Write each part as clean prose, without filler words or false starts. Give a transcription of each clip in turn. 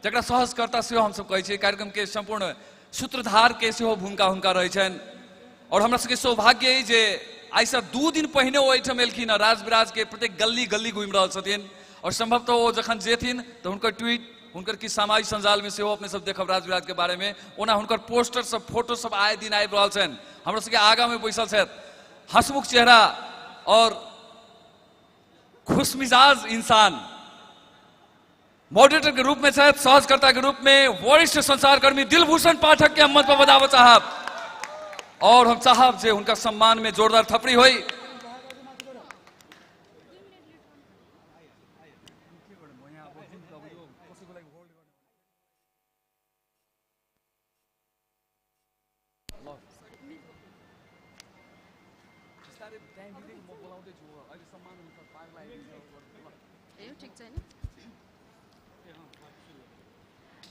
जकरा सहजकर्ता सेहो हम सब कहै छी। कार्यक्रम के संपूर्ण सूत्रधार के सेहो भूमिका हुनका रहै छनि। और हमरा सबके सौभाग्य अइ जे आइ से 2 दिन पहिने ओ एहिठाम एलखिन हँ, राज विराज के प्रत्येक गली गली घुमि रहल छथिन। और संभवतः ओ जखन जेथिन तऽ हुनकर ट्वीट, हुनकर की सामाजिक संजाल में सेहो अपने सब देखब राज विराज के बारे में। ओना हुनकर पोस्टर सब, फोटो सब आए दिन आबि रहल छनि। हमरा सबके आगा में बैसल छथि, हंसमुख चेहरा और खुशमिजाज इंसान, मॉडरेटर के रूप में छथि, सहजकर्ता के रूप में वरिष्ठ संचारकर्मी दिलभूषण पाठक के हम मंच पर बधावत चाहब। और हम चाहब जे उनका सम्मान में जोरदार थपड़ी होई।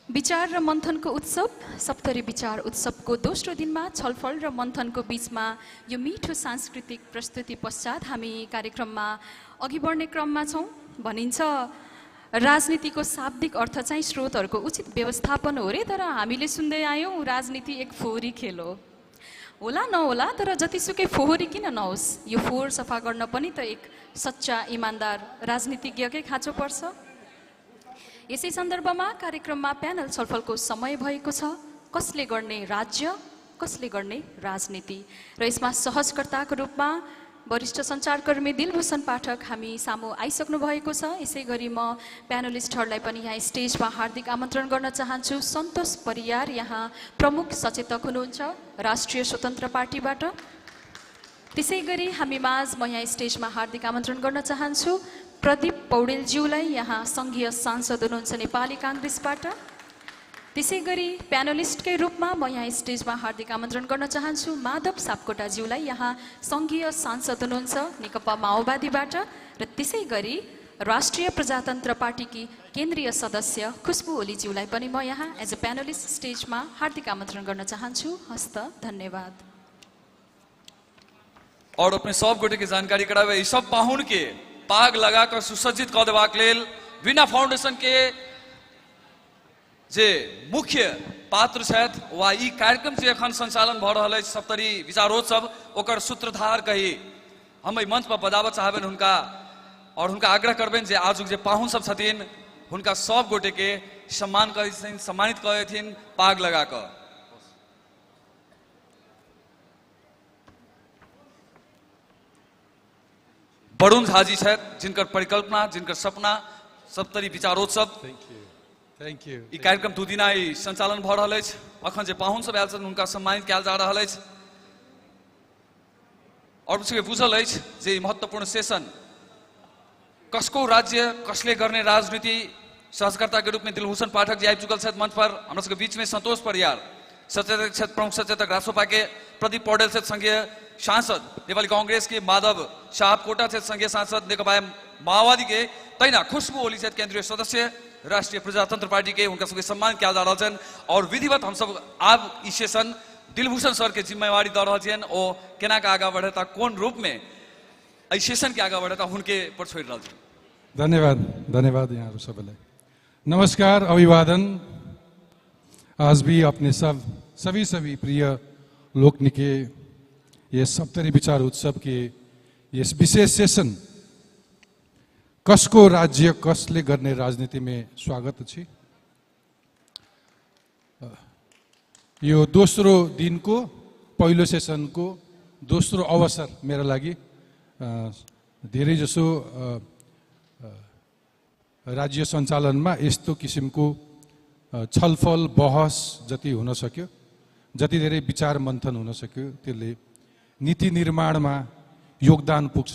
विचार र मन्थनको उत्सव सप्तरी विचार उत्सवको दोस्रो दिनमा छलफल र मन्थनको बीचमा यो मिठो सांस्कृतिक प्रस्तुति पश्चात हामी कार्यक्रममा अघि बढ्ने क्रममा छौँ। भनिन्छ राजनीतिको शाब्दिक अर्थ चाहिँ स्रोतहरूको उचित व्यवस्थापन हो रे, तर हामीले सुन्दै आयौँ राजनीति एक फोहोरी खेल हो। होला नहोला, तर जतिसुकै फोहोरी किन नहोस्, यो फोहोर सफा गर्न पनि त एक सच्चा इमान्दार राजनीतिज्ञकै खाँचो पर्छ। यसै सन्दर्भमा कार्यक्रममा प्यानल छलफलको समय भएको छ। कसले गर्ने राज्य, कसले गर्ने राजनीति, र यसमा सहजकर्ताको रूपमा वरिष्ठ सञ्चारकर्मी दिलभूषण पाठक हामी सामु आइसक्नु भएको छ। यसै गरी म प्यानलिस्टहरूलाई पनि यहाँ स्टेजमा हार्दिक आमन्त्रण गर्न चाहन्छु। सन्तोष परियार यहाँ प्रमुख सचेतक हुनुहुन्छ राष्ट्रिय स्वतन्त्र पार्टीबाट। त्यसै गरी हामी माझ म यहाँ स्टेजमा हार्दिक आमन्त्रण गर्न चाहन्छु प्रदीप पौडेलज्यूलाई, यहाँ सङ्घीय सांसद हुनुहुन्छ नेपाली काङ्ग्रेसबाट। त्यसै गरी प्यानलिस्टकै रूपमा म यहाँ स्टेजमा हार्दिक आमन्त्रण गर्न चाहन्छु माधव सापकोटाज्यूलाई, यहाँ सङ्घीय सांसद हुनुहुन्छ नेकपा माओवादीबाट। र त्यसै गरी राष्ट्रिय प्रजातन्त्र पार्टीकी केन्द्रीय सदस्य खुशबु ओलीज्यूलाई पनि म यहाँ एज अ प्यानलिस्ट स्टेजमा हार्दिक आमन्त्रण गर्न चाहन्छु। हस्त धन्यवाद। और अपने सब गोटे के जानकारी करावे, ई सब पाहुन के पाग लगाकर सुसज्जित कऽ देबाक लेल वीणा फाउंडेशन के जे मुख्य पात्र छथि वा ई कार्यक्रम जे एखन संचालन भऽ रहल अछि सप्तरी विचारोत्सव, ओकर सूत्रधार कही हम एहि मंच पर बजाबऽ चाहबनि हुनका। और हुनका आग्रह करबनि जे आजुक जे पाहुन सब छथिन हुनका सब गोटे के सम्मान करथिन, सम्मानित करथिन पाग लगाकर। वरुण झाजी छथि, जिनकर परिकल्पना, जिनकर सपना सप्तरी विचारोत्सव। Thank you. ई कार्यक्रम 2 दिना संचालन भऽ रहल अछि। अखन जे पाहुन सब आयल छथिन हुनका सम्मानित कयल जा रहल अछि। और सबके बुझल अछि जे ई महत्वपूर्ण सेशन कसको राज्य, कसले गर्ने राजनीति, सहजकर्ता के रूप में दिलभूषण पाठक जी आबि चुकल छथि मंच पर। हमरा सबके बीच में संतोष परियार सचेतक छथि, प्रमुख सचेतक रासोपा के, प्रदीप पौडेल छथि संघीय सांसद नेपाली कांग्रेस के, माधव सापकोटा छथि संघीय सांसद नेकपा माओवादी के, तैना खुशबू ओली छथि केंद्रीय सदस्य राष्ट्रीय प्रजातंत्र पार्टी के। उनका सबके सम्मान किया जा रहा है। और विधिवत हम सब आब ई सेशन दिलभूषण सर के जिम्मेवारी दऽ रहल छियनि, ओ केना के आगा बढ़ेता, कोन रूप में एहि सेशन के आगा बढ़ेता, हुनके पर छोड़ि रहल छी। धन्यवाद, धन्यवाद यहाँहरू सबैलाई। नमस्कार, अभिवादन। आज भी अपने सभी प्रिय लोकनि के ये सप्तरी विचार उत्सव के यस विशेष सेशन कसको राज्य, कसले गर्ने राजनीति में स्वागत अछि। यो दोस्रो दिनको पहिलो सेसनको दोस्रो अवसर मेरा लागि धेरै जसो राज्य सञ्चालनमा यस्तो किसिमको छलफल बहस जति हुन सक्यो, जति धेरै विचार मन्थन हुन सक्यो, त्यसले नीति निर्माणमा योगदान पुग्छ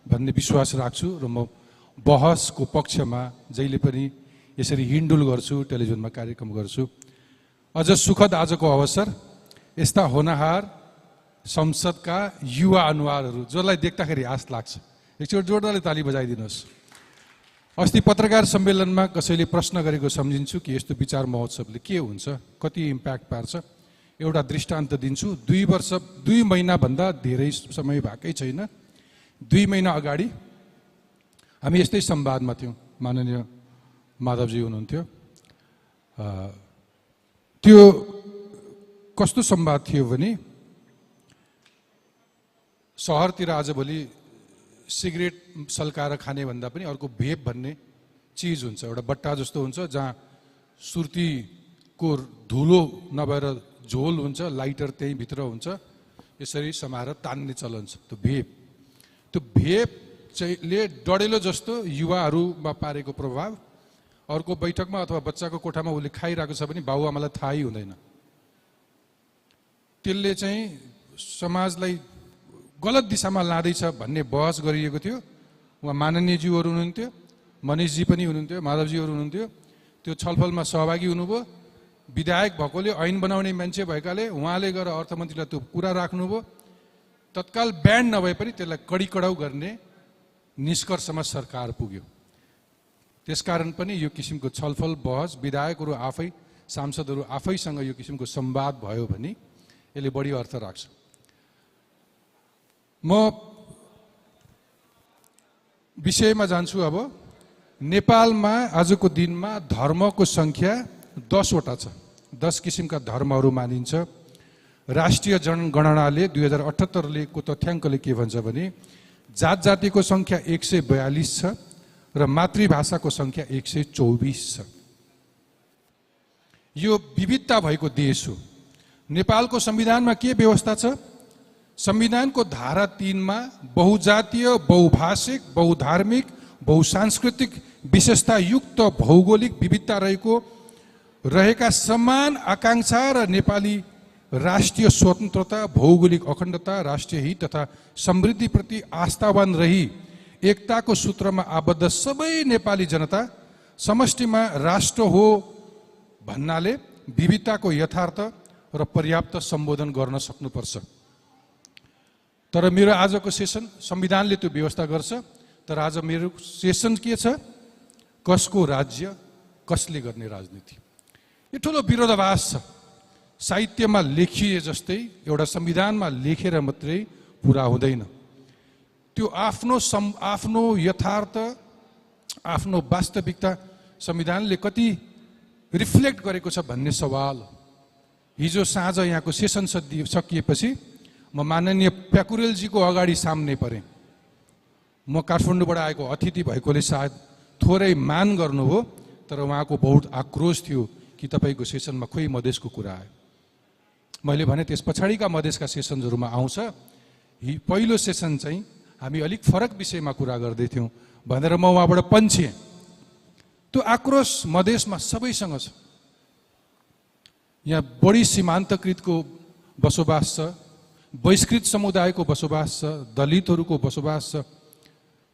भन्ने विश्वास राख्छु। र म बहसको पक्षमा जहिले पनि यसरी हिन्डुल गर्छु, टेलिभिजनमा कार्यक्रम गर्छु। अझ सुखद आजको अवसर, यस्ता होनहार संसदका युवा अनुहारहरू जसलाई देख्दाखेरि आश लाग्छ। एकचोटि जोरदारले ताली बजाइदिनुहोस्। अस्ति पत्रकार सम्मेलनमा कसैले प्रश्न गरेको सम्झिन्छु कि यस्तो विचार महोत्सवले के हुन्छ, कति इम्प्याक्ट पार्छ। एउटा दृष्टान्त दिन्छु। 2 महिनाभन्दा धेरै समय भएकै छैन, 2 महिना अगाडि हामी यस्तै संवादमा थियौँ। माननीय माधवजी हुनुहुन्थ्यो त्यो कस्तो संवाद थियो भने सहरतिर आजभोलि सिगरेट सल्काएर खाने भन्दा पनि अर्को भेप भन्ने चिज हुन्छ, एउटा बट्टा जस्तो हुन्छ जहाँ सुर्तीको धुलो नभएर झोल हुन्छ, लाइटर त्यही भित्र हुन्छ, यसरी समाएर तान्ने चलन छ। त्यो भेप चाहिँले डढेलो जस्तो युवाहरूमा पारेको प्रभाव, अर्को बैठकमा अथवा बच्चाको कोठामा उसले खाइरहेको छ भने बाबुआमालाई थाहै हुँदैन। त्यसले चाहिँ समाजलाई गलत दिशामा लाँदैछ भन्ने बहस गरिएको थियो। उहाँ माननीयज्यूहरू हुनुहुन्थ्यो, मनिषजी पनि हुनुहुन्थ्यो, माधवजीहरू हुनुहुन्थ्यो। त्यो छलफलमा सहभागी हुनुभयो। विधायक भएकोले, ऐन बनाउने मान्छे भएकाले उहाँले गएर अर्थमन्त्रीलाई त्यो कुरा राख्नुभयो। तत्काल ब्यान्ड नभए पनि त्यसलाई कडी-कडाउ गर्ने निष्कर्षमा सरकार पुग्यो। त्यसकारण पनि यो किसिमको छलफल बहस विधायकहरू आफै, सांसदहरू आफैसँग यो किसिमको संवाद भयो भने यसले बढी अर्थ राख्छ। म विषयमा जान्छु। अब नेपालमा आजको दिनमा धर्मको संख्या 10 वटा छ। 10 किसिमका धर्महरू मानिन्छ। राष्ट्रिय जनगणनाले 2078 को तथ्याङ्कले के भन्छ भने जात जातिको संख्या 142 छ र मातृभाषाको संख्या 124 छ। यो विविधता भएको देश हो। नेपालको संविधानमा के व्यवस्था छ? संविधानको धारा 3 मा बहुजातीय, बहुभाषिक, बहुधार्मिक, बहुसांस्कृतिक विशेषता युक्त भौगोलिक विविधता रहेका समान आकांक्षा र नेपाली राष्ट्रिय स्वतन्त्रता, भौगोलिक अखण्डता, राष्ट्रिय हित तथा समृद्धिप्रति आस्थावान रही एकताको सूत्रमा आबद्ध सबै नेपाली जनता समष्टिमा राष्ट्र हो भन्नाले विविधताको यथार्थ र पर्याप्त सम्बोधन गर्न सक्नुपर्छ। तर मेरो आजको सेसन संविधानले त्यो व्यवस्था गर्छ। तर आज मेरो सेसन के छ? कसको राज्य, कसले गर्ने राजनीति। यो ठुलो विरोधाभास छ। साहित्यमा लेखिए जस्तै एउटा संविधानमा लेखेर मात्रै पुरा हुँदैन। त्यो आफ्नो यथार्थ, आफ्नो वास्तविकता संविधानले कति रिफ्लेक्ट गरेको छ भन्ने सवाल। हिजो साँझ यहाँको सेसन सकिएपछि म माननीय प्याकुरेलजीको अगाडि सामने परेँ। म काठमाडौँबाट आएको अतिथि भएकोले सायद थोरै मान गर्नुभयो, तर उहाँको बहुत आक्रोश थियो कि तपाईँको सेसनमा खोइ मधेसको कुरा आयो। मैले भने त्यस पछाडिका मधेसका सेसनहरूमा आउँछ। पहिलो सेसन चाहिँ हामी अलिक फरक विषयमा कुरा गर्दै थियौँ भनेर म उहाँबाट पन्छिएँ। त्यो आक्रोश मधेसमा सबैसँग छ। यहाँ बढी सीमान्तकृतको बसोबास छ, बहिष्कृत समुदायको बसोबास छ, दलितहरूको बसोबास छ।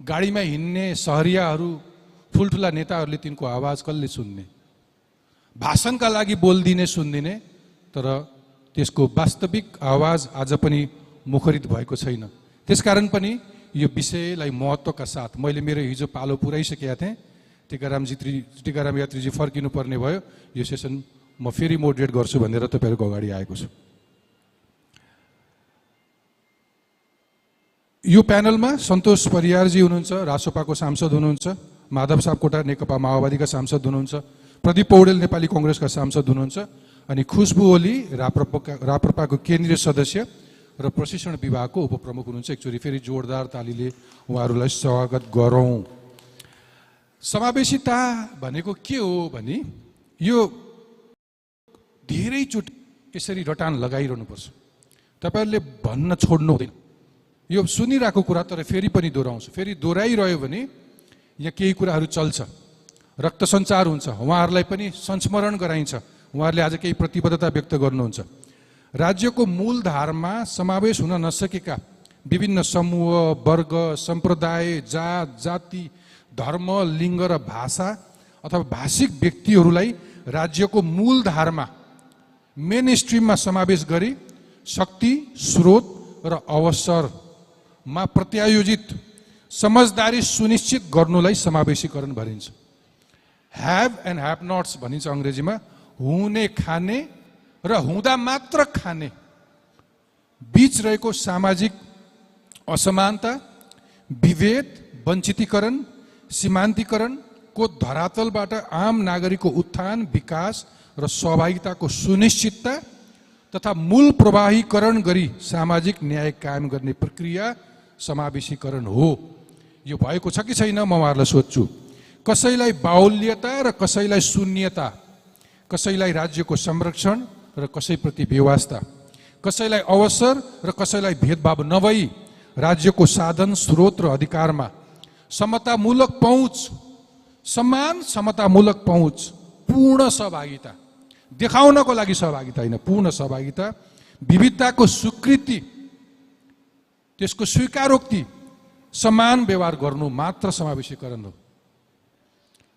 गाडीमा हिँड्ने सहरियाहरू, ठुल्ठुला नेताहरूले तिनको आवाज कसले सुन्ने? भाषणका लागि बोलिदिने, सुनिदिने, तर त्यसको वास्तविक आवाज आज पनि मुखरित भएको छैन। त्यसकारण पनि यो विषयलाई महत्त्वका साथ मैले मेरो हिजो पालो पुर्याइसकेका थिएँ। टीकाराम यात्रीजी फर्किनु पर्ने भयो। यो सेसन म फेरि मोडरेट गर्छु भनेर तपाईँहरूको अगाडि आएको छु। यो प्यानलमा सन्तोष परियारजी हुनुहुन्छ, रासोपाको सांसद हुनुहुन्छ, माधव सापकोटा नेकपा माओवादीका सांसद हुनुहुन्छ, प्रदीप पौडेल नेपाली कांग्रेसका सांसद हुनुहुन्छ, अनि खुशबु ओली राप्रपाको केन्द्रीय सदस्य र प्रशिक्षण विभागको उपप्रमुख हुनुहुन्छ। एकचोटि फेरि जोरदार तालीले उहाँहरूलाई स्वागत गरौँ। समावेशिता भनेको के हो भने यो धेरैचोटि यसरी रटान लगाइरहनुपर्छ। तपाईँहरूले भन्न छोड्नु हुँदैन। यो सुनिरहेको कुरा तर फेरि पनि दोहोऱ्याउँछु। फेरि दोहोऱ्याइरह्यो भने यहाँ केही कुराहरू चल्छ, रक्त सञ्चार हुन्छ, उहाँहरूलाई पनि संस्मरण गराइन्छ। उहाँहरूले आज केही प्रतिबद्धता व्यक्त गर्नुहुन्छ। राज्यको मूलधारमा समावेश हुन नसकेका विभिन्न समूह, वर्ग, सम्प्रदाय, जात, जाति, धर्म, लिङ्ग र भाषा अथवा भाषिक व्यक्तिहरूलाई राज्यको मूलधारमा, मेन स्ट्रिममा समावेश गरी शक्ति, स्रोत र अवसरमा प्रत्यायोजित समझदारी सुनिश्चित गर्नुलाई समावेशीकरण भनिन्छ। ह्याभ एन्ड ह्याभ नट्स भनिन्छ अङ्ग्रेजीमा। हुने, खाने र हुँदा मात्र खाने बीच रहेको सामाजिक असमानता, विभेद, वञ्चितीकरण, सीमान्तीकरण को धरातलबाट आम नागरिकको उत्थान, विकास र सहभागिताको सुनिश्चितता तथा मूल प्रवाहीकरण गरी सामाजिक न्याय कायम गर्ने प्रक्रिया समावेशीकरण हो। यो भएको छ कि छैन म उहाँहरूलाई सोध्छु। कसैलाई बाहुल्यता र कसैलाई शून्यता, कसैलाई राज्यको संरक्षण र कसैप्रति बेवास्ता, कसैलाई अवसर र कसैलाई भेदभाव नभई राज्यको साधन, स्रोत र अधिकारमा समतामूलक पहुँच, समान समतामूलक पहुँच, पूर्ण सहभागिता, देखाउनको लागि सहभागिता होइन, पूर्ण सहभागिता, विविधताको स्वीकृति, त्यसको स्वीकारोक्ति, समान व्यवहार गर्नु मात्र समावेशीकरण हो।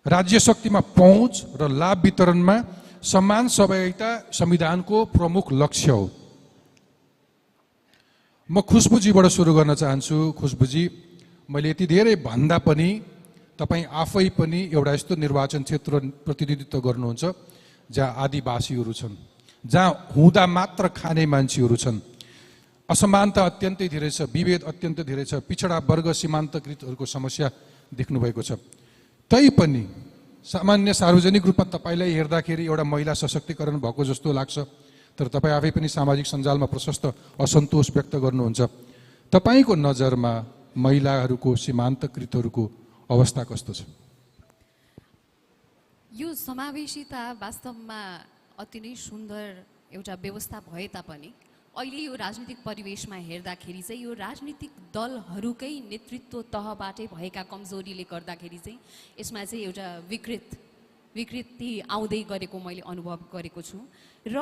राज्य शक्तिमा पहुँच र लाभ वितरणमा समान सहभागिता संविधानको प्रमुख लक्ष्य हो। म खुशबुजीबाट सुरु गर्न चाहन्छु। खुशबुजी, मैले यति धेरै भन्दा पनि तपाईँ आफै पनि एउटा यस्तो निर्वाचन क्षेत्र प्रतिनिधित्व गर्नुहुन्छ जहाँ आदिवासीहरू छन्, जहाँ हुँदा मात्र खाने मान्छेहरू छन्, असमानता अत्यन्तै धेरै छ, विभेद अत्यन्त धेरै छ, पिछडा वर्ग सीमान्तकृतहरूको समस्या देख्नुभएको छ। तैपनि सामान्य सार्वजनिक रूपमा तपाईँलाई हेर्दाखेरि एउटा महिला सशक्तिकरण भएको जस्तो लाग्छ, तर तपाईँ आफै पनि सामाजिक सञ्जालमा प्रशस्त असन्तोष व्यक्त गर्नुहुन्छ। तपाईँको नजरमा महिलाहरूको, सीमान्तकृतहरूको अवस्था कस्तो छ? यो समावेशिता वास्तवमा अति नै सुन्दर एउटा व्यवस्था भए तापनि अहिले यो राजनीतिक परिवेशमा हेर्दाखेरि चाहिँ यो राजनीतिक दलहरूकै नेतृत्व तहबाटै भएका कमजोरीले गर्दाखेरि चाहिँ यसमा चाहिँ एउटा विकृति आउँदै गरेको मैले अनुभव गरेको छु। र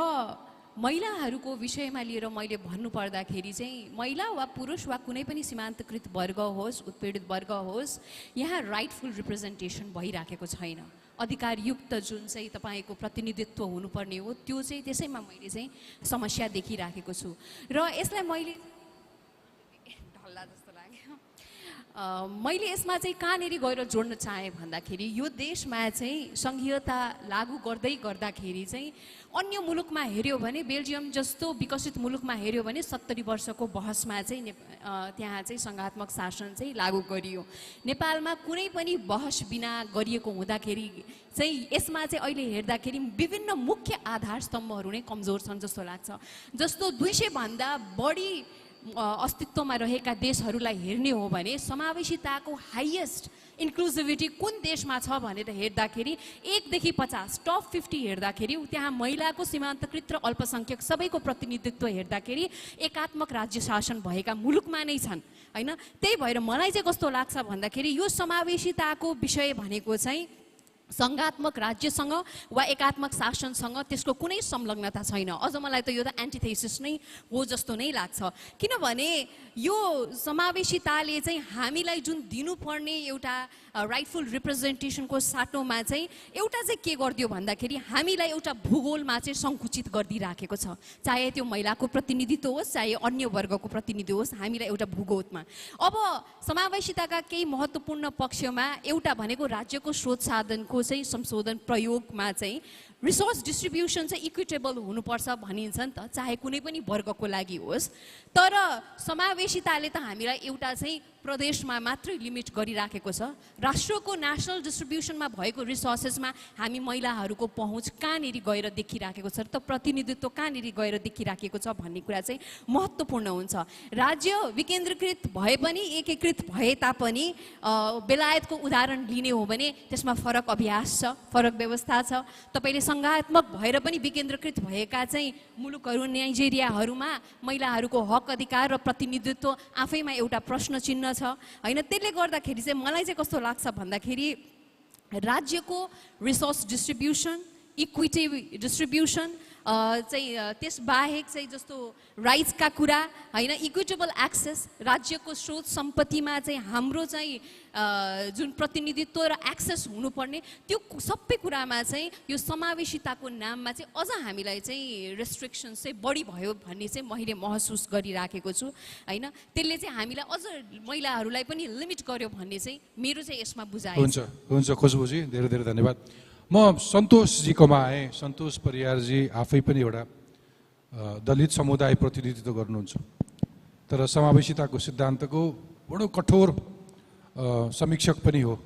महिलाहरूको विषयमा लिएर मैले भन्नुपर्दाखेरि चाहिँ महिला वा पुरुष वा कुनै पनि सीमान्तकृत वर्ग होस्, उत्पीडित वर्ग होस्, यहाँ राइटफुल रिप्रेजेन्टेसन भइराखेको छैन। अधिकारयुक्त जुन चाहिँ तपाईँको प्रतिनिधित्व हुनुपर्ने हो त्यो चाहिँ त्यसैमा मैले चाहिँ समस्या देखिराखेको छु। र यसलाई मैले ढल्ला जस्तो लाग्यो। मैले यसमा चाहिँ कहाँनिर गएर जोड्न चाहेँ भन्दाखेरि यो देशमा चाहिँ सङ्घीयता लागू गर्दाखेरि चाहिँ अन्य मुलुकमा हेऱ्यो भने, बेल्जियम जस्तो विकसित मुलुकमा हेऱ्यो भने 70 वर्षको बहसमा चाहिँ त्यहाँ चाहिँ सङ्घात्मक शासन चाहिँ लागू गरियो। नेपालमा कुनै पनि बहस बिना गरिएको हुँदाखेरि चाहिँ यसमा चाहिँ अहिले हेर्दाखेरि विभिन्न मुख्य आधार स्तम्भहरू नै कमजोर छन् जस्तो लाग्छ। जस्तो 200 भन्दा बढी अस्तित्वमा रहेका देशहरूलाई हेर्ने हो भने समावेशिताको हाइएस्ट इन्क्लुजिभिटी कुन देशमा छ भनेर हेर्दाखेरि 1 देखि 50 टप 50 हेर्दाखेरि त्यहाँ महिलाको, सीमान्तकृत र अल्पसङ्ख्यक सबैको प्रतिनिधित्व हेर्दाखेरि एकात्मक राज्य शासन भएका मुलुकमा नै छन् हैन। त्यही भएर मलाई चाहिँ कस्तो लाग्छ भन्दाखेरि यो समावेशिताको विषय भनेको चाहिँ सङ्घात्मक राज्यसँग वा एकात्मक शासनसँग त्यसको कुनै संलग्नता छैन। अझ मलाई त यो त एन्टिथेसिस नै हो जस्तो नै लाग्छ। किनभने यो समावेशिताले चाहिँ हामीलाई जुन दिनुपर्ने एउटा राइटफुल रिप्रेजेन्टेसनको साटोमा चाहिँ एउटा चाहिँ के गरिदियो भन्दाखेरि हामीलाई एउटा भूगोलमा चाहिँ सङ्कुचित गरिदिइराखेको छ। चाहे त्यो महिलाको प्रतिनिधित्व होस्, चाहे अन्य वर्गको प्रतिनिधित्व होस्, हामीलाई एउटा भूगोलमा। अब समावेशिताका केही महत्त्वपूर्ण पक्षमा एउटा भनेको राज्यको स्रोत साधनको चाहिँ संशोधन प्रयोगमा चाहिँ रिसोर्स डिस्ट्रिब्युसन चाहिँ इक्विटेबल हुनुपर्छ भनिन्छ नि त, चाहे कुनै पनि वर्गको लागि होस्। तर समावेशिताले त हामीलाई एउटा चाहिँ प्रदेशमा मात्रै लिमिट गरिराखेको छ। राष्ट्रको नेसनल डिस्ट्रिब्युसनमा भएको रिसोर्सेसमा हामी महिलाहरूको पहुँच कहाँनिर गएर देखिराखेको छ, त प्रतिनिधित्व कहाँनिर गएर देखिराखेको छ भन्ने कुरा चाहिँ महत्त्वपूर्ण हुन्छ। राज्य विकेन्द्रीकृत भए पनि एकीकृत भए तापनि बेलायतको उदाहरण लिने हो भने त्यसमा फरक अभ्यास छ, फरक व्यवस्था छ। तपाईँले सङ्घात्मक भएर पनि विकेन्द्रीकृत भएका चाहिँ मुलुकहरू, नाइजेरियाहरूमा महिलाहरूको हक अधिकार र प्रतिनिधित्व आफैमा एउटा प्रश्न चिन्ह छ हैन। त्यसले गर्दाखेरि चाहिँ मलाई चाहिँ कस्तो लाग्छ भन्दाखेरि राज्यको रिसोर्स डिस्ट्रिब्युसन, इक्विटी डिस्ट्रिब्युसन चाहिँ त्यसबाहेक चाहिँ जस्तो राइट्सका कुरा हैन, इक्विटेबल एक्सेस, राज्यको स्रोत सम्पत्तिमा चाहिँ हाम्रो चाहिँ जुन प्रतिनिधित्व र एक्सेस हुनुपर्ने त्यो सबै कुरामा चाहिँ यो समावेशिताको नाममा चाहिँ अझ हामीलाई चाहिँ रेस्ट्रिक्सन चाहिँ बढी भयो भन्ने चाहिँ मैले महसुस गरिराखेको छु हैन। त्यसले चाहिँ हामीलाई अझ महिलाहरूलाई पनि लिमिट गर्यो भन्ने चाहिँ मेरो चाहिँ यसमा बुझाइ हुन्छ। हुन्छ खुशबुजी, धेरै धेरै धन्यवाद। म सन्तोषजीकोमा आएँ। सन्तोष परियारजी आफै पनि एउटा दलित समुदाय प्रतिनिधित्व गर्नुहुन्छ, तर समावेशिताको सिद्धान्तको बडो कठोर समीक्षक पनि हो।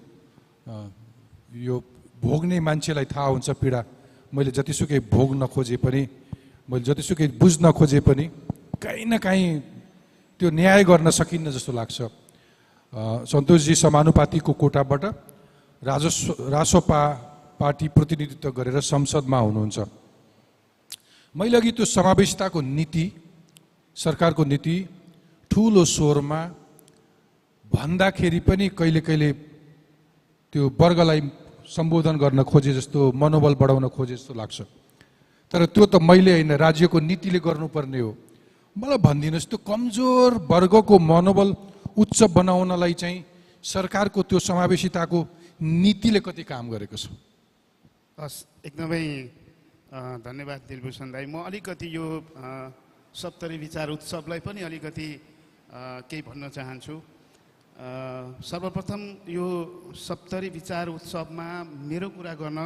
यो भोग्ने मान्छेलाई थाहा हुन्छ पीडा। मैले जतिसुकै भोग्न खोजे पनि, मैले जतिसुकै बुझ्न खोजे पनि कहीँ न कहीँ त्यो न्याय गर्न सकिन्न जस्तो लाग्छ। सन्तोषजी समानुपातिको कोटाबाट रासोपा पार्टी प्रतिनिधित्व गरेर संसदमा हुनुहुन्छ। मैले अघि त्यो समावेशिताको नीति, सरकारको नीति ठुलो स्वरमा भन्दाखेरि पनि कहिले कहिले त्यो वर्गलाई सम्बोधन गर्न खोजे जस्तो, मनोबल बढाउन खोजे जस्तो लाग्छ। तर त्यो त मैले होइन, राज्यको नीतिले गर्नुपर्ने हो। मलाई भनिदिनुहोस्, त्यो कमजोर वर्गको मनोबल उच्च बनाउनलाई चाहिँ सरकारको त्यो समावेशिताको नीतिले कति काम गरेको छ? हस्, एकदमै धन्यवाद दिलभूषण दाई। म अलिकति यो सप्तरी विचार उत्सवलाई पनि अलिकति केही भन्न चाहन्छु। सर्वप्रथम यो सप्तरी विचार उत्सवमा मेरो कुरा गर्न,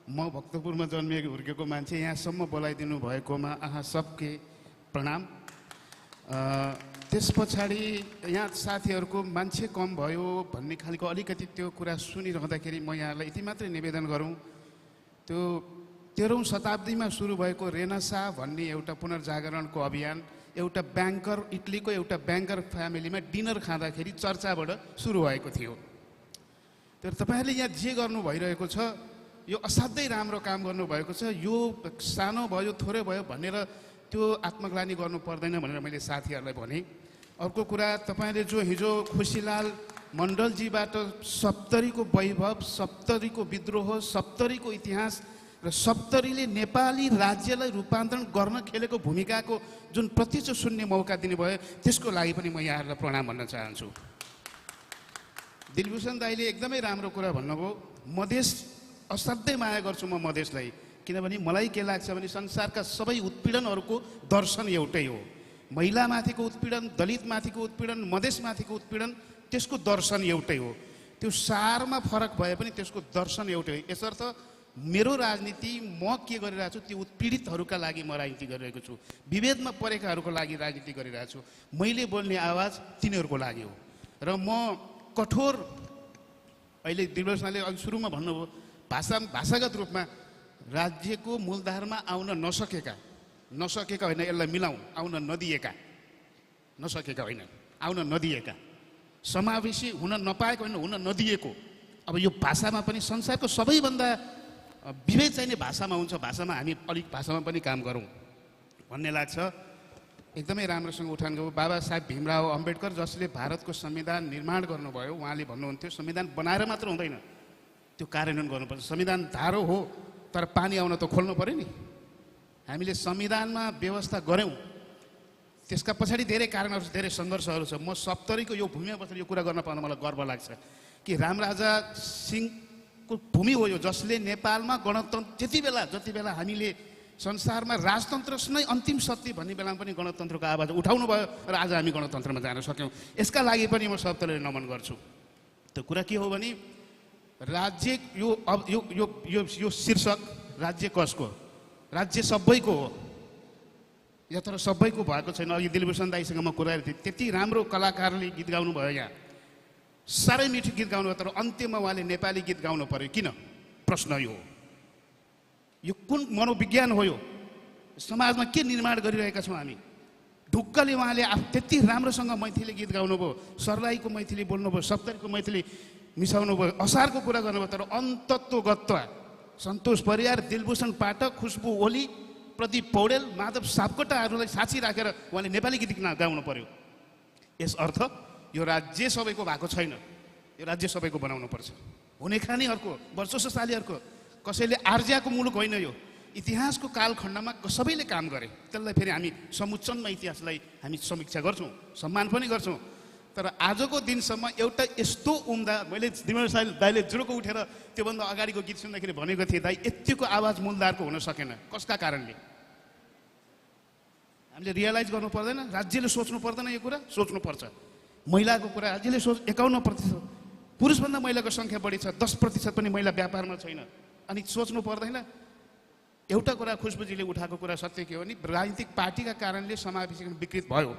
म भक्तपुरमा जन्मिएको हुर्केको मान्छे यहाँसम्म बोलाइदिनु भएकोमा सबके प्रणाम। त्यस पछाडि यहाँ साथीहरूको मान्छे कम भयो भन्ने खालको अलिकति त्यो कुरा सुनिरहँदाखेरि म यहाँलाई यति मात्रै निवेदन गरौँ, त्यो 13औं शताब्दीमा सुरु भएको रेनेसा भन्ने एउटा पुनर्जागरणको अभियान एउटा ब्याङ्कर, इटलीको एउटा ब्याङ्कर फ्यामिलीमा डिनर खाँदाखेरि चर्चाबाट सुरु भएको थियो। तर तपाईँहरूले यहाँ जे गर्नु भइरहेको छ यो असाध्यै राम्रो काम गर्नुभएको छ। यो सानो भयो, थोरै भयो भनेर त्यो आत्मग्लानी गर्नु पर्दैन भनेर मैले साथीहरूलाई भने। अर्को कुरा, तपाईँले जो हिजो खुसीलाल मण्डलजीबाट सप्तरीको वैभव, सप्तरीको विद्रोह, सप्तरीको इतिहास र सप्तरीले नेपाली राज्यलाई रूपान्तरण गर्न खेलेको भूमिकाको जुन प्रत्यक्ष सुन्ने मौका दिनुभयो, त्यसको लागि पनि म यहाँहरूलाई प्रणाम भन्न चाहन्छु। दिलभूषण दाईले एकदमै राम्रो कुरा भन्नुभयो। मधेस असाध्यै माया गर्छु म मधेसलाई, किनभने मलाई के लाग्छ भने संसारका सबै उत्पीडनहरूको दर्शन एउटै हो। महिलामाथिको उत्पीडन, दलितमाथिको उत्पीडन, मधेसमाथिको उत्पीडन, त्यसको दर्शन एउटै हो। त्यो सारमा फरक भए पनि त्यसको दर्शन एउटै हो। यसर्थ मेरो राजनीति म के गरिरहेको छु, त्यो उत्पीडितहरूका लागि म राजनीति गरिरहेको छु, विभेदमा परेकाहरूको लागि राजनीति गरिरहेको छु। मैले बोल्ने आवाज तिनीहरूको लागि हो। र म कठोर, अहिले दिलभूषणले अघि सुरुमा भन्नुभयो, भाषागत रूपमा राज्यको मूलधारमा आउन नसकेका होइन, यसलाई मिलाउँ, आउन नसकेका होइन, आउन नदिएका, समावेशी हुन नपाएको होइन, हुन नदिएको। अब यो भाषामा पनि संसारको सबैभन्दा विभेद चाहिने भाषामा हुन्छ, भाषामा हामी अलिक भाषामा पनि काम गरौँ भन्ने लाग्छ। एकदमै राम्रोसँग उठान गयो बाबा साहेब भीमराव अम्बेडकर, जसले भारतको संविधान निर्माण गर्नुभयो। उहाँले भन्नुहुन्थ्यो संविधान बनाएर मात्र हुँदैन, त्यो कार्यान्वयन गर्नुपर्छ। संविधान धारो हो तर पानी आउन त खोल्नु पर्यो नि। हामीले संविधानमा व्यवस्था गऱ्यौँ, त्यसका पछाडि धेरै कारणहरू छ, धेरै सङ्घर्षहरू छ। म सप्तरीको यो भूमिमा बसेर यो कुरा गर्न पाउँदा मलाई गर्व लाग्छ कि रामराजा सिंहको भूमि हो यो, जसले नेपालमा गणतन्त्र जति बेला हामीले संसारमा राजतन्त्र नै अन्तिम सत्य भन्ने बेलामा पनि गणतन्त्रको आवाज उठाउनु भयो र आज हामी गणतन्त्रमा जान सक्यौँ। यसका लागि पनि म सप्तरीलाई नमन गर्छु। त्यो कुरा के हो भने राज्य यो शीर्षक राज्य कसको? राज्य सबैको हो, या तर सबैको भएको छैन। अघि दिलभूषण दाईसँग म कुरा गरेको थिएँ, त्यति राम्रो कलाकारले गीत गाउनु भयो, यहाँ साह्रै मिठो गीत गाउनु भयो, तर अन्त्यमा उहाँले नेपाली गीत गाउनु पर्यो किन? प्रश्न यो कुन मनोविज्ञान हो? यो समाजमा के निर्माण गरिरहेका छौँ हामी? ढुक्कले उहाँले त्यति राम्रोसँग मैथिली गीत गाउनुभयो, सर्लाहीको मैथिली बोल्नुभयो, सप्तरीको मैथिली मिसाउनु भयो, असारको कुरा गर्नुभयो, तर अन्तत्वगत्वा सन्तोष परियार, दिलभूषण पाठक, खुशबु ओली, प्रदीप पौडेल, माधव सापकोटाहरूलाई साक्षी राखेर उहाँले नेपाली गीत गाउनु पर्यो। यस अर्थ यो राज्य सबैको भएको छैन, यो राज्य सबैको बनाउनु पर्छ। हुने खानेहरूको, वर्चस्वशालीहरूको, कसैले आर्ज्याको मुलुक होइन यो। इतिहासको कालखण्डमा सबैले काम गरे, त्यसलाई फेरि हामी समुच्चनमा इतिहासलाई हामी समीक्षा गर्छौँ, सम्मान पनि गर्छौँ। तर आजको दिनसम्म एउटा यस्तो उम्दा, मैले दिलभूषण दाईले जुरुको उठेर त्योभन्दा अगाडिको गीत सुन्दाखेरि भनेको थिएँ, दाई यतिको आवाज मूलधारको हुन सकेन। कसका कारणले? हामीले रियलाइज गर्नु पर्दैन? राज्यले सोच्नु पर्दैन? यो कुरा सोच्नुपर्छ। महिलाको कुरा राज्यले 51%, पुरुषभन्दा महिलाको सङ्ख्या बढी छ, 10% पनि महिला व्यापारमा छैन, अनि सोच्नु पर्दैन? एउटा कुरा खुशबुजीले उठाएको कुरा सत्य के हो भने राजनीतिक पार्टीका कारणले समावेशीकरण विकृत भयो,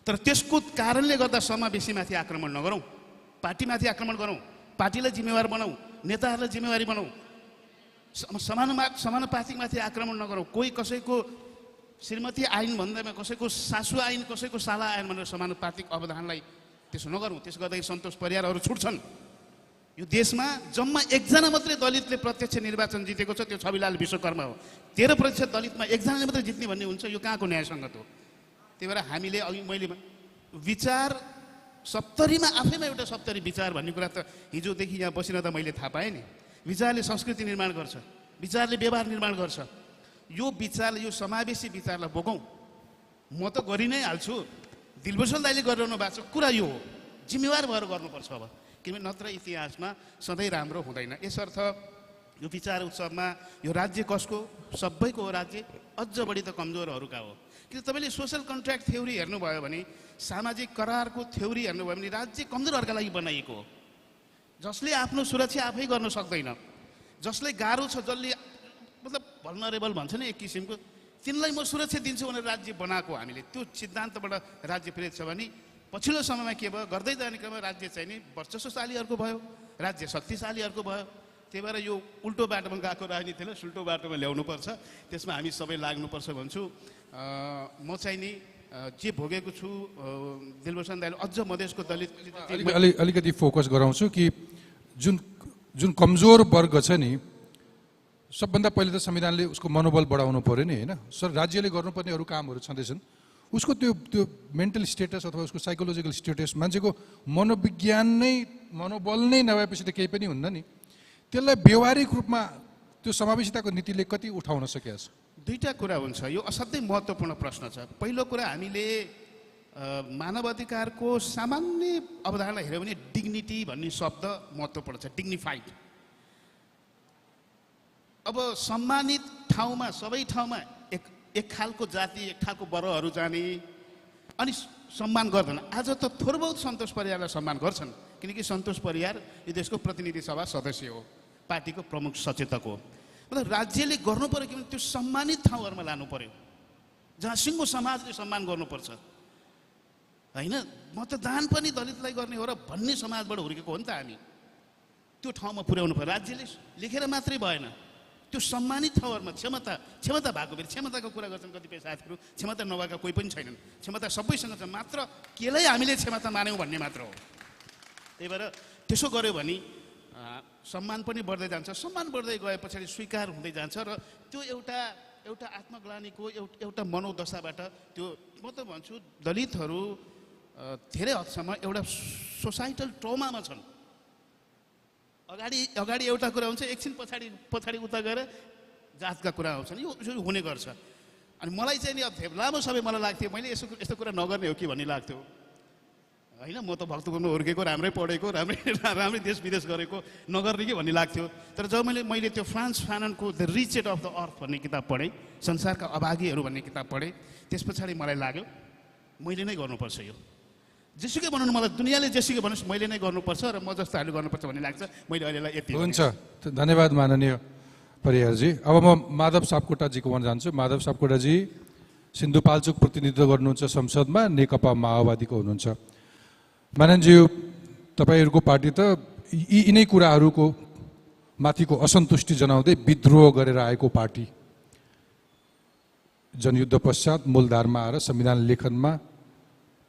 तर त्यसको कारणले गर्दा समावेशीमाथि आक्रमण नगरौँ, पार्टीमाथि आक्रमण गरौँ, पार्टीलाई जिम्मेवार बनाऊ। नेताहरूलाई जिम्मेवारी बनाऊ, समानुपातिकमाथि आक्रमण नगरौँ। कोही कसैको श्रीमती आइन भन्दैमा कसैको सासु आइन, कसैको साला आइन भनेर समानुपातिक अवधानलाई त्यसो नगरौँ। त्यसो गर्दाखेरि सन्तोष परियारहरू छुट्छन्। यो देशमा जम्मा 1जना मात्रै दलितले प्रत्यक्ष निर्वाचन जितेको छ, त्यो छविलाल विश्वकर्मा हो। 13% दलितमा 1जनाले मात्रै जित्ने भन्ने हुन्छ, यो कहाँको न्यायसङ्गत हो? त्यही भएर हामीले अघि मैले विचार 70मा आफैमा एउटा 70 विचार भन्ने कुरा त हिजोदेखि यहाँ बसिरहँदा मैले थाहा पाएँ नि। विचारले संस्कृति निर्माण गर्छ, विचारले व्यवहार निर्माण गर्छ। यो विचार, यो समावेशी विचारलाई बोकौँ। म त गरि नै हाल्छु, दिलभूषण दाइले गरिरहनु भएको छ, कुरा यो हो, जिम्मेवार भएर गर्नुपर्छ अब, किनभने नत्र इतिहासमा सधैँ राम्रो हुँदैन। यसर्थ यो विचार उत्सवमा यो राज्य कसको? सबैको हो राज्य, अझ बढी त कमजोरहरूका हो। किन तपाईँले सोसल कन्ट्र्याक्ट थ्योरी हेर्नुभयो भने, सामाजिक करारको थ्योरी हेर्नुभयो भने राज्य कमजोरहरूका लागि बनाइएको हो। जसले आफ्नो सुरक्षा आफै गर्न सक्दैन, जसले गाह्रो छ, जसले मतलब भल्नरेबल भन्छ नि एक किसिमको, तिनलाई म सुरक्षा दिन्छु भनेर राज्य बनाएको हामीले। त्यो सिद्धान्तबाट राज्य प्रेरित छ भने पछिल्लो समयमा के भयो? गर्दै जाने क्रममा राज्य चाहिँ नि वर्चस्वशालीहरूको भयो, राज्य शक्तिशालीहरूको भयो। त्यही भएर यो उल्टो बाटोमा गएको राजनीतिलाई सुल्टो बाटोमा ल्याउनुपर्छ, त्यसमा हामी सबै लाग्नुपर्छ भन्छु। म चाहिँ नि जे भोगेको छु, दिलभूषण दाइले अझ मधेसको दलित अलिकति फोकस गराउँछु कि जुन कमजोर वर्ग छ नि, सबभन्दा पहिले त संविधानले उसको मनोबल बढाउनु पर्यो नि, होइन? सर, राज्यले गर्नुपर्ने अरू कामहरू छँदैछन्, उसको त्यो मेन्टल स्टेटस अथवा उसको साइकोलोजिकल स्टेटस, मान्छेको मनोविज्ञान नै, मनोबल नै नभएपछि त केही पनि हुन्न नि। त्यसलाई व्यवहारिक रूपमा त्यो समावेशिताको नीतिले कति उठाउन सकेको छ? दुईटा कुरा हुन्छ, यो असाध्यै महत्त्वपूर्ण प्रश्न छ। पहिलो कुरा, हामीले मानव अधिकारको सामान्य अवधारणा हेऱ्यौँ भने डिग्निटी भन्ने शब्द महत्त्वपूर्ण छ, डिग्निफाइड। अब सम्मानित ठाउँमा, सबै ठाउँमा एक खालको जाति, एक खालको वर्गहरू जाने अनि सम्मान गर्दैन। आज त थोर बहुत सन्तोष परियारलाई सम्मान गर्छन्, किनकि सन्तोष परियार यो देशको प्रतिनिधि सभा सदस्य हो, पार्टीको प्रमुख सचेतक हो। मतलब राज्यले गर्नु पर्यो, किनभने त्यो सम्मानित ठाउँहरूमा लानु पर्यो, जहाँ सिङ्गो समाजले सम्मान गर्नुपर्छ, होइन? मतदान पनि दलितलाई गर्ने हो र भन्ने समाजबाट हुर्केको हो नि त हामी। त्यो ठाउँमा पुर्याउनु पर्यो। राज्यले लेखेर मात्रै भएन, त्यो सम्मानित ठाउँहरूमा क्षमता भएको फेरि क्षमताको कुरा गर्छन् कतिपय साथीहरू, क्षमता नभएका कोही पनि छैनन्, क्षमता सबैसँग छ, मात्र केलाई हामीले क्षमता मान्यौँ भन्ने मात्र हो। त्यही भएर त्यसो गर्यो भने सम्मान पनि बढ्दै जान्छ, सम्मान बढ्दै गए पछाडि स्वीकार हुँदै जान्छ र त्यो एउटा आत्मग्लानीको एउटा मनोदशाबाट त्यो, म त भन्छु दलितहरू धेरै हदसम्म एउटा सोसाइटल ट्रोमामा छन्। अगाडि एउटा कुरा हुन्छ, एकछिन पछाडि उता गएर जातका कुरा आउँछन्, यो हुने गर्छ। अनि मलाई चाहिँ नि अब लामो समय मलाई लाग्थ्यो, मैले यस्तो कुरा नगर्ने हो कि भन्ने लाग्थ्यो, होइन? म त भक्तपुरमा हुर्केको, राम्रै पढेको, राम्रै देश विदेश गरेको, नगर्ने कि भन्ने लाग्थ्यो। तर जब मैले त्यो फ्रान्स फाननको the wretched of the earth भन्ने किताब पढेँ, संसारका अभागीहरू भन्ने किताब पढेँ, त्यस पछाडि मलाई लाग्यो मैले नै गर्नुपर्छ यो। जेसुकै बनाउनु, मलाई दुनियाँले जेसुकै भन्नुहोस् मैले नै गर्नुपर्छ र म जस्ताहरूले गर्नुपर्छ भन्ने लाग्छ। मैले अहिलेलाई यति हुन्छ, धन्यवाद माननीय परियारजी। अब म माधव सापकोटाजीको भन्न जान्छु। माधव सापकोटाजी सिन्धुपाल्चोक प्रतिनिधित्व गर्नुहुन्छ संसदमा, नेकपा माओवादीको हुनुहुन्छ। माननज्यू, तपाईँहरूको पार्टी त यिनै कुराहरूको माथिको असन्तुष्टि जनाउँदै विद्रोह गरेर आएको पार्टी, जनयुद्ध पश्चात मूलधारमा आएर संविधान लेखनमा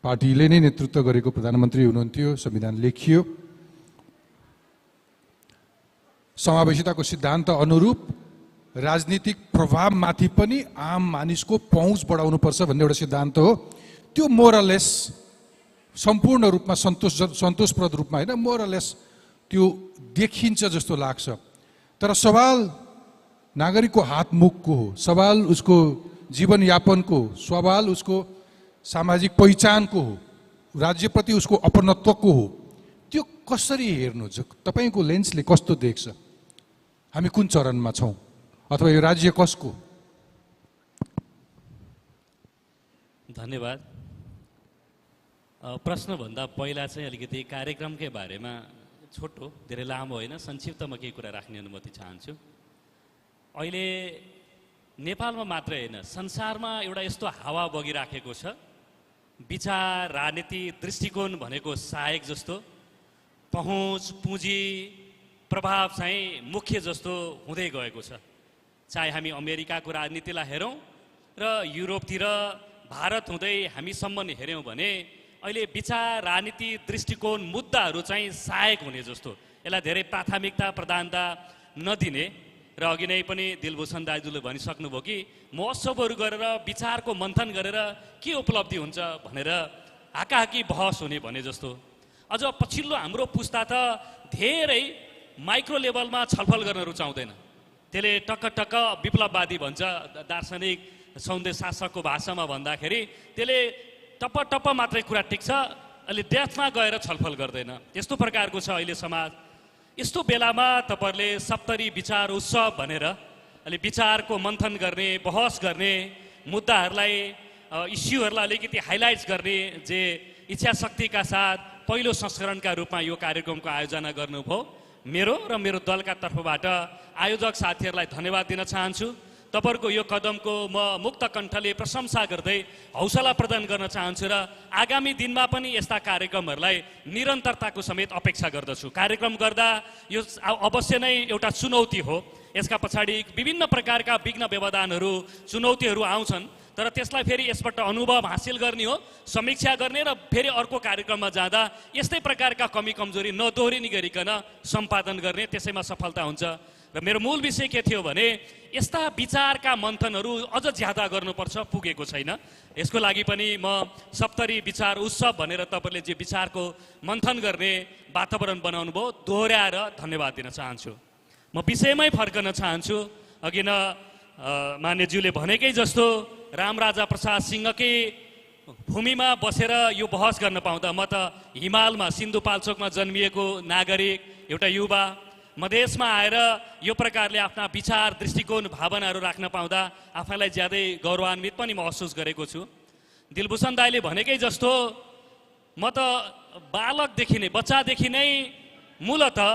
पार्टीले नै नेतृत्व गरेको प्रधानमन्त्री हुनुहुन्थ्यो, संविधान लेखियो। समावेशिताको सिद्धान्त अनुरूप राजनीतिक प्रभावमाथि पनि आम मानिसको पहुँच बढाउनुपर्छ भन्ने एउटा सिद्धान्त हो। त्यो मोरलेस सम्पूर्ण रूपमा सन्तोषप्रद रूपमा होइन, मोरलेस त्यो देखिन्छ जस्तो लाग्छ। तर सवाल नागरिकको हातमुखको हो, सवाल उसको जीवनयापनको, सवाल उसको सामाजिक पहिचानको हो, राज्यप्रति उसको अपनत्वको हो। त्यो कसरी हेर्नु? तपाईँको लेन्सले कस्तो देख्छ? हामी कुन चरणमा छौँ, अथवा यो राज्य कसको? धन्यवाद। प्रश्नभन्दा पहिला चाहिँ अलिकति कार्यक्रमकै बारेमा छोटो, धेरै लामो होइन, संक्षिप्तमा केही कुरा राख्ने अनुमति चाहन्छु। अहिले नेपालमा मात्रै होइन, संसारमा एउटा यस्तो हावा बगिराखेको छ, विचार, राजनीति, दृष्टिकोण भनेको सहायक जस्तो, पहुँच, पुँजी प्रभाव चाहिँ मुख्य जस्तो हुँदै गएको छ। चाहे हामी अमेरिकाको राजनीतिलाई हेरौँ र युरोपतिर भारत हुँदै हामीसम्म नि हेऱ्यौँ भने अहिले विचार, राजनीति, दृष्टिकोण, मुद्दाहरू चाहिँ सहायक हुने जस्तो, यसलाई धेरै प्राथमिकता प्रधानता नदिने। र अघि नै पनि दिलभूषण दाजुले भनिसक्नुभयो कि महोत्सवहरू गरेर विचारको मन्थन गरेर के उपलब्धि हुन्छ भनेर हाकाहाकी बहस हुने भने जस्तो। अझ पछिल्लो हाम्रो पुस्ता त धेरै माइक्रो लेभलमा छलफल गर्न रुचाउँदैन। त्यसले टक्क टक्क विप्लववादी भन्छ, दार्शनिक सौन्दर्य शास्त्रको भाषामा भन्दाखेरि त्यसले टप्प टप्प मात्रै कुरा टिक्छ, अहिले डेथमा गएर छलफल गर्दैन। यस्तो प्रकारको छ अहिले समाज। यस्तो बेलामा तपाईँहरूले सप्तरी विचार उत्सव भनेर अहिले विचारको मन्थन गर्ने, बहस गर्ने, मुद्दाहरूलाई इस्युहरूलाई अलिकति हाइलाइट्स गर्ने जे इच्छा शक्तिका साथ पहिलो संस्करणका रूपमा यो कार्यक्रमको आयोजना गर्नुभयो। मेरो र मेरो दलका तर्फबाट आयोजक साथीहरूलाई धन्यवाद दिन चाहन्छु। तपाईँहरूको यो कदमको म मुक्त कण्ठले प्रशंसा गर्दै हौसला प्रदान गर्न चाहन्छु र आगामी दिनमा पनि यस्ता कार्यक्रमहरूलाई निरन्तरताको समेत अपेक्षा गर्दछु। कार्यक्रम गर्दा यो अवश्य नै एउटा चुनौती हो। यसका पछाडि विभिन्न प्रकारका विघ्न व्यवधानहरू, चुनौतीहरू आउँछन्, तर त्यसलाई फेरि यसबाट अनुभव हासिल गर्ने हो, समीक्षा गर्ने र फेरि अर्को कार्यक्रममा जाँदा यस्तै प्रकारका कमी कमजोरी नदोहोरिने गरिकन सम्पादन गर्ने, त्यसैमा सफलता हुन्छ। र मेरो मूल विषय के थियो भने यस्ता विचारका मन्थनहरू अझ ज्यादा गर्नुपर्छ, पुगेको छैन। यसको लागि पनि म सप्तरी विचार उत्सव भनेर तपाईँले जे विचारको मन्थन गर्ने वातावरण बनाउनु भयो, दोहोऱ्याएर धन्यवाद दिन चाहन्छु। म विषयमै फर्कन चाहन्छु। अघि न मान्यज्यूले भनेकै जस्तो रामराजा प्रसाद सिंहकै भूमिमा बसेर यो बहस गर्न पाउँदा म त हिमालमा सिन्धुपाल्चोकमा जन्मिएको नागरिक, एउटा युवा, मधेसमा आएर यो प्रकारले आफ्ना विचार, दृष्टिकोण, भावनाहरू राख्न पाउँदा आफैलाई ज्यादै गौरवान्वित पनि महसुस गरेको छु। दिलभूषण दाईले भनेकै जस्तो म त बालकदेखि नै, बच्चादेखि नै मूलतः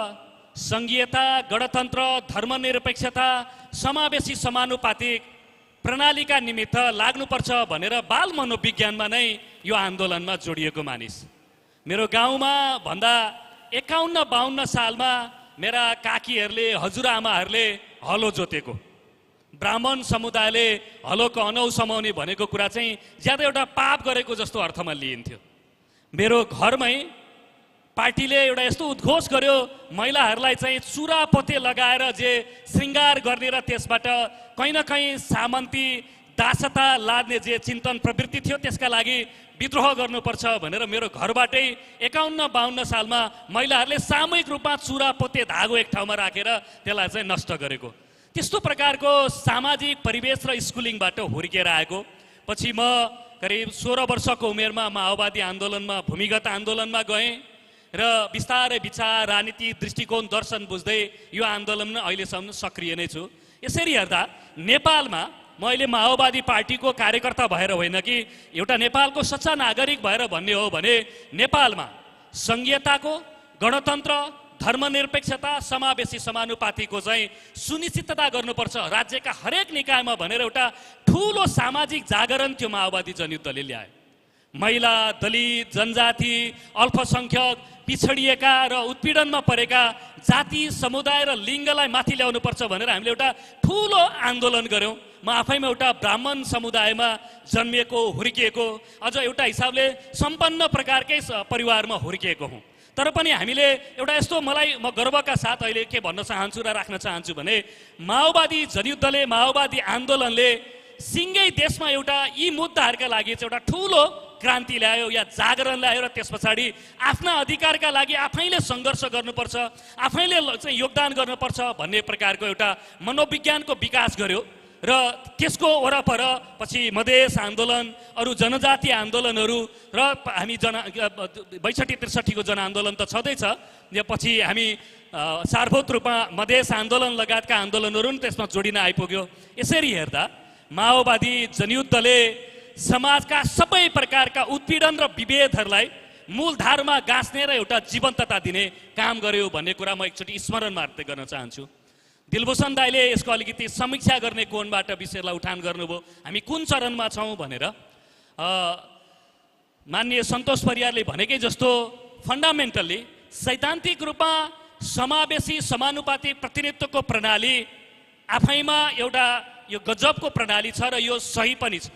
सङ्घीयता, गणतन्त्र, धर्मनिरपेक्षता, समावेशी समानुपातिक प्रणालीका निमित्त लाग्नुपर्छ भनेर बाल मनोविज्ञानमा नै यो आन्दोलनमा जोडिएको मानिस। मेरो गाउँमा भन्दा 51-52 सालमा मेरा काकीहरूले, हजुरआमाहरूले हलो जोतेको, ब्राह्मण समुदायले हलोको अनौ समाउने भनेको कुरा चाहिँ ज्यादा एउटा पाप गरेको जस्तो अर्थमा लिइन्थ्यो। मेरो घरमै पार्टीले एउटा यस्तो उद्घोष गर्यो, महिलाहरूलाई चाहिँ चुरापोते लगाएर जे श्रृङ्गार गर्ने र त्यसबाट कहीँ न कहीँ सामन्ती दासता लाद्ने जे चिन्तन प्रवृत्ति थियो त्यसका लागि विद्रोह गर्नुपर्छ भनेर मेरो घरबाटै 51-52 सालमा महिलाहरूले सामूहिक रूपमा चुरापोते धागो एक ठाउँमा राखेर त्यसलाई चाहिँ नष्ट गरेको। त्यस्तो प्रकारको सामाजिक परिवेश र स्कुलिङबाट हुर्केर आएको। पछि म करिब 16 वर्षको उमेरमा माओवादी आन्दोलनमा, भूमिगत आन्दोलनमा गएँ र बिस्तारै विचार, राजनीति, दृष्टिकोण, दर्शन बुझ्दै यो आन्दोलनमा अहिलेसम्म सक्रिय नै छु। यसरी हेर्दा नेपालमा म अहिले माओवादी पार्टीको कार्यकर्ता भएर होइन कि एउटा नेपालको सच्चा नागरिक भएर भन्ने हो भने नेपालमा सङ्घीयताको, गणतन्त्र, धर्मनिरपेक्षता, समावेशी समानुपातिको चाहिँ सुनिश्चितता गर्नुपर्छ राज्यका हरेक निकायमा भनेर एउटा ठुलो सामाजिक जागरण त्यो माओवादी जनयुद्धले ल्यायो। महिला, दलित, जनजाति, अल्पसङ्ख्यक, पिछडिएका र उत्पीडनमा परेका जाति, समुदाय र लिङ्गलाई माथि ल्याउनुपर्छ भनेर हामीले एउटा ठुलो आन्दोलन गऱ्यौँ। म आफैमा एउटा ब्राह्मण समुदायमा जन्मिएको, हुर्किएको, अझ एउटा हिसाबले सम्पन्न प्रकारकै परिवारमा हुर्किएको हुँ। तर पनि हामीले एउटा यस्तो, म गर्वका साथ अहिले के भन्न चाहन्छु र राख्न चाहन्छु भने माओवादी जनयुद्धले, माओवादी आन्दोलनले सिङ्गै देशमा एउटा यी मुद्दाहरूका लागि चाहिँ एउटा ठुलो क्रान्ति ल्यायो या जागरण ल्यायो र त्यस पछाडि आफ्ना अधिकारका लागि आफैले सङ्घर्ष गर्नुपर्छ, आफैले चाहिँ योगदान गर्नुपर्छ भन्ने प्रकारको एउटा मनोविज्ञानको विकास गर्यो। र त्यसको वरपर पछि मधेस आन्दोलन, अरू जनजाति आन्दोलनहरू र हामी 62-63 को जनआन्दोलन त छँदैछ, पछि हामी सार्वभौम रूपमा मधेस आन्दोलन लगायतका आन्दोलनहरू पनि त्यसमा जोडिन आइपुग्यो। यसरी हेर्दा माओवादी जनयुद्धले समाजका सबै प्रकारका उत्पीडन र विभेदहरूलाई मूलधारमा गाँच्ने र एउटा जीवन्तता दिने काम गर्यो भन्ने कुरा म एकचोटि स्मरण मात्र गर्न चाहन्छु। दिलभूषण दाईले यसको अलिकति समीक्षा गर्ने कोणबाट विषयलाई उठान गर्नुभयो, हामी कुन चरणमा छौँ भनेर। माननीय सन्तोष परियारले भनेकै जस्तो फन्डामेन्टल्ली सैद्धान्तिक रूपमा समावेशी समानुपातिक प्रतिनिधित्वको प्रणाली आफैमा एउटा यो गजबको प्रणाली छ र यो सही पनि छ।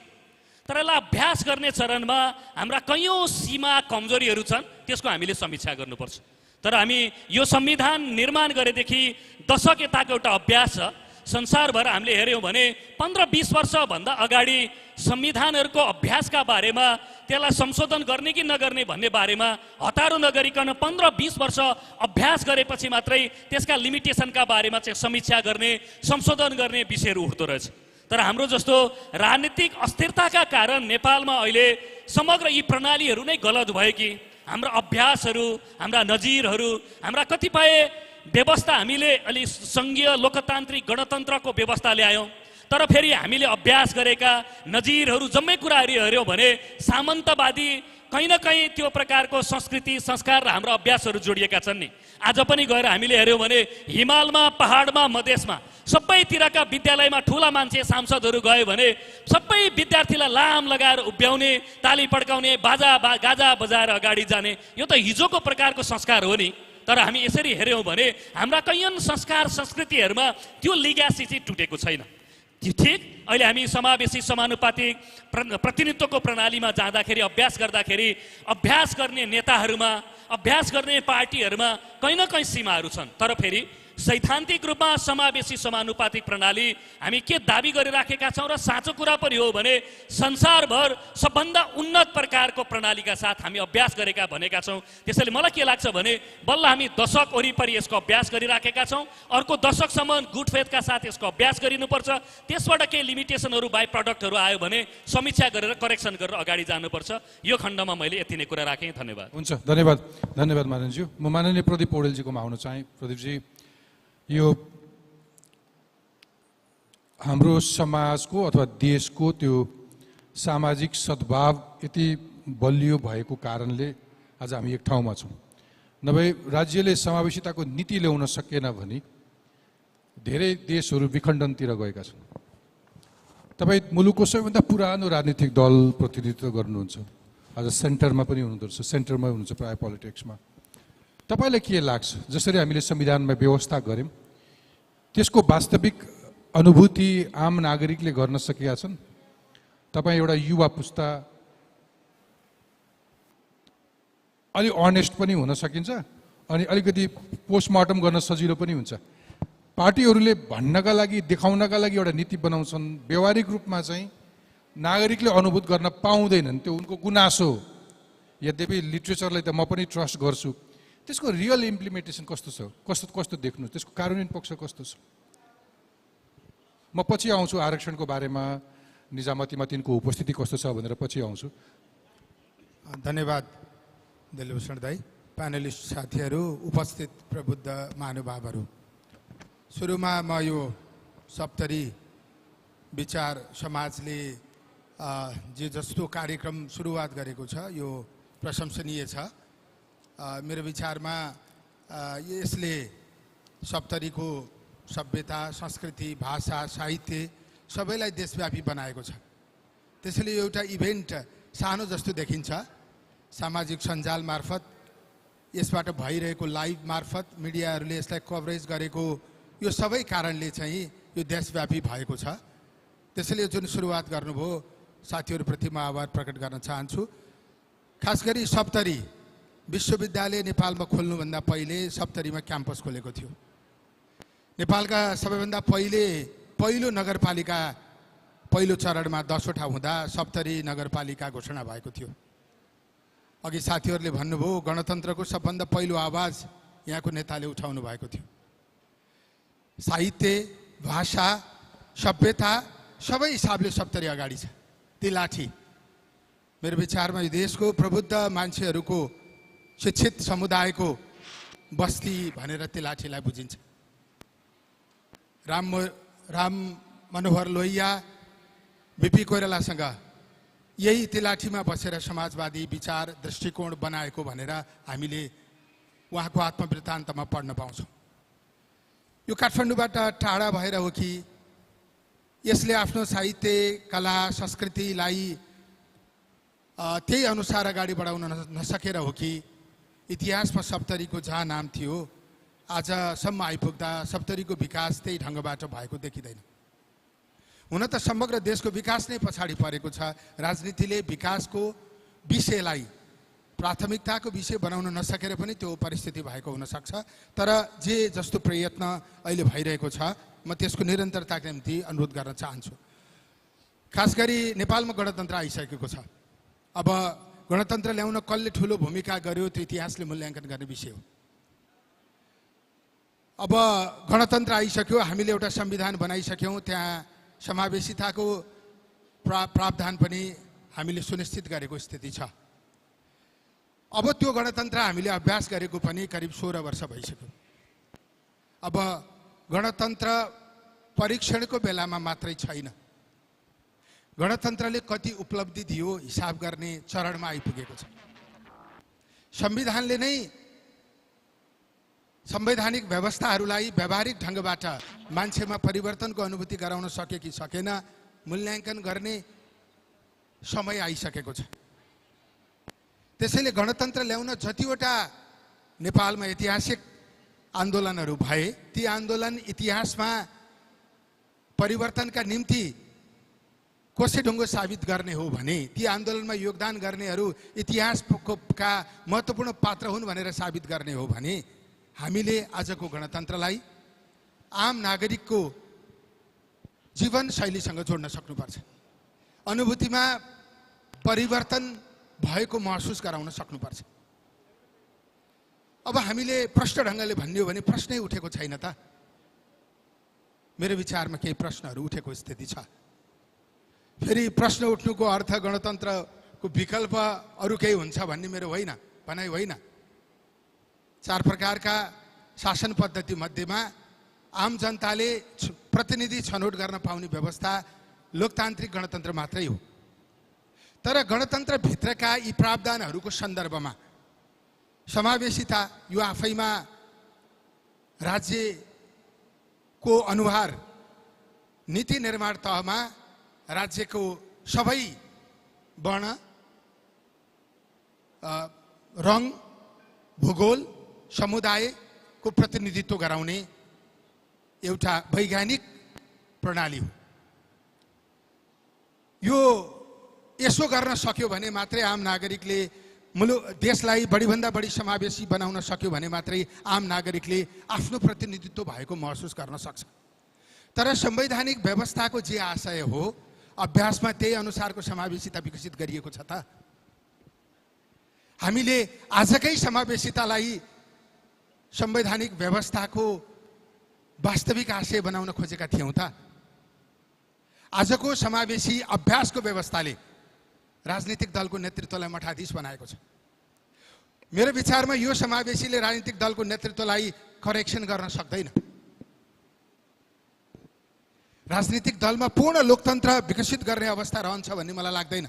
तर यसलाई अभ्यास गर्ने चरणमा हाम्रा कैयौँ सीमा कमजोरीहरू छन्, त्यसको हामीले समीक्षा गर्नुपर्छ। तर हामी यो संविधान निर्माण गरेदेखि दशक यताको एउटा अभ्यास छ। संसारभर हामीले हेऱ्यौँ भने 15-20 वर्षभन्दा अगाडि संविधानहरूको अभ्यासका बारेमा, त्यसलाई संशोधन गर्ने कि नगर्ने भन्ने बारेमा हतारो नगरिकन 15-20 वर्ष अभ्यास गरेपछि मात्रै त्यसका लिमिटेसनका बारेमा चाहिँ समीक्षा गर्ने, संशोधन गर्ने विषयहरू उठ्दो रहेछ। तर हाम्रो जस्तो राजनीतिक अस्थिरताका कारण नेपालमा अहिले समग्र यी प्रणालीहरू नै गलत भयो कि हाम्रा अभ्यासहरू, हाम्रा नजिरहरू, हाम्रा कतिपय व्यवस्था हामीले अलि सङ्घीय लोकतान्त्रिक गणतन्त्रको व्यवस्था ल्यायौँ, तर फेरि हामीले अभ्यास गरेका नजिरहरू जम्मै कुराहरू हेऱ्यौँ भने सामन्तवादी कहीँ न कहीँ त्यो प्रकारको संस्कृति संस्कार र हाम्रो अभ्यासहरू जोडिएका छन् नि। आज पनि गएर हामीले हेऱ्यौँ भने हिमालमा, पहाडमा, मधेसमा सबैतिरका विद्यालयमा ठुला मान्छे सांसदहरू गयो भने सबै विद्यार्थीलाई लाम लगाएर उभ्याउने, ताली पड्काउने, गाजा बजाएर अगाडि जाने, यो त हिजोको प्रकारको संस्कार हो नि। तर हामी यसरी हेऱ्यौँ भने हाम्रा कैयन संस्कार संस्कृतिहरूमा त्यो लिग्यासी चाहिँ टुटेको छैन। ठिक अहिले हामी समावेशी समानुपातिक प्रतिनिधित्वको प्रणालीमा जाँदाखेरि, अभ्यास गर्दाखेरि, अभ्यास गर्ने नेताहरूमा, अभ्यास गर्ने पार्टीहरूमा कहीँ न कहीँ सीमाहरू छन्। तर फेरि सैद्धान्तिक रूपमा समावेशी समानुपातिक प्रणाली हामी के दाबी गरिराखेका छौँ र साँचो कुरा पनि हो भने संसारभर सबभन्दा उन्नत प्रकारको प्रणालीका साथ हामी अभ्यास गरेका भनेका छौँ। त्यसैले मलाई के लाग्छ भने बल्ल हामी दशक वरिपरि यसको अभ्यास गरिराखेका छौँ, अर्को दशकसम्म गुड फेथका साथ यसको अभ्यास गरिनुपर्छ। त्यसबाट केही लिमिटेसनहरू बाई प्रडक्टहरू आयो भने समीक्षा गरेर करेक्सन गरेर अगाडि जानुपर्छ। यो खण्डमा मैले यति नै कुरा राखेँ। धन्यवाद। हुन्छ, धन्यवाद। धन्यवाद माननीयज्यू। म माननीय प्रदीप पौडेलजीकोमा आउन चाहेँ। प्रदीपजी, यो हाम्रो समाजको अथवा देशको त्यो सामाजिक सद्भाव यति बलियो भएको कारणले आज हामी एक ठाउँमा छौँ। नभए राज्यले समावेशिताको नीति ल्याउन सकेन भने धेरै देशहरू विखण्डनतिर गएका छन्। तपाईँ मुलुकको सबैभन्दा पुरानो राजनीतिक दल प्रतिनिधित्व गर्नुहुन्छ, आज सेन्टरमा पनि हुनुहुँदो रहेछ, सेन्टरमा हुनुहुन्छ प्राय पोलिटिक्समा। तपाईँलाई के लाग्छ जसरी हामीले संविधानमा व्यवस्था गऱ्यौँ त्यसको वास्तविक अनुभूति आम नागरिकले गर्न सकेका छन्? तपाईँ एउटा युवा पुस्ता अलि अनेस्ट पनि हुन सकिन्छ अनि अलिकति पोस्टमार्टम गर्न सजिलो पनि हुन्छ। पार्टीहरूले भन्नका लागि, देखाउनका लागि एउटा नीति बनाउँछन्, व्यवहारिक रूपमा चाहिँ नागरिकले अनुभूत गर्न पाउँदैनन्, त्यो उनको गुनासो हो। यद्यपि लिट्रेचरलाई त म पनि ट्रस्ट गर्छु, त्यसको रियल इम्प्लिमेन्टेसन कस्तो छ, कस्तो देख्नु, त्यसको कार्यान्वयन पक्ष कस्तो छ? म पछि आउँछु आरक्षणको बारेमा, निजामतीमा तिनको उपस्थिति कस्तो छ भनेर पछि आउँछु। धन्यवाद दिलभूषण दाई, प्यानलिस्ट साथीहरू, उपस्थित प्रबुद्ध महानुभावहरू। सुरुमा म यो सप्तरी विचार समाजले जे जस्तो कार्यक्रम सुरुवात गरेको छ यो प्रशंसनीय छ। मेरो विचारमा यसले सप्तरीको सभ्यता, संस्कृति, भाषा, साहित्य सबैलाई देशव्यापी बनाएको छ। त्यसैले एउटा इभेन्ट सानो जस्तो देखिन्छ, सामाजिक सञ्जाल मार्फत, यसबाट भइरहेको लाइभ मार्फत मिडियाहरूले यसलाई कभरेज गरेको यो सबै कारणले चाहिँ यो देशव्यापी भएको छ। त्यसैले जुन सुरुवात गर्नुभयो साथीहरूप्रति म आभार प्रकट गर्न चाहन्छु। खास गरी सप्तरी विश्वविद्यालय नेपालमा खोल्नुभन्दा पहिले सप्तरीमा क्याम्पस खोलेको थियो। नेपालका सबैभन्दा पहिलो नगरपालिका पहिलो चरणमा 10वटा हुँदा सप्तरी नगरपालिका घोषणा भएको थियो। अघि साथीहरूले भन्नुभयो गणतन्त्रको सबभन्दा पहिलो आवाज यहाँको नेताले उठाउनु भएको थियो। साहित्य, भाषा, सभ्यता सबै हिसाबले सप्तरी अगाडि छ। ती लाठी मेरो विचारमा यो देशको प्रबुद्ध मान्छेहरूको, शिक्षित समुदायको बस्ती भनेर ती लाठीलाई बुझिन्छ। राम मनोहर लोहिया, बिपी कोइरालासँग यही ती लाठीमा बसेर समाजवादी विचार दृष्टिकोण बनाएको भनेर हामीले उहाँको आत्मवृत्तान्तमा पढ्न पाउँछौँ। यो काठमाडौँबाट टाढा भएर हो कि यसले आफ्नो साहित्य, कला, संस्कृतिलाई त्यही अनुसार अगाडि बढाउन नसकेर हो कि इतिहासमा सप्तरीको जहाँ नाम थियो आजसम्म आइपुग्दा सप्तरीको विकास त्यही ढङ्गबाट भएको देखिँदैन। हुन त समग्र देशको विकास नै पछाडि परेको छ। राजनीतिले विकासको विषयलाई प्राथमिकताको विषय बनाउन नसकेर पनि त्यो परिस्थिति भएको हुनसक्छ। तर जे जस्तो प्रयत्न अहिले भइरहेको छ म त्यसको निरन्तरताको निम्ति अनुरोध गर्न चाहन्छु। खास गरी नेपालमा गणतन्त्र आइसकेको छ। अब गणतन्त्र ल्याउन कसले ठुलो भूमिका गर्यो त्यो इतिहासले मूल्याङ्कन गर्ने विषय हो। अब गणतन्त्र आइसक्यो, हामीले एउटा संविधान बनाइसक्यौँ, त्यहाँ समावेशिताको प्रावधान पनि हामीले सुनिश्चित गरेको स्थिति छ। अब त्यो गणतन्त्र हामीले अभ्यास गरेको पनि करिब 16 वर्ष भइसक्यो। अब गणतन्त्र परीक्षणको बेलामा मात्रै छैन, गणतन्त्रले कति उपलब्धि दियो हिसाब गर्ने चरणमा आइपुगेको छ। संविधानले नै संवैधानिक व्यवस्थाहरूलाई व्यावहारिक ढङ्गबाट मान्छेमा परिवर्तनको अनुभूति गराउन सके कि सकेन मूल्याङ्कन गर्ने समय आइसकेको छ। त्यसैले गणतन्त्र ल्याउन जतिवटा नेपालमा ऐतिहासिक आन्दोलनहरू भए ती आन्दोलन इतिहासमा परिवर्तनका निम्ति कोसेढुङ्गो साबित गर्ने हो भने ती आन्दोलनमा योगदान गर्नेहरू इतिहासका महत्त्वपूर्ण पात्र हुन् भनेर साबित गर्ने हो भने हामीले आजको गणतन्त्रलाई आम नागरिकको जीवनशैलीसँग जोड्न सक्नुपर्छ। अनुभूतिमा परिवर्तन भएको महसुस गराउन सक्नुपर्छ। अब हामीले प्रष्ट ढङ्गले भन्यो भने प्रश्नै उठेको छैन त। मेरो विचारमा केही प्रश्नहरू उठेको स्थिति छ। फेरि प्रश्न उठ्नुको अर्थ गणतन्त्रको विकल्प अरू केही हुन्छ भन्ने मेरो होइन, भनाइ होइन। 4 प्रकारका शासन पद्धति मध्येमा आम जनताले प्रतिनिधि छनौट गर्न पाउने व्यवस्था लोकतान्त्रिक गणतन्त्र मात्रै हो। तर गणतन्त्रभित्रका यी प्रावधानहरूको सन्दर्भमा समावेशिता यो आफैमा राज्यको अनुहार नीति निर्माण तहमा राज्यको सबै वर्ण, रङ, भूगोल, समुदायको प्रतिनिधित्व गराउने एउटा वैज्ञानिक प्रणाली हो। यो यसो गर्न सक्यो भने मात्रै आम नागरिकले देशलाई बढीभन्दा बढी समावेशी बनाउन सक्यो भने मात्रै आम नागरिकले आफ्नो प्रतिनिधित्व भएको महसुस गर्न सक्छ। तर संवैधानिक व्यवस्थाको जे आशय हो अभ्यासमा त्यही अनुसारको समावेशिता विकसित गरिएको छ त। हामीले आजकै समावेशितालाई संवैधानिक व्यवस्थाको वास्तविक आशय बनाउन खोजेका थियौँ त। आजको समावेशी अभ्यासको व्यवस्थाले राजनीतिक दलको नेतृत्वलाई मठाधीश बनाएको छ। मेरो विचारमा यो समावेशीले राजनीतिक दलको नेतृत्वलाई करेक्सन गर्न सक्दैन। राजनीतिक दलमा पूर्ण लोकतन्त्र विकसित गर्ने अवस्था रहन्छ भन्ने मलाई लाग्दैन।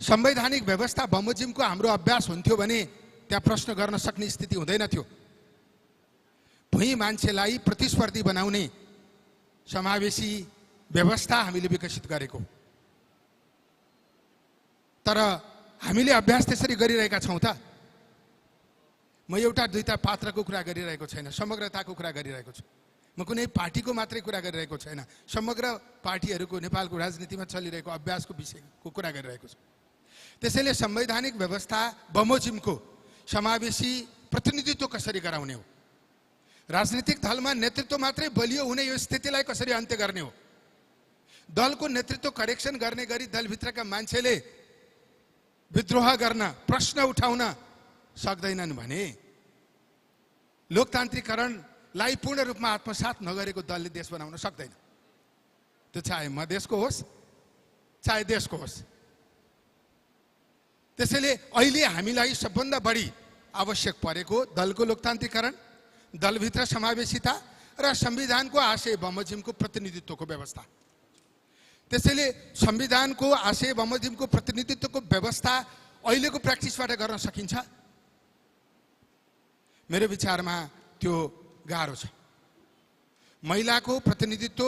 संवैधानिक व्यवस्था बमोजिमको हाम्रो अभ्यास हुन्थ्यो भने त्यहाँ प्रश्न गर्न सक्ने स्थिति हुँदैन थियो। भुइँ मान्छेलाई प्रतिस्पर्धी बनाउने समावेशी व्यवस्था हामीले विकसित गरेको। तर हामीले अभ्यास त्यसरी गरिरहेका छौँ त। म एउटा दुईटा पात्रको कुरा गरिरहेको छैन, समग्रताको कुरा गरिरहेको छु। म कुनै पार्टीको मात्रै कुरा गरिरहेको छैन, समग्र पार्टीहरूको नेपालको राजनीतिमा चलिरहेको अभ्यासको विषयको कुरा गरिरहेको छु। त्यसैले संवैधानिक व्यवस्था बमोजिमको समावेशी प्रतिनिधित्व कसरी गराउने हो, राजनीतिक दलमा नेतृत्व मात्रै बलियो हुने यो स्थितिलाई कसरी अन्त्य गर्ने हो, दलको नेतृत्व करेक्सन गर्ने गरी दलभित्रका मान्छेले विद्रोह गर्न प्रश्न उठाउन सक्दैनन् भने लोकतान्त्रिकरणलाई पूर्ण रूपमा आत्मसात नगरेको दलले देश बनाउन सक्दैन। त्यो चाहे मधेसको होस् चाहे देशको होस्। त्यसैले अहिले हामीलाई सबभन्दा बढी आवश्यक परेको दलको लोकतान्त्रिकरण, दलभित्र समावेशिता र संविधानको आशय बमोजिमको प्रतिनिधित्वको व्यवस्था। त्यसैले संविधानको आशय बमोजिमको प्रतिनिधित्वको व्यवस्था अहिलेको प्र्याक्टिसबाट गर्न सकिन्छ? मेरो विचारमा त्यो गाह्रो छ। महिलाको प्रतिनिधित्व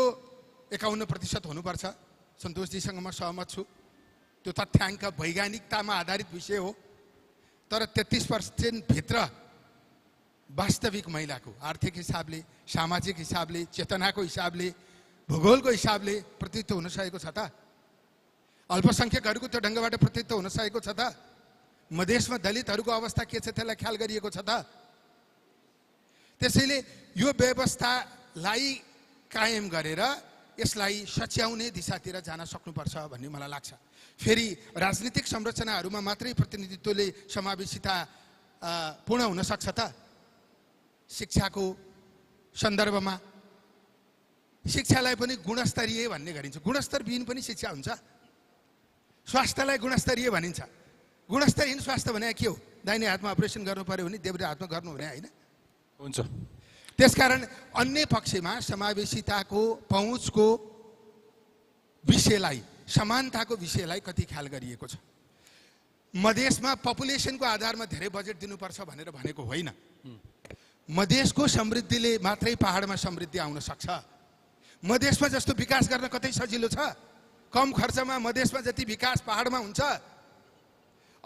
51% हुनुपर्छ, सन्तोषजीसँग म सहमत छु। त्यो तथ्याङ्क वैज्ञानिकतामा आधारित विषय हो। तर 33% भित्र वास्तविक महिलाको आर्थिक हिसाबले, सामाजिक हिसाबले, चेतनाको हिसाबले, भूगोलको हिसाबले प्रतिनिधित्व हुन सकेको छ त? अल्पसङ्ख्यकहरूको त्यो ढङ्गबाट प्रतिनिधित्व हुन सकेको छ त? मधेसमा दलितहरूको अवस्था के छ त्यसलाई ख्याल गरिएको छ त? त्यसैले यो व्यवस्थालाई कायम गरेर यसलाई सच्याउने दिशातिर जान सक्नुपर्छ भन्ने मलाई लाग्छ। फेरि राजनीतिक संरचनाहरूमा मात्रै प्रतिनिधित्वले समावेशिता पूर्ण हुन सक्छ त? शिक्षाको सन्दर्भमा शिक्षालाई पनि गुणस्तरीय भन्ने गरिन्छ। गुणस्तरविहीन पनि शिक्षा हुन्छ। स्वास्थ्यलाई गुणस्तरीय भनिन्छ। गुणस्तरहीन स्वास्थ्य भने के हो? दाहिने हातमा अपरेसन गर्नु पर्यो भने देब्रे हातमा गर्नु भने होइन। हुन्छ। त्यसकारण अन्य पक्षमा समावेशिताको पहुँचको विषयलाई, समानताको विषयलाई कति ख्याल गरिएको छ? मधेसमा पपुलेसनको आधारमा धेरै बजेट दिनुपर्छ भनेर भनेको होइन। मधेसको समृद्धिले मात्रै पहाडमा समृद्धि आउन सक्छ। मधेसमा जस्तो विकास गर्न कतै सजिलो छ? कम खर्चमा मधेसमा जति विकास पहाडमा हुन्छ,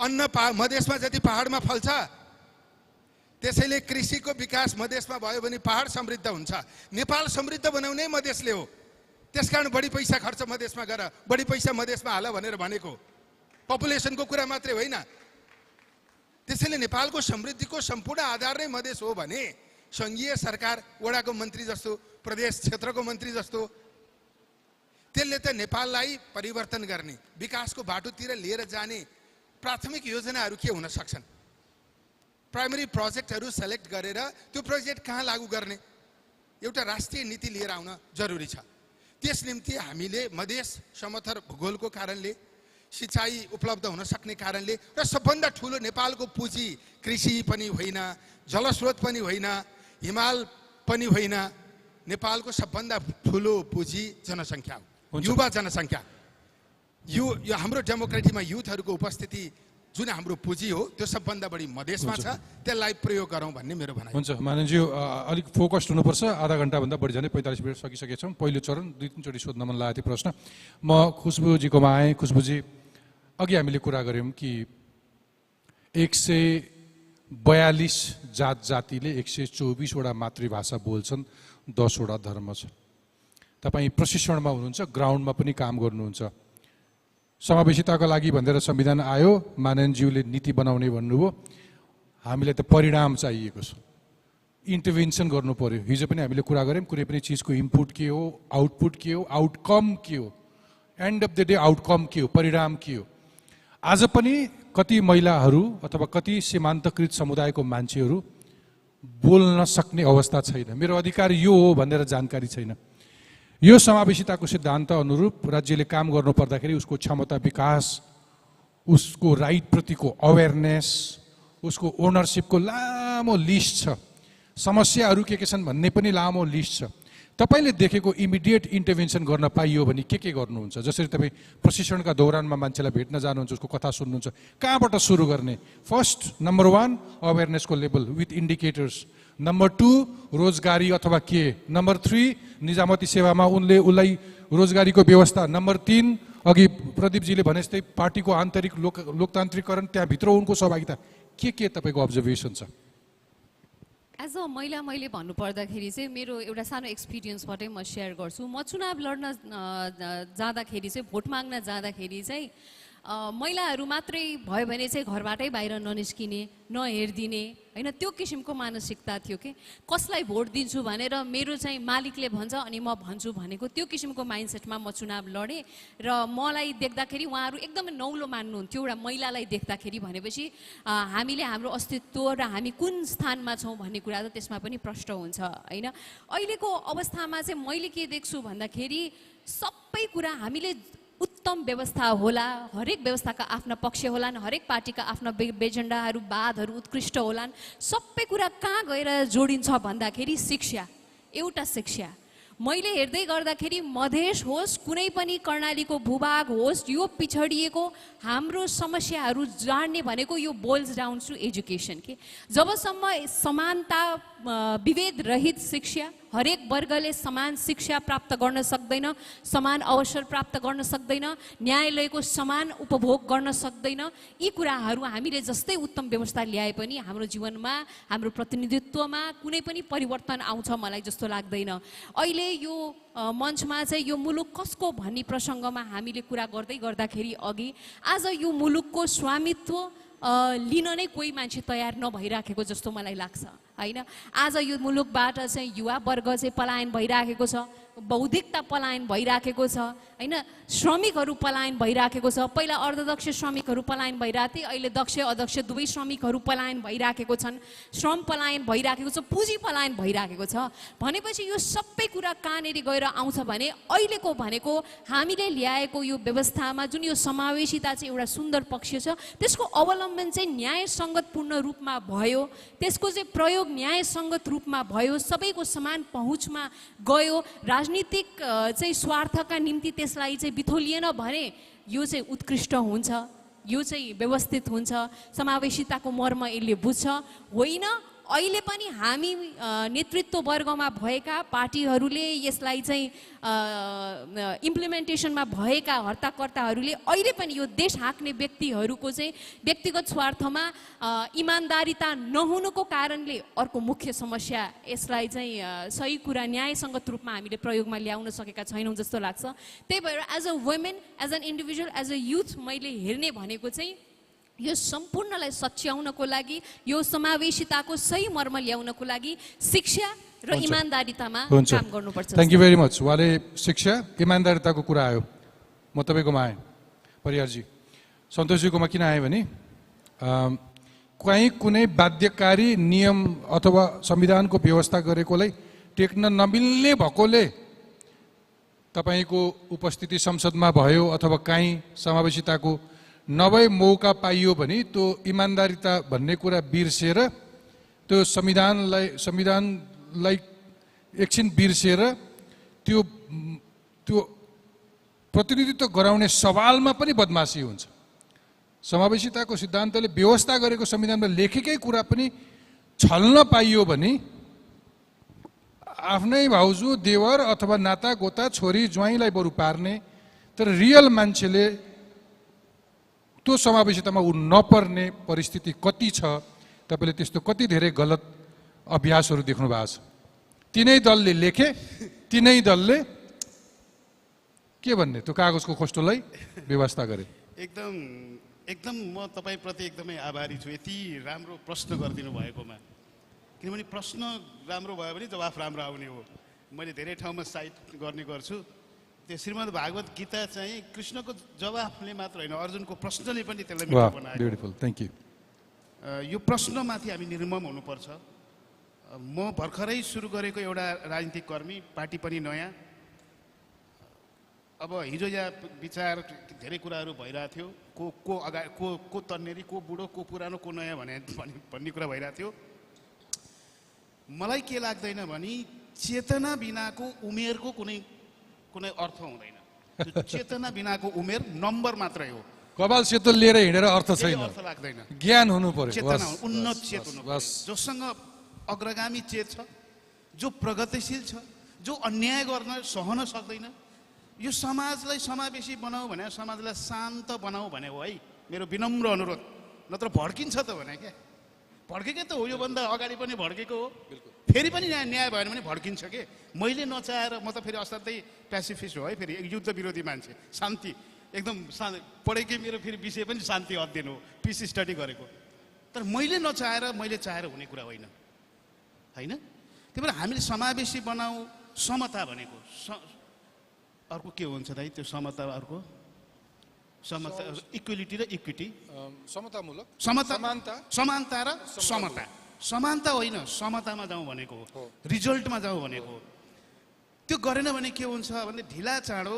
मधेसमा जति पहाडमा फल्छ। त्यसैले कृषिको विकास मधेसमा भयो भने पहाड समृद्ध हुन्छ। नेपाल समृद्ध बनाउने मधेसले हो। त्यसकारण बढी पैसा खर्च मधेसमा गर, बढी पैसा मधेसमा हाल भनेर भनेको पपुलेसनको कुरा मात्रै होइन। त्यसैले नेपालको समृद्धिको सम्पूर्ण आधार नै मधेस हो भने सङ्घीय सरकार, वडाको मन्त्री जस्तो, प्रदेश क्षेत्रको मन्त्री जस्तो, त्यसले त नेपाललाई परिवर्तन गर्ने, विकासको बाटोतिर लिएर जाने प्राथमिक योजनाहरू के हुन सक्छन्? प्राइमरी प्रोजेक्टहरू सेलेक्ट गरेर त्यो प्रोजेक्ट कहाँ लागू गर्ने एउटा राष्ट्रिय नीति लिएर आउन जरुरी छ। त्यस निम्ति हामीले मधेस समथर भूगोलको कारणले, सिँचाइ उपलब्ध हुन सक्ने कारणले र सबभन्दा ठुलो नेपालको पुँजी कृषि पनि होइन, जलस्रोत पनि होइन, हिमाल पनि होइन, नेपालको सबभन्दा ठुलो पुँजी जनसङ्ख्या हो, युवा जनसङ्ख्या। यो हाम्रो डेमोक्रेसीमा युथहरूको उपस्थिति जुन हाम्रो पुँजी हो त्यो सबभन्दा बढी मधेसमा छ। त्यसलाई प्रयोग गरौँ भन्ने मेरो भनाइ। हुन्छ माननीयज्यू, अलिक फोकस्ड हुनुपर्छ। आधा घन्टाभन्दा बढी झन् 45 मिनट सकिसकेछौँ। पहिलो चरण 2-3 चोटि सोध्न मन लागेको थियो प्रश्न। म खुसबुजीकोमा आएँ। खुसबुजी, अघि हामीले कुरा गऱ्यौँ कि 142 जात जातिले 124 वटा मातृभाषा बोल्छन्, 10 वटा धर्म छ। तपाईँ प्रशिक्षणमा हुनुहुन्छ, ग्राउन्डमा पनि काम गर्नुहुन्छ। समावेशिताको लागि भनेर संविधान आयो, माननीयज्यूले नीति बनाउने भन्नुभयो। हामीलाई त परिणाम चाहिएको छ, इन्टरभेन्सन गर्नु पर्यो। हिजो पनि हामीले कुरा गऱ्यौँ, कुनै पनि चिजको इनपुट के हो, आउटपुट के हो, आउटकम के हो, and of the day outcome के हो, परिणाम के हो। आज पनि कति महिलाहरू अथवा कति सीमान्तकृत समुदायको मान्छेहरू बोल्न सक्ने अवस्था छैन। मेरो अधिकार यो हो भनेर जानकारी छैन। यो समावेशिताको सिद्धान्त अनुरूप राज्यले काम गर्नु पर्दाखेरि उसको क्षमता विकास, उसको राइटप्रतिको अवेरनेस, उसको ओनरसिपको लामो लिस्ट छ। समस्याहरू के छन् भन्ने पनि लामो लिस्ट छ। तपाईँले देखेको इमिडिएट इन्टरभेन्सन गर्न पाइयो भने के गर्नुहुन्छ? जसरी तपाईँ प्रशिक्षणका दौरानमा मान्छेलाई भेट्न जानुहुन्छ, उसको कथा सुन्नुहुन्छ, कहाँबाट सुरु गर्ने? फर्स्ट, नम्बर 1 अवेरनेसको लेभल विथ इन्डिकेटर्स। नम्बर 2 रोजगारी अथवा के। नम्बर 3 निजामती सेवामा उसलाई रोजगारीको व्यवस्था। नम्बर 3 अघि प्रदीपजीले भने जस्तै पार्टीको आन्तरिक लोकतान्त्रिकरण, त्यहाँभित्र उनको सहभागिता। के तपाईँको अब्जर्भेसन छ? एज अ महिला मैले भन्नुपर्दाखेरि चाहिँ मेरो एउटा सानो एक्सपिरियन्सबाटै म सेयर गर्छु। म चुनाव लड्न जाँदाखेरि चाहिँ, भोट माग्न जाँदाखेरि चाहिँ महिलाहरू मात्रै भयो भने चाहिँ घरबाटै बाहिर ननिस्किने, नहेरिदिने होइन, त्यो किसिमको मानसिकता थियो कि कसलाई भोट दिन्छु भनेर मेरो चाहिँ मालिकले भन्छ अनि म भन्छु भनेको त्यो किसिमको माइन्डसेटमा म चुनाव लडेँ। र मलाई देख्दाखेरि उहाँहरू एकदमै नौलो मान्नुहुन्थ्यो। एउटा महिलालाई देख्दाखेरि भनेपछि हामीले हाम्रो अस्तित्व र हामी कुन स्थानमा छौँ भन्ने कुरा त त्यसमा पनि प्रष्ट हुन्छ होइन। अहिलेको अवस्थामा चाहिँ मैले के देख्छु भन्दाखेरि सबै कुरा हामीले उत्तम व्यवस्था होला, हरेक व्यवस्थाका आफ्ना पक्ष होलान्, हरेक पार्टीका आफ्ना एजेन्डाहरू, वादहरू उत्कृष्ट होलान्। सबै कुरा कहाँ गएर जोडिन्छ भन्दाखेरि शिक्षा, एउटा शिक्षा। मैले हेर्दै गर्दाखेरि मधेस होस्, कुनै पनि कर्णालीको भूभाग होस्, यो पिछडिएको हाम्रो समस्याहरू जान्ने भनेको यो बोइल्स डाउन टु एजुकेसन के। जबसम्म समानता, विभेद रहित शिक्षा, हरेक वर्गले समान शिक्षा प्राप्त गर्न सक्दैन, समान अवसर प्राप्त गर्न सक्दैन, न्यायालयको समान उपभोग गर्न सक्दैन। यी कुराहरू हामीले जस्तै उत्तम व्यवस्था ल्याए पनि हाम्रो जीवनमा, हाम्रो प्रतिनिधित्वमा कुनै पनि परिवर्तन आउँछ मलाई जस्तो लाग्दैन। अहिले यो मञ्चमा चाहिँ यो मुलुक कसको भन्ने प्रसङ्गमा हामीले कुरा गर्दै गर्दाखेरि अघि आज यो मुलुकको स्वामित्व लिन नै कोही मान्छे तयार नभइराखेको जस्तो मलाई लाग्छ हैन। आज यो मुलुकबाट चाहिँ युवा वर्ग चाहिँ पलायन भइराखेको छ, बौद्धिकता पलायन भइराखेको छ हैन, श्रमिकहरू पलायन भइराखेको छ। पहिला अर्धदक्ष श्रमिकहरू पलायन भइरहेको थिए, अहिले दक्ष अध्यक्ष दुवै श्रमिकहरू पलायन भइराखेको छन्, श्रम पलायन भइराखेको छ, पुँजी पलायन भइराखेको छ। भनेपछि यो सबै कुरा कहाँनिर गएर आउँछ भने अहिलेको भनेको हामीले ल्याएको यो व्यवस्थामा जुन यो समावेशिता चाहिँ एउटा सुन्दर पक्ष छ, त्यसको अवलम्बन चाहिँ न्यायसङ्गतपूर्ण रूपमा भयो, त्यसको चाहिँ प्रयोग न्यायसङ्गत रूपमा भयो, सबैको समान पहुँचमा गयो। राजनीतिक चाहिँ स्वार्थका निम्ति त्यसलाई चाहिँ बिथोलिएन भने यो चाहिँ उत्कृष्ट हुन्छ, यो चाहिँ व्यवस्थित हुन्छ, समावेशिताको मर्म यसले बुझ्छ। होइन अहिले पनि हामी नेतृत्व वर्गमा भएका पार्टीहरूले यसलाई चाहिँ इम्प्लिमेन्टेसनमा भएका हर्ताकर्ताहरूले अहिले पनि यो देश हाँक्ने व्यक्तिहरूको चाहिँ व्यक्तिगत स्वार्थमा इमान्दारिता नहुनुको कारणले अर्को मुख्य समस्या यसलाई चाहिँ सही कुरा न्यायसङ्गत रूपमा हामीले प्रयोगमा ल्याउन सकेका छैनौँ जस्तो लाग्छ। त्यही भएर as a women, as an individual, as a youth मैले हेर्ने भनेको चाहिँ यो सम्पूर्णलाई सच्याउनको लागि, यो समावेशिताको सही मर्म ल्याउनको लागि शिक्षा र इमान्दारितामा काम गर्नुपर्छ। Thank you very much. उहाँले शिक्षा इमान्दारिताको कुरा आयो, म तपाईँकोमा आएँ परियारजी। सन्तोषजीकोमा किन आएँ भने कहीँ कुनै बाध्यकारी नियम अथवा संविधानको व्यवस्था गरेकोलाई टेक्न नमिल्ने भएकोले तपाईँको उपस्थिति संसदमा भयो अथवा काहीँ समावेशिताको नभए मौका पाइयो भने त्यो इमान्दारिता भन्ने कुरा बिर्सेर, त्यो संविधानलाई एकछिन बिर्सेर त्यो प्रतिनिधित्व गराउने सवालमा पनि बदमासी हुन्छ। समावेशिताको सिद्धान्तले व्यवस्था गरेको संविधानमा लेखेकै कुरा पनि छल्न पाइयो भने आफ्नै भाउजू, देवर अथवा नाता गोता, छोरी ज्वाइँलाई बरु पार्ने, तर रियल मान्छेले त्यो समावेशितामा ऊ नपर्ने परिस्थिति कति छ। तपाईँले त्यस्तो कति धेरै गलत अभ्यासहरू देख्नु भएको छ। तिनै दलले लेखे, तिनै दलले के भन्ने त्यो कागजको खोस्टोलाई व्यवस्था गरे। एकदम म तपाईँप्रति एकदमै आभारी छु यति राम्रो प्रश्न गरिदिनु भएकोमा। किनभने प्रश्न राम्रो भयो भने जवाफ राम्रो आउने हो। मैले धेरै ठाउँमा साइट गर्ने गर्छु। त्यो श्रीमद् भागवत गीता चाहिँ कृष्णको जवाफले मात्र होइन, अर्जुनको प्रश्नले पनि त्यसलाई मिठो बनायो। Beautiful, thank you. यो प्रश्नमाथि हामी निर्मम हुनुपर्छ। म भर्खरै सुरु गरेको एउटा राजनीतिक कर्मी, पार्टी पनि नयाँ। अब हिजो यहाँ विचार धेरै कुराहरू भइरहेको थियो, को अगाडि, को तन्नेरी, को बुढो, को पुरानो, को नयाँ भन्ने कुरा भइरहेको थियो। मलाई के लाग्दैन भने चेतना बिनाको उमेरको कुनै अर्थ हुँदैन। चेतना बिनाको उमेर नम्बर मात्रै हो। कपाल सेतो लिएर हिँडेर अर्थ छैन, अर्थ लाग्दैन। ज्ञान हुनु पर्यो, चेतना, उन्नत चेत हुनु पर्यो, जोसँग अग्रगामी चेत छ, जो प्रगतिशील छ, जो अन्याय गर्न सहन सक्दैन। यो समाजलाई समावेशी बनाऊ भने, समाजलाई शान्त बनाऊ भने हो है मेरो विनम्र अनुरोध। नत्र भड्किन्छ त भने क्या, भड्केकै त हो, योभन्दा अगाडि पनि भड्केको हो, फेरि पनि न्याय भएन भने भड्किन्छ के। मैले नचाहेर, म त फेरि असाध्यै प्यासिफिस्ट हो है, फेरि युद्ध विरोधी मान्छे, शान्ति एकदम पढेकै मेरो फेरि विषय पनि शान्ति अध्ययन हो, पिस स्टडी गरेको। तर मैले नचाहेर, मैले चाहेर हुने कुरा होइन होइन। त्यही भएर हामीले समावेशी बनाऊ, समता भनेको अर्को के हुन्छ दाइ? त्यो समता अर्को समता, इक्वेलिटी र इक्विटी, समतामूलक, समानता र समता। समानता होइन, समतामा जाउँ भनेको हो, रिजल्टमा जाउँ भनेको हो। त्यो गरेन भने के हुन्छ भने ढिला चाँडो,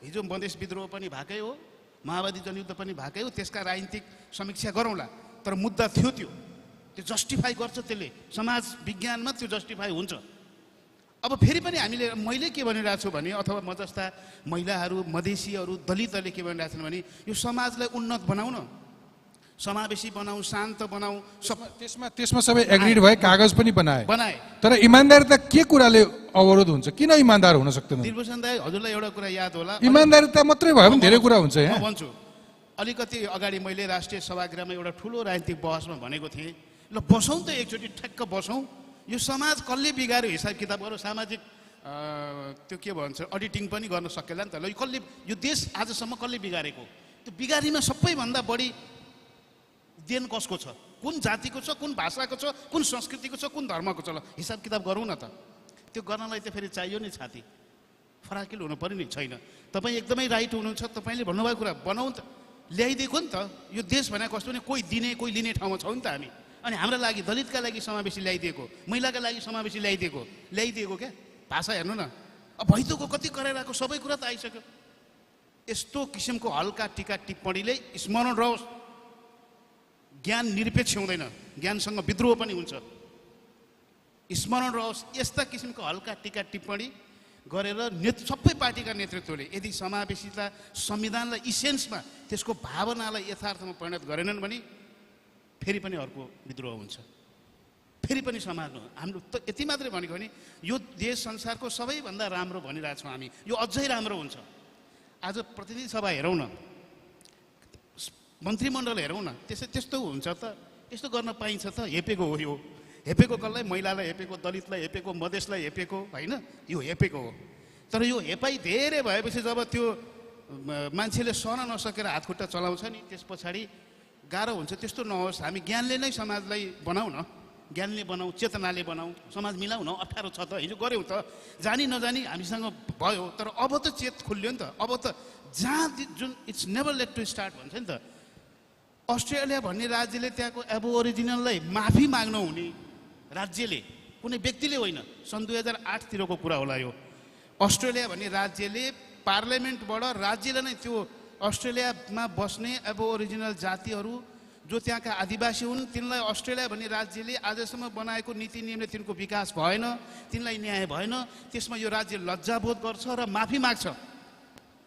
हिजो मधेस विद्रोह पनि भएकै हो, माओवादी जनयुद्ध पनि भएकै हो, त्यसका राजनीतिक समीक्षा गरौँला। तर मुद्दा थियो, त्यो जस्टिफाई गर्छ, त्यसले समाज विज्ञानमा त्यो जस्टिफाई हुन्छ। अब फेरि पनि हामीले, मैले के भनिरहेको छु भने, अथवा म जस्ता महिलाहरू, मधेसीहरू, दलितहरूले के भनिरहेको छन् भने यो समाजलाई उन्नत बनाउन, समावेशी बनाऊ, शान्त बनाऊ, सब त्यसमा सबै एग्रिड भए, कागज पनि बनाए। बनाए। तर इमान्दारिता के कुराले अवरोध हुन्छ? किन इमान्दार हुन सक्दैन? दिलभूषण दाइ, हजुरलाई एउटा कुरा याद होला, इमान्दारिता मात्रै भयो भने धेरै कुरा हुन्छ म यहाँ। भन्छु, अलिकति अगाडि मैले राष्ट्रिय सभागृहमा एउटा ठुलो राजनीतिक बहसमा भनेको थिएँ, ल बसौँ त एकचोटि, ठ्याक्क बसौँ, यो समाज कसले बिगार्यो हिसाब किताब गरेर सामाजिक त्यो के भन्छ अडिटिङ पनि गर्न सकेला नि त। ल कसले, यो देश आजसम्म कसले बिगारेको, त्यो बिगारीमा सबैभन्दा बढी देन कसको छ, कुन जातिको छ, कुन भाषाको छ, कुन संस्कृतिको छ, कुन धर्मको छ, ल हिसाब किताब गरौँ न त। त्यो गर्नलाई त फेरि चाहियो नि छाती, फराकिलो हुनु पर्यो नि। छैन, तपाईँ एकदमै राइट हुनुहुन्छ, तपाईँले भन्नुभएको कुरा बनाउँ त, ल्याइदिएको नि त। यो देश भनेको कस्तो भने कोही दिने कोही लिने ठाउँमा छौँ नि त हामी। अनि हाम्रो लागि, दलितका लागि समावेशी ल्याइदिएको, महिलाका लागि समावेशी ल्याइदिएको क्या। भाषा हेर्नु न, अब भइदिएको कति कराइरहेको सबै कुरा त आइसक्यो। यस्तो किसिमको हल्का टिका टिप्पणीले स्मरण रहोस्, ज्ञान निरपेक्ष हुँदैन, ज्ञानसँग विद्रोह पनि हुन्छ। स्मरण रहोस्, यस्ता किसिमको हल्का टिका टिप्पणी गरेर सबै पार्टीका नेतृत्वले यदि समावेशिता, संविधानलाई इसेन्समा, त्यसको भावनालाई यथार्थमा परिणत गरेनन् भने फेरि पनि अर्को विद्रोह हुन्छ, फेरि पनि समाजमा। हाम्रो त यति मात्रै भनेको भने यो देश संसारको सबैभन्दा राम्रो भनिरहेछौँ हामी, यो अझै राम्रो हुन्छ। आज प्रतिनिधि सभा हेरौँ न, मन्त्रीमण्डल हेरौँ न, त्यस्तो हुन्छ त, त्यस्तो गर्न पाइन्छ त? हेपेको हो यो, हेपेको कसलाई? महिलालाई हेपेको, दलितलाई हेपेको, मधेसलाई हेपेको, होइन, यो हेपेको हो। तर यो हेपाइ धेरै भएपछि जब त्यो मान्छेले सहन नसकेर हातखुट्टा चलाउँछ नि, त्यस पछाडि गाह्रो हुन्छ। त्यस्तो नहोस्, हामी ज्ञानले नै समाजलाई बनाऊ न, ज्ञानले बनाऊ, चेतनाले बनाऊ, समाज मिलाऊ न। 18 छ त, हिजो गऱ्यौँ त, जानी नजानी हामीसँग भयो, तर अब त चेत खुल्यो नि त। अब त जहाँ जुन it's never late to start भन्छ नि त। अस्ट्रेलिया भन्ने राज्यले त्यहाँको एबोरिजिनललाई माफी माग्नु हुने, राज्यले, कुनै व्यक्तिले होइन, सन् 2008 तिरको कुरा होला यो। अस्ट्रेलिया भन्ने राज्यले पार्लियामेन्टबाट राज्यले नै त्यो अस्ट्रेलियामा बस्ने एबोरिजिनल जातिहरू जो त्यहाँका आदिवासी हुन्, तिनलाई अस्ट्रेलिया भन्ने राज्यले आजसम्म बनाएको नीति नियमले तिनको विकास भएन, तिनलाई न्याय भएन, त्यसमा यो राज्य लज्जाबोध गर्छ र माफी माग्छ।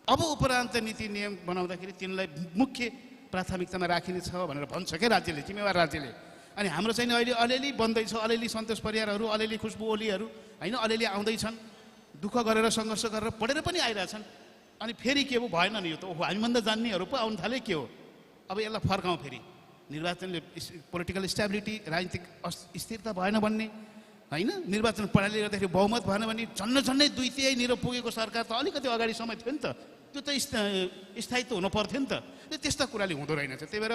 अब उपरान्त नीति नियम बनाउँदाखेरि तिनलाई मुख्य प्राथमिकतामा राखिने छ भनेर भन्छ क्या राज्यले, जिम्मेवार राज्यले। अनि हाम्रो चाहिँ अहिले अलिअलि बन्दैछ, अलिअलि सन्तोष परियारहरू, अलिअलि खुसबु ओलीहरू, होइन, अलिअलि आउँदैछन्, दुःख गरेर सङ्घर्ष गरेर पढेर पनि आइरहेछन्। अनि फेरि के हो, भएन नि यो त, ओहो हामीभन्दा जान्नेहरू पो आउनु थाले, के हो अब यसलाई फर्काउँ फेरि। निर्वाचनले पोलिटिकल स्टेबिलिटी, राजनीतिक स्थिरता भएन भन्ने, होइन, निर्वाचन प्रणालीले गर्दाखेरि बहुमत भएन भने झन्नै 2/3 पुगेको सरकार त अलिकति अगाडि समय थियो नि त, त्यो त स्थायित्व हुनु पर्थ्यो नि त। त्यस्ता कुराले हुँदो रहेनछ। त्यही भएर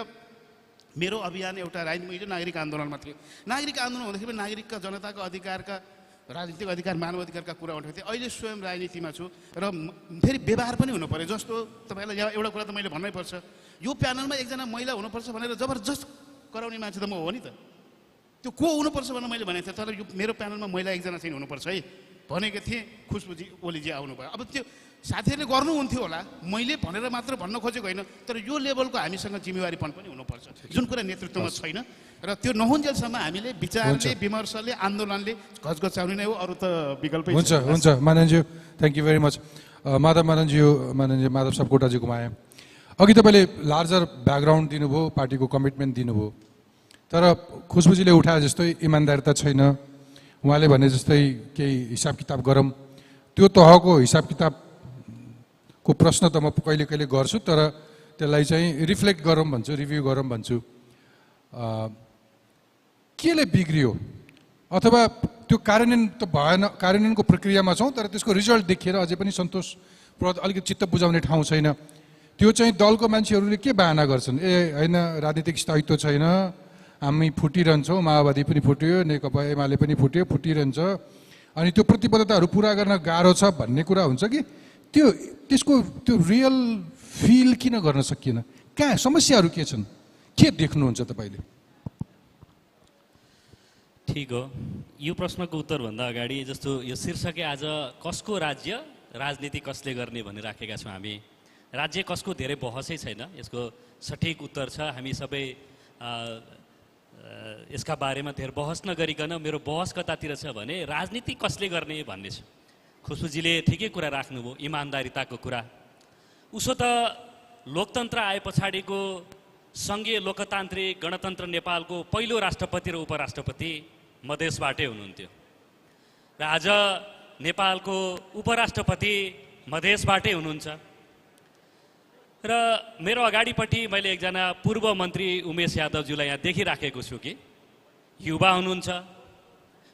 मेरो अभियान एउटा हिजो नागरिक आन्दोलनमा थियो। नागरिक आन्दोलन हुँदाखेरि नागरिकका, जनताको अधिकारका, राजनीतिक अधिकार, मानव अधिकारका कुरा उठाएको थिएँ। अहिले स्वयं राजनीतिमा छु र फेरि व्यवहार पनि हुनु पऱ्यो। जस्तो तपाईँलाई एउटा कुरा त मैले भन्नै पर्छ, यो प्यानलमा एकजना महिला हुनुपर्छ भनेर जबरजस्त कराउने मान्छे त म हो नि त। त्यो को हुनुपर्छ भनेर मैले भनेको थिएँ, तर यो मेरो प्यानलमा महिला एकजना चाहिँ हुनुपर्छ है भनेको थिएँ। खुसबुजी ओलीजी आउनुभयो। अब त्यो साथीहरूले गर्नुहुन्थ्यो होला, मैले भनेर मात्र भन्न खोजेको होइन, तर यो लेभलको हामीसँग जिम्मेवारीपन पनि हुनुपर्छ, जुन कुरा नेतृत्वमा छैन। र त्यो नहुन्जेलसम्म हामीले विचारले, विमर्शले, आन्दोलनले घचघचाउने नै हो, अरू त विकल्पै हुन्छ। हुन्छ माननज्यू, thank you very much. Madhav सापकोटाजी गुमाए। अघि तपाईँले लार्जर ब्याकग्राउन्ड दिनुभयो, पार्टीको कमिटमेन्ट दिनुभयो, तर खुसबुजीले उठाए जस्तै इमान्दारिता छैन, उहाँले भने जस्तै केही हिसाब किताब गरौँ, त्यो तहको हिसाब किताबको प्रश्न त म कहिले कहिले गर्छु, तर त्यसलाई चाहिँ रिफ्लेक्ट गरौँ भन्छु, रिभ्यू गरौँ भन्छु। केले बिग्रियो अथवा त्यो कार्यान्वयन त भएन, कार्यान्वयनको प्रक्रियामा छौँ, तर त्यसको रिजल्ट देखेर अझै पनि सन्तोषप्रद, अलिकति चित्त बुझाउने ठाउँ छैन। त्यो चाहिँ दलको मान्छेहरूले के बहाना गर्छन्, ए होइन राजनीतिक स्थायित्व छैन, हामी फुटिरहन्छौँ, माओवादी पनि फुट्यो, नेकपा एमाले पनि फुटिरहन्छ, अनि त्यो प्रतिबद्धताहरू पुरा गर्न गाह्रो छ भन्ने कुरा हुन्छ कि त्यसको त्यो रियल फिल किन गर्न सकिएन? कहाँ समस्याहरू के छन्, के देख्नुहुन्छ तपाईँले? ठिक हो, यो प्रश्नको उत्तरभन्दा अगाडि जस्तो यो शीर्षकै आज कसको राज्य, राजनीति कसले गर्ने भनिराखेका छौँ हामी। राज्य कसको धेरै बहसै छैन, यसको सठिक उत्तर छ। हामी सबै यसका बारेमा धेरै बहस नगरिकन मेरो बहस कतातिर छ भने राजनीति कसले गर्ने भन्ने छ। खुसबुजीले ठिकै कुरा राख्नुभयो, इमान्दारिताको कुरा। उसो त लोकतन्त्र आए पछाडिको सङ्घीय लोकतान्त्रिक गणतन्त्र नेपालको पहिलो राष्ट्रपति र उपराष्ट्रपति मधेसबाटै हुनुहुन्थ्यो र आज नेपालको उपराष्ट्रपति मधेसबाटै हुनुहुन्छ र मेरो अगाडिपट्टि मैले एकजना पूर्व मन्त्री उमेश यादवज्यूलाई यहाँ देखिराखेको छु कि युवा हुनुहुन्छ।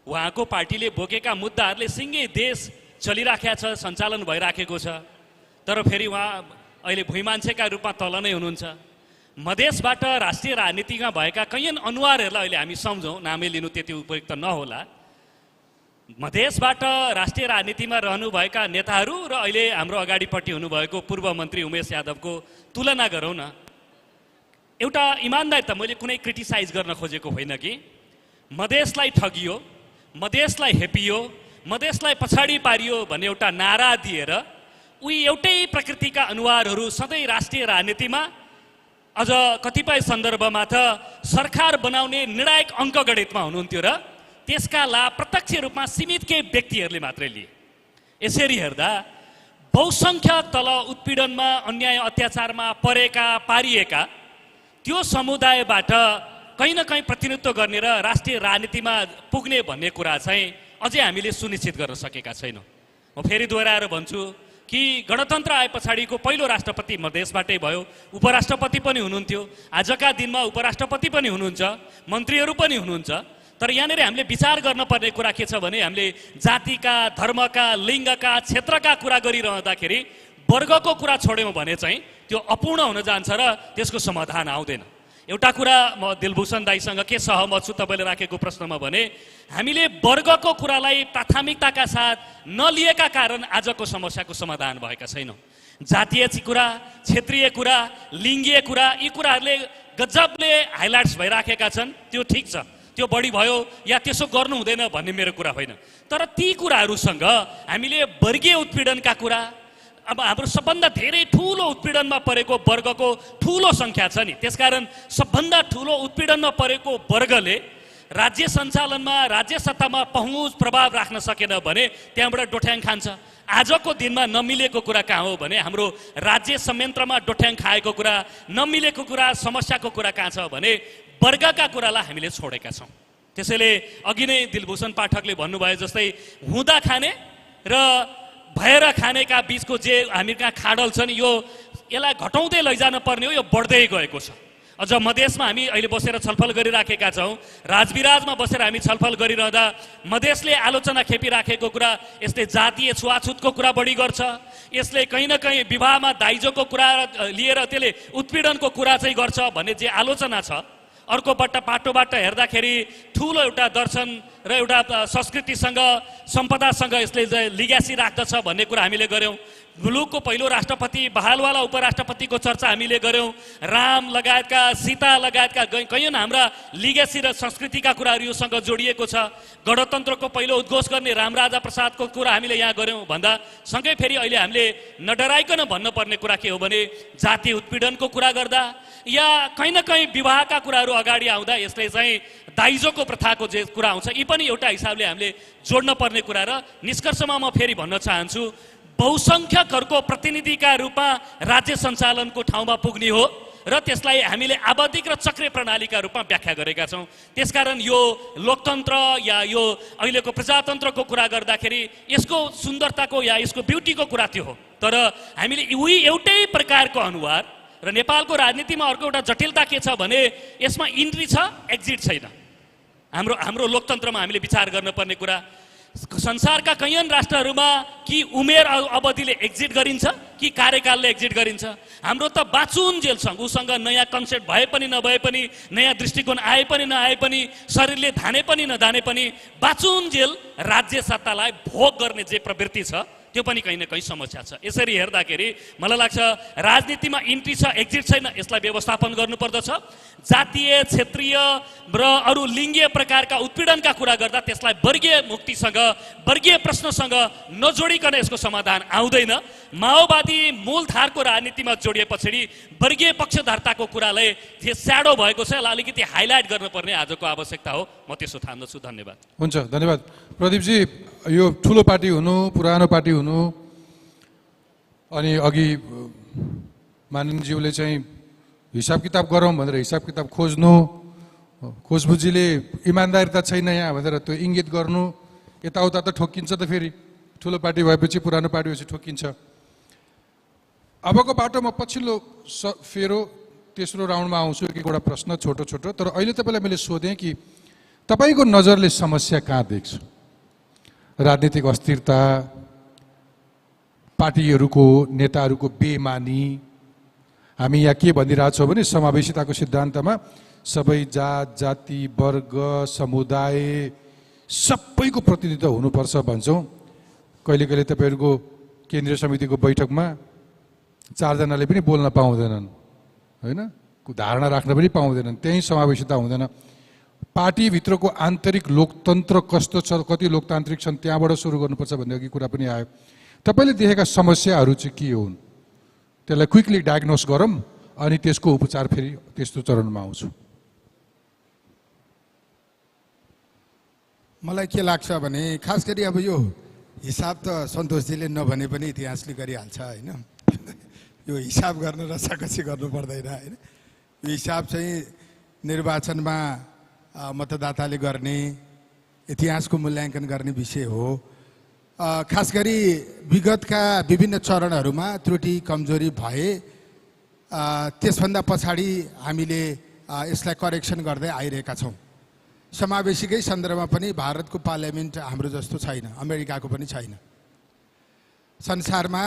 उहाँको पार्टीले बोकेका मुद्दाहरूले सिङ्गै देश चलिराखेको छ, सञ्चालन भइराखेको छ, तर फेरि उहाँ अहिले भुइँ मान्छेका रूपमा तल नै हुनुहुन्छ। मधेसबाट राष्ट्रिय राजनीतिमा भएका कैयन अनुहारहरूलाई अहिले हामी सम्झौँ, नामै लिनु त्यति उपयुक्त नहोला। मधेसबाट राष्ट्रिय राजनीतिमा रहनुभएका नेताहरू र अहिले हाम्रो अगाडिपट्टि हुनुभएको पूर्व मन्त्री उमेश यादवको तुलना गरौँ न। एउटा इमान्दार त मैले कुनै क्रिटिसाइज गर्न खोजेको होइन कि मधेसलाई ठगियो, मधेसलाई हेपियो, मधेसलाई पछाडि पारियो भन्ने एउटा नारा दिएर उही एउटै प्रकृतिका अनुहारहरू सधैँ राष्ट्रिय राजनीतिमा अझ कतिपय सन्दर्भमा त सरकार बनाउने निर्णायक अङ्कगणितमा हुनुहुन्थ्यो र त्यसका लाभ प्रत्यक्ष रूपमा सीमित केही व्यक्तिहरूले मात्रै लिए। यसरी हेर्दा बहुसङ्ख्यक तल उत्पीडनमा, अन्याय अत्याचारमा पारिएका त्यो समुदायबाट कहीँ न कहीँ प्रतिनिधित्व गर्ने र राष्ट्रिय राजनीतिमा पुग्ने भन्ने कुरा चाहिँ अझै हामीले सुनिश्चित गर्न सकेका छैनौँ। म फेरि दोहोऱ्याएर भन्छु कि गणतन्त्र आए पछाडिको पहिलो राष्ट्रपति मधेसबाटै भयो, उपराष्ट्रपति पनि हुनुहुन्थ्यो, आजका दिनमा उपराष्ट्रपति पनि हुनुहुन्छ, मन्त्रीहरू पनि हुनुहुन्छ। तर यहाँनिर हामीले विचार गर्नुपर्ने कुरा के छ भने हामीले जातिका, धर्मका, लिङ्गका, क्षेत्रका कुरा गरिरहँदाखेरि वर्गको कुरा छोड्यौँ भने चाहिँ त्यो अपूर्ण हुन जान्छ र त्यसको समाधान आउँदैन। एउटा कुरा म दिलभूषण दाईसँग के सहमत छु तपाईँले राखेको प्रश्नमा भने हामीले वर्गको कुरालाई प्राथमिकताका साथ नलिएका कारण आजको समस्याको समाधान भएका छैनौँ। जातीय कुरा, क्षेत्रीय कुरा, लिङ्गीय कुरा, यी कुराहरूले गजबले हाइलाइट्स भइराखेका छन्। त्यो ठिक छ, त्यो बढी भयो या त्यसो गर्नु हुँदैन भन्ने मेरो कुरा होइन। तर ती कुराहरूसँग हामीले वर्गीय उत्पीडनका कुरा, अब हाम्रो सबभन्दा धेरै ठुलो उत्पीडनमा परेको वर्गको ठुलो सङ्ख्या छ नि, त्यसकारण सबभन्दा ठुलो उत्पीडनमा परेको वर्गले राज्य सञ्चालनमा, राज्य सत्तामा पहुँच प्रभाव राख्न सकेन भने त्यहाँबाट डोठ्याङ खान्छ। आजको दिनमा नमिलेको कुरा कहाँ हो भने हाम्रो राज्य संयन्त्रमा डोठ्याङ खाएको कुरा, नमिलेको कुरा, समस्याको कुरा कहाँ छ भने वर्गका कुरालाई हामीले छोडेका छौँ। त्यसैले अघि नै दिलभूषण पाठकले भन्नुभयो जस्तै हुँदा खाने र भएर खानेका बिचको जे हामी कहाँ खाडल छ नि, यसलाई घटाउँदै लैजान पर्ने हो, यो बढ्दै गएको छ। अझ मधेसमा हामी अहिले बसेर छलफल गरिराखेका छौँ, राजविराजमा बसेर हामी छलफल गरिरहँदा मधेसले आलोचना खेपिराखेको कुरा यसले जातीय छुवाछुतको कुरा बढी गर्छ, यसले कहीँ न कहीँ विवाहमा दाइजोको कुरा लिएर त्यसले उत्पीडनको कुरा चाहिँ गर्छ भन्ने जे आलोचना छ, अर्कोपट्ट पाटोबाट हेर्दाखेरि ठुलो एउटा दर्शन र एउटा संस्कृतिसँग, सम्पदासँग यसले लिग्यासी राख्दछ भन्ने कुरा हामीले गऱ्यौँ। मुलुकको पहिलो राष्ट्रपति, बहालवाला उपराष्ट्रपतिको चर्चा हामीले गऱ्यौँ। राम लगायतका, सीता लगायतका कैयन हाम्रा लिग्यासी र संस्कृतिका कुराहरू योसँग जोडिएको छ। गणतन्त्रको पहिलो उद्घोष गर्ने रामराजा प्रसादको कुरा हामीले यहाँ गऱ्यौँ भन्दा सँगै फेरि अहिले हामीले नडराइकन भन्नुपर्ने कुरा के हो भने जातीय उत्पीडनको कुरा गर्दा या कहीँ न कहीँ विवाहका कुराहरू अगाडि आउँदा यसले चाहिँ दाइजोको प्रथाको जे कुरा आउँछ, यी पनि एउटा हिसाबले हामीले जोड्न पर्ने कुरा। र निष्कर्षमा म फेरि भन्न चाहन्छु, बहुसङ्ख्यकहरूको प्रतिनिधिका रूपमा राज्य सञ्चालनको ठाउँमा पुग्ने हो र त्यसलाई हामीले आवधिक र चक्रे प्रणालीका रूपमा व्याख्या गरेका छौँ। त्यसकारण यो लोकतन्त्र या यो अहिलेको प्रजातन्त्रको कुरा गर्दाखेरि यसको सुन्दरताको या यसको ब्युटीको कुरा त्यो हो, तर हामीले उही एउटै प्रकारको अनुहार र नेपालको राजनीतिमा अर्को एउटा जटिलता के छ भने यसमा इन्ट्री छ, एक्जिट छैन। हाम्रो लोकतन्त्रमा हामीले विचार गर्नुपर्ने कुरा, संसारका कैयन राष्ट्रहरूमा कि उमेर अवधिले एक्जिट गरिन्छ कि कार्यकालले एक्जिट गरिन्छ। हाम्रो त बाँचुन्जेल उसँग नयाँ कन्सेप्ट भए पनि नभए पनि, नयाँ दृष्टिकोण आए पनि नआए पनि, शरीरले धाने पनि नधाने पनि बाँचुन्जेल राज्य सत्तालाई भोग गर्ने जे प्रवृत्ति छ त्यो पनि कहीँ न कहीँ समस्या छ। यसरी हेर्दाखेरि मलाई लाग्छ राजनीतिमा इन्ट्री छ, एक्जिट छैन, यसलाई व्यवस्थापन गर्नुपर्दछ। जातीय, क्षेत्रीय र अरू लिङ्गीय प्रकारका उत्पीडनका कुरा गर्दा त्यसलाई वर्गीय मुक्तिसँग, वर्गीय प्रश्नसँग नजोडिकन यसको समाधान आउँदैन। माओवादी मूलधारको राजनीतिमा जोडिए पछाडि वर्गीय पक्षधर्ताको कुरालाई जे स्याडो भएको छ यसलाई अलिकति हाइलाइट गर्नुपर्ने आजको आवश्यकता हो। म त्यसो ठान्दछु। धन्यवाद। हुन्छ, धन्यवाद प्रदीपजी। यो ठुलो पार्टी हुनु, पुरानो पार्टी हुनु, अनि अघि माननीयज्यूले चाहिँ हिसाब किताब गरौँ भनेर हिसाब किताब खोज्नु, खोजबुजीले इमान्दारिता छैन यहाँ भनेर त्यो इङ्गित गर्नु, यताउता त ठोकिन्छ त फेरि, ठुलो पार्टी भएपछि पुरानो पार्टी भएपछि ठोकिन्छ। अबको बाटो म पछिल्लो फेरो तेस्रो राउन्डमा आउँछु, एक एकवटा प्रश्न छोटो छोटो। तर अहिले तपाईँलाई मैले सोधेँ कि तपाईँको नजरले समस्या कहाँ देख्छ? राजनीतिक अस्थिरता, पार्टीहरूको नेताहरूको बेमानी। हामी यहाँ के भनिरहेछौँ भने समावेशिताको सिद्धान्तमा सबै जात जाति वर्ग समुदाय सबैको प्रतिनिधित्व हुनुपर्छ भन्छौँ। कहिले कहिले तपाईँहरूको केन्द्रीय समितिको बैठकमा 4 जनाले पनि बोल्न पाउँदैनन्, होइन, धारणा राख्न पनि पाउँदैनन्, त्यही समावेशिता हुँदैन। पार्टीभित्रको आन्तरिक लोकतन्त्र कस्तो छ, कति लोकतान्त्रिक छन्, त्यहाँबाट सुरु गर्नुपर्छ भन्ने अघि कुरा पनि आयो। तपाईँले देखेका समस्याहरू चाहिँ के हुन्? त्यसलाई क्विकली डायग्नोस गरौँ अनि त्यसको उपचार फेरि त्यस्तो चरणमा आउँछु। मलाई के लाग्छ भने खास गरी अब यो हिसाब त सन्तोषजीले नभने पनि इतिहासले गरिहाल्छ, होइन। यो हिसाब गर्न रसाकसी गर्नु पर्दैन, होइन। यो हिसाब चाहिँ निर्वाचनमा मतदाताले गर्ने, इतिहासको मूल्याङ्कन गर्ने विषय हो। खास गरी विगतका विभिन्न चरणहरूमा त्रुटि कमजोरी भए त्यसभन्दा पछाडि हामीले यसलाई करेक्सन गर्दै आइरहेका छौँ। समावेशीकै सन्दर्भमा पनि भारतको पार्लियामेन्ट हाम्रो जस्तो छैन, अमेरिकाको पनि छैन। संसारमा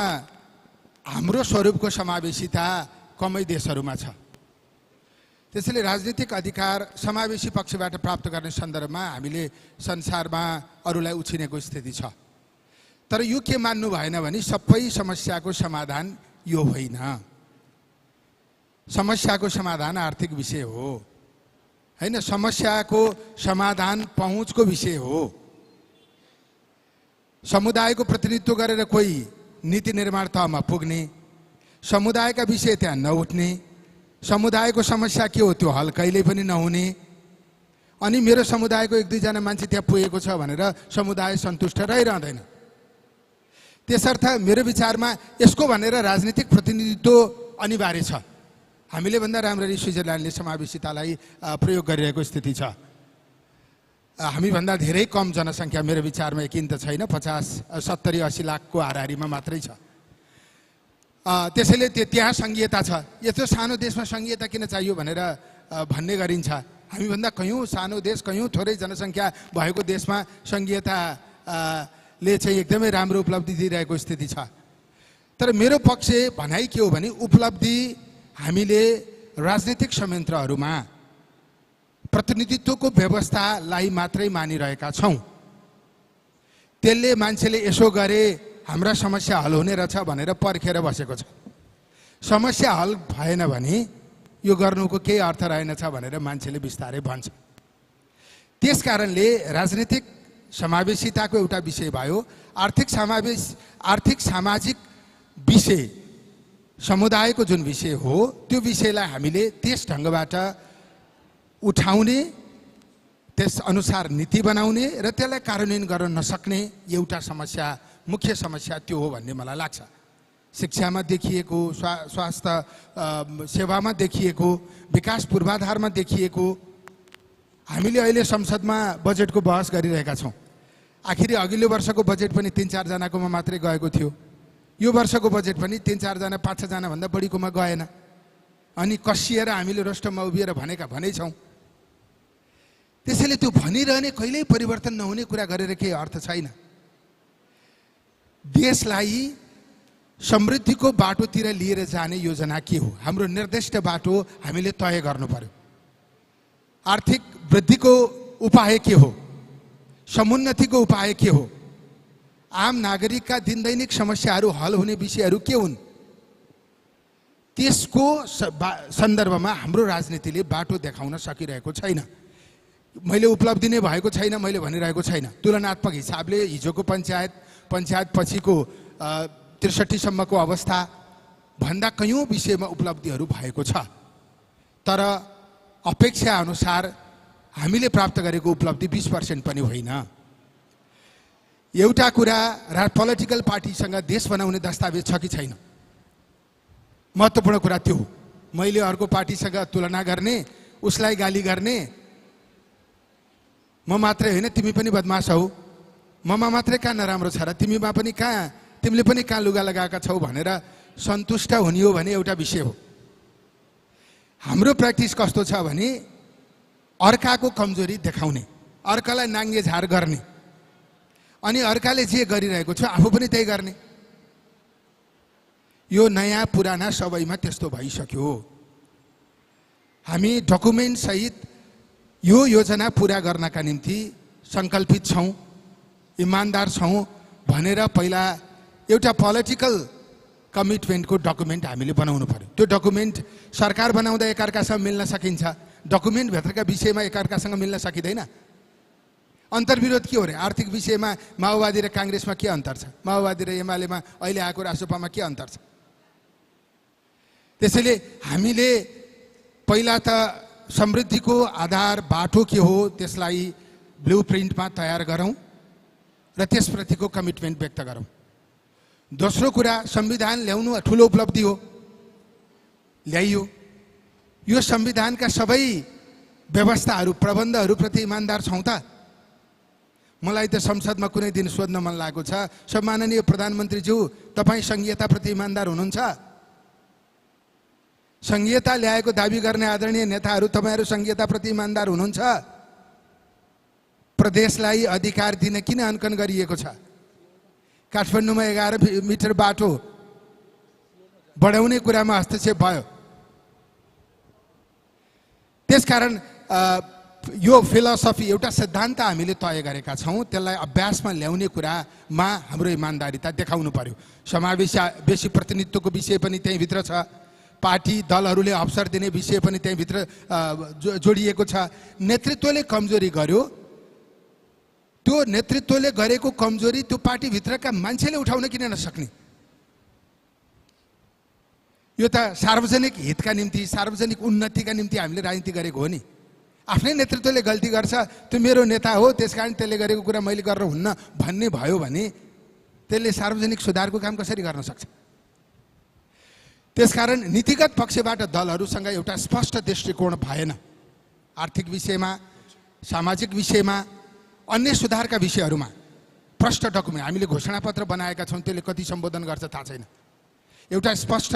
हाम्रो स्वरूपको समावेशिता कमै देशहरूमा छ। त्यसैले राजनीतिक अधिकार समावेशी पक्षबाट प्राप्त गर्ने सन्दर्भमा हामीले संसारमा अरूलाई उछिनेको स्थिति छ। तर यो के मान्नु भएन भने सबै समस्याको समाधान यो होइन। समस्याको समाधान आर्थिक विषय हो, होइन। समस्याको समाधान पहुँचको विषय हो। समुदायको प्रतिनिधित्व गरेर कोही नीति निर्माण तहमा पुग्ने, समुदायका विषय त्यहाँ नउठ्ने, समुदायको समस्या के हो त्यो हल कहिल्यै पनि नहुने, अनि मेरो समुदायको 1-2 जना मान्छे त्यहाँ पुगेको छ भनेर समुदाय सन्तुष्ट रहिरहँदैन। त्यसर्थ मेरो विचारमा यसको भनेर राजनीतिक प्रतिनिधित्व अनिवार्य छ। हामीले भन्दा राम्ररी स्विजरल्यान्डले समावेशितालाई प्रयोग गरिरहेको स्थिति छ। हामीभन्दा धेरै कम जनसङ्ख्या मेरो विचारमा यकिन त छैन, 50-70-80 लाखको हाराहारीमा मात्रै छ। त्यसैले त्यहाँ सङ्घीयता छ। यत्रो सानो देशमा सङ्घीयता किन चाहियो भनेर भन्ने गरिन्छ। हामीभन्दा कयौँ सानो देश, कयौँ थोरै जनसङ्ख्या भएको देशमा सङ्घीयताले चाहिँ एकदमै राम्रो उपलब्धि दिइरहेको स्थिति छ। तर मेरो पक्ष भनाइ के हो भने उपलब्धि हामीले राजनीतिक संयन्त्रहरूमा प्रतिनिधित्वको व्यवस्थालाई मात्रै मानिरहेका छौँ। त्यसले मान्छेले यसो गरे हाम्रा समस्या हल हुने रहेछ भनेर पर्खेर बसेको छ। समस्या हल भएन भने यो गर्नुको केही अर्थ रहेनछ भनेर मान्छेले बिस्तारै भन्छ। त्यस कारणले राजनीतिक समावेशिताको एउटा विषय भयो। आर्थिक सामाजिक विषय समुदायको जुन विषय हो त्यो विषयलाई हामीले त्यस ढङ्गबाट उठाउने, त्यस अनुसार नीति बनाउने र त्यसलाई कार्यान्वयन गर्न नसक्ने एउटा समस्या, मुख्य समस्या त्यो हो भन्ने मलाई लाग्छ। शिक्षामा देखिएको, स्वास्थ्य सेवामा देखिएको, विकास पूर्वाधारमा देखिएको। हामीले अहिले संसदमा बजेटको बहस गरिरहेका छौँ। आखिरी अघिल्लो वर्षको बजेट पनि 3-4 जनाकोमा मात्रै गएको थियो। यो वर्षको बजेट पनि 3-4 जना 5-6 जना भन्दा बढीकोमा गएन। अनि कसिएर हामीले रोस्टममा उभिएर भनेकै छौँ। त्यसैले त्यो भनिरहने कहिल्यै परिवर्तन नहुने कुरा गरेर केही अर्थ छैन। देशलाई समृद्धिको बाटोतिर लिएर जाने योजना के हो? हाम्रो निर्दिष्ट बाटो हामीले तय गर्नु पर्यो। आर्थिक वृद्धिको उपाय के हो? समुन्नतिको उपाय के हो? आम नागरिकका दिनदैनिक समस्याहरू हल हुने विषयहरू के हुन्? त्यसको सन्दर्भमा हाम्रो राजनीतिले बाटो देखाउन सकिरहेको छैन। मैले उपलब्धि नै भएको छैन मैले भनिरहेको छैन। तुलनात्मक हिसाबले हिजोको पञ्चायत पछिको 63 सम्मको अवस्था भन्दा कयौँ विषयमा उपलब्धिहरू भएको छ। तर अपेक्षा अनुसार हामीले प्राप्त गरेको उपलब्धि 20% पनि होइन। एउटा कुरा, पोलिटिकल पार्टीसँग देश बनाउने दस्तावेज छ कि छैन? महत्त्वपूर्ण कुरा त्यो हो। मैले अर्को पार्टीसँग तुलना गर्ने, उसलाई गाली गर्ने, म मात्रै होइन तिमी पनि बदमास हौ, ममा मात्रै कहाँ नराम्रो छ र तिमीमा पनि कहाँ, तिमीले पनि कहाँ लुगा लगाएका छौ भनेर सन्तुष्ट हुने हो भने एउटा विषय हो। हाम्रो प्र्याक्टिस कस्तो छ भने अर्काको कमजोरी देखाउने, अर्कालाई नाङ्गे झार गर्ने, अनि अर्काले जे गरिरहेको छ आफू पनि त्यही गर्ने। यो नयाँ पुराना सबैमा त्यस्तो भइसक्यो। हामी डकुमेन्ट सहित यो योजना पुरा गर्नका निम्ति सङ्कल्पित छौँ, इमान्दार छौँ भनेर पहिला एउटा पोलिटिकल कमिटमेन्टको डकुमेन्ट हामीले बनाउनु पर्यो। त्यो डकुमेन्ट सरकार बनाउँदा एकअर्कासँग मिल्न सकिन्छ, डकुमेन्टभित्रका विषयमा एकअर्कासँग मिल्न सकिँदैन। अन्तर्विरोध के हो रे? आर्थिक विषयमा माओवादी र काङ्ग्रेसमा के अन्तर छ? माओवादी र एमालेमा अहिले आएको रासोपामा के अन्तर छ? त्यसैले हामीले पहिला त समृद्धिको आधार बाटो के हो त्यसलाई ब्लुप्रिन्टमा तयार गरौँ र त्यसप्रतिको कमिटमेन्ट व्यक्त गरौँ। दोस्रो कुरा, संविधान ल्याउनु ठुलो उपलब्धि हो, ल्याइयो। यो संविधानका सबै व्यवस्थाहरू प्रबन्धहरूप्रति इमान्दार छौँ त? मलाई त संसदमा कुनै दिन सोध्न मन लागेको छ, सम्माननीय प्रधानमन्त्रीज्यू तपाईँ संघीयताप्रति इमान्दार हुनुहुन्छ? संघीयता ल्याएको दाबी गर्ने आदरणीय नेताहरू तपाईँहरू संघीयताप्रति इमान्दार हुनुहुन्छ? प्रदेशलाई अधिकार दिन किन अङ्कन गरिएको छ? काठमाडौँमा 11 मिटर बाटो बढाउने कुरामा हस्तक्षेप भयो। त्यसकारण यो फिलोसफी एउटा सिद्धान्त हामीले तय गरेका छौँ, त्यसलाई अभ्यासमा ल्याउने कुरामा हाम्रो इमान्दारिता देखाउनु पर्यो। समावेशी प्रतिनिधित्वको विषय पनि त्यहीँभित्र छ, पार्टी दलहरूले अवसर दिने विषय पनि त्यहीँभित्र जोडिएको छ। नेतृत्वले कमजोरी गर्यो, त्यो नेतृत्वले गरेको कमजोरी त्यो पार्टीभित्रका मान्छेले उठाउन किन नसक्ने? यो त सार्वजनिक हितका निम्ति, सार्वजनिक उन्नतिका निम्ति हामीले राजनीति गरेको हो नि। आफ्नै नेतृत्वले गल्ती गर्छ, त्यो मेरो नेता हो त्यसकारण त्यसले गरेको कुरा मैले गरेर हुन्न भन्ने भयो भने त्यसले सार्वजनिक सुधारको काम कसरी गर्न सक्छ? त्यसकारण नीतिगत पक्षबाट दलहरूसँग एउटा स्पष्ट दृष्टिकोण भएन। आर्थिक विषयमा, सामाजिक विषयमा, अन्य सुधारका विषयहरूमा प्रष्ट डकुमेन्ट हामीले घोषणापत्र बनाएका छौँ, त्यसले कति सम्बोधन गर्छ थाहा छैन। एउटा स्पष्ट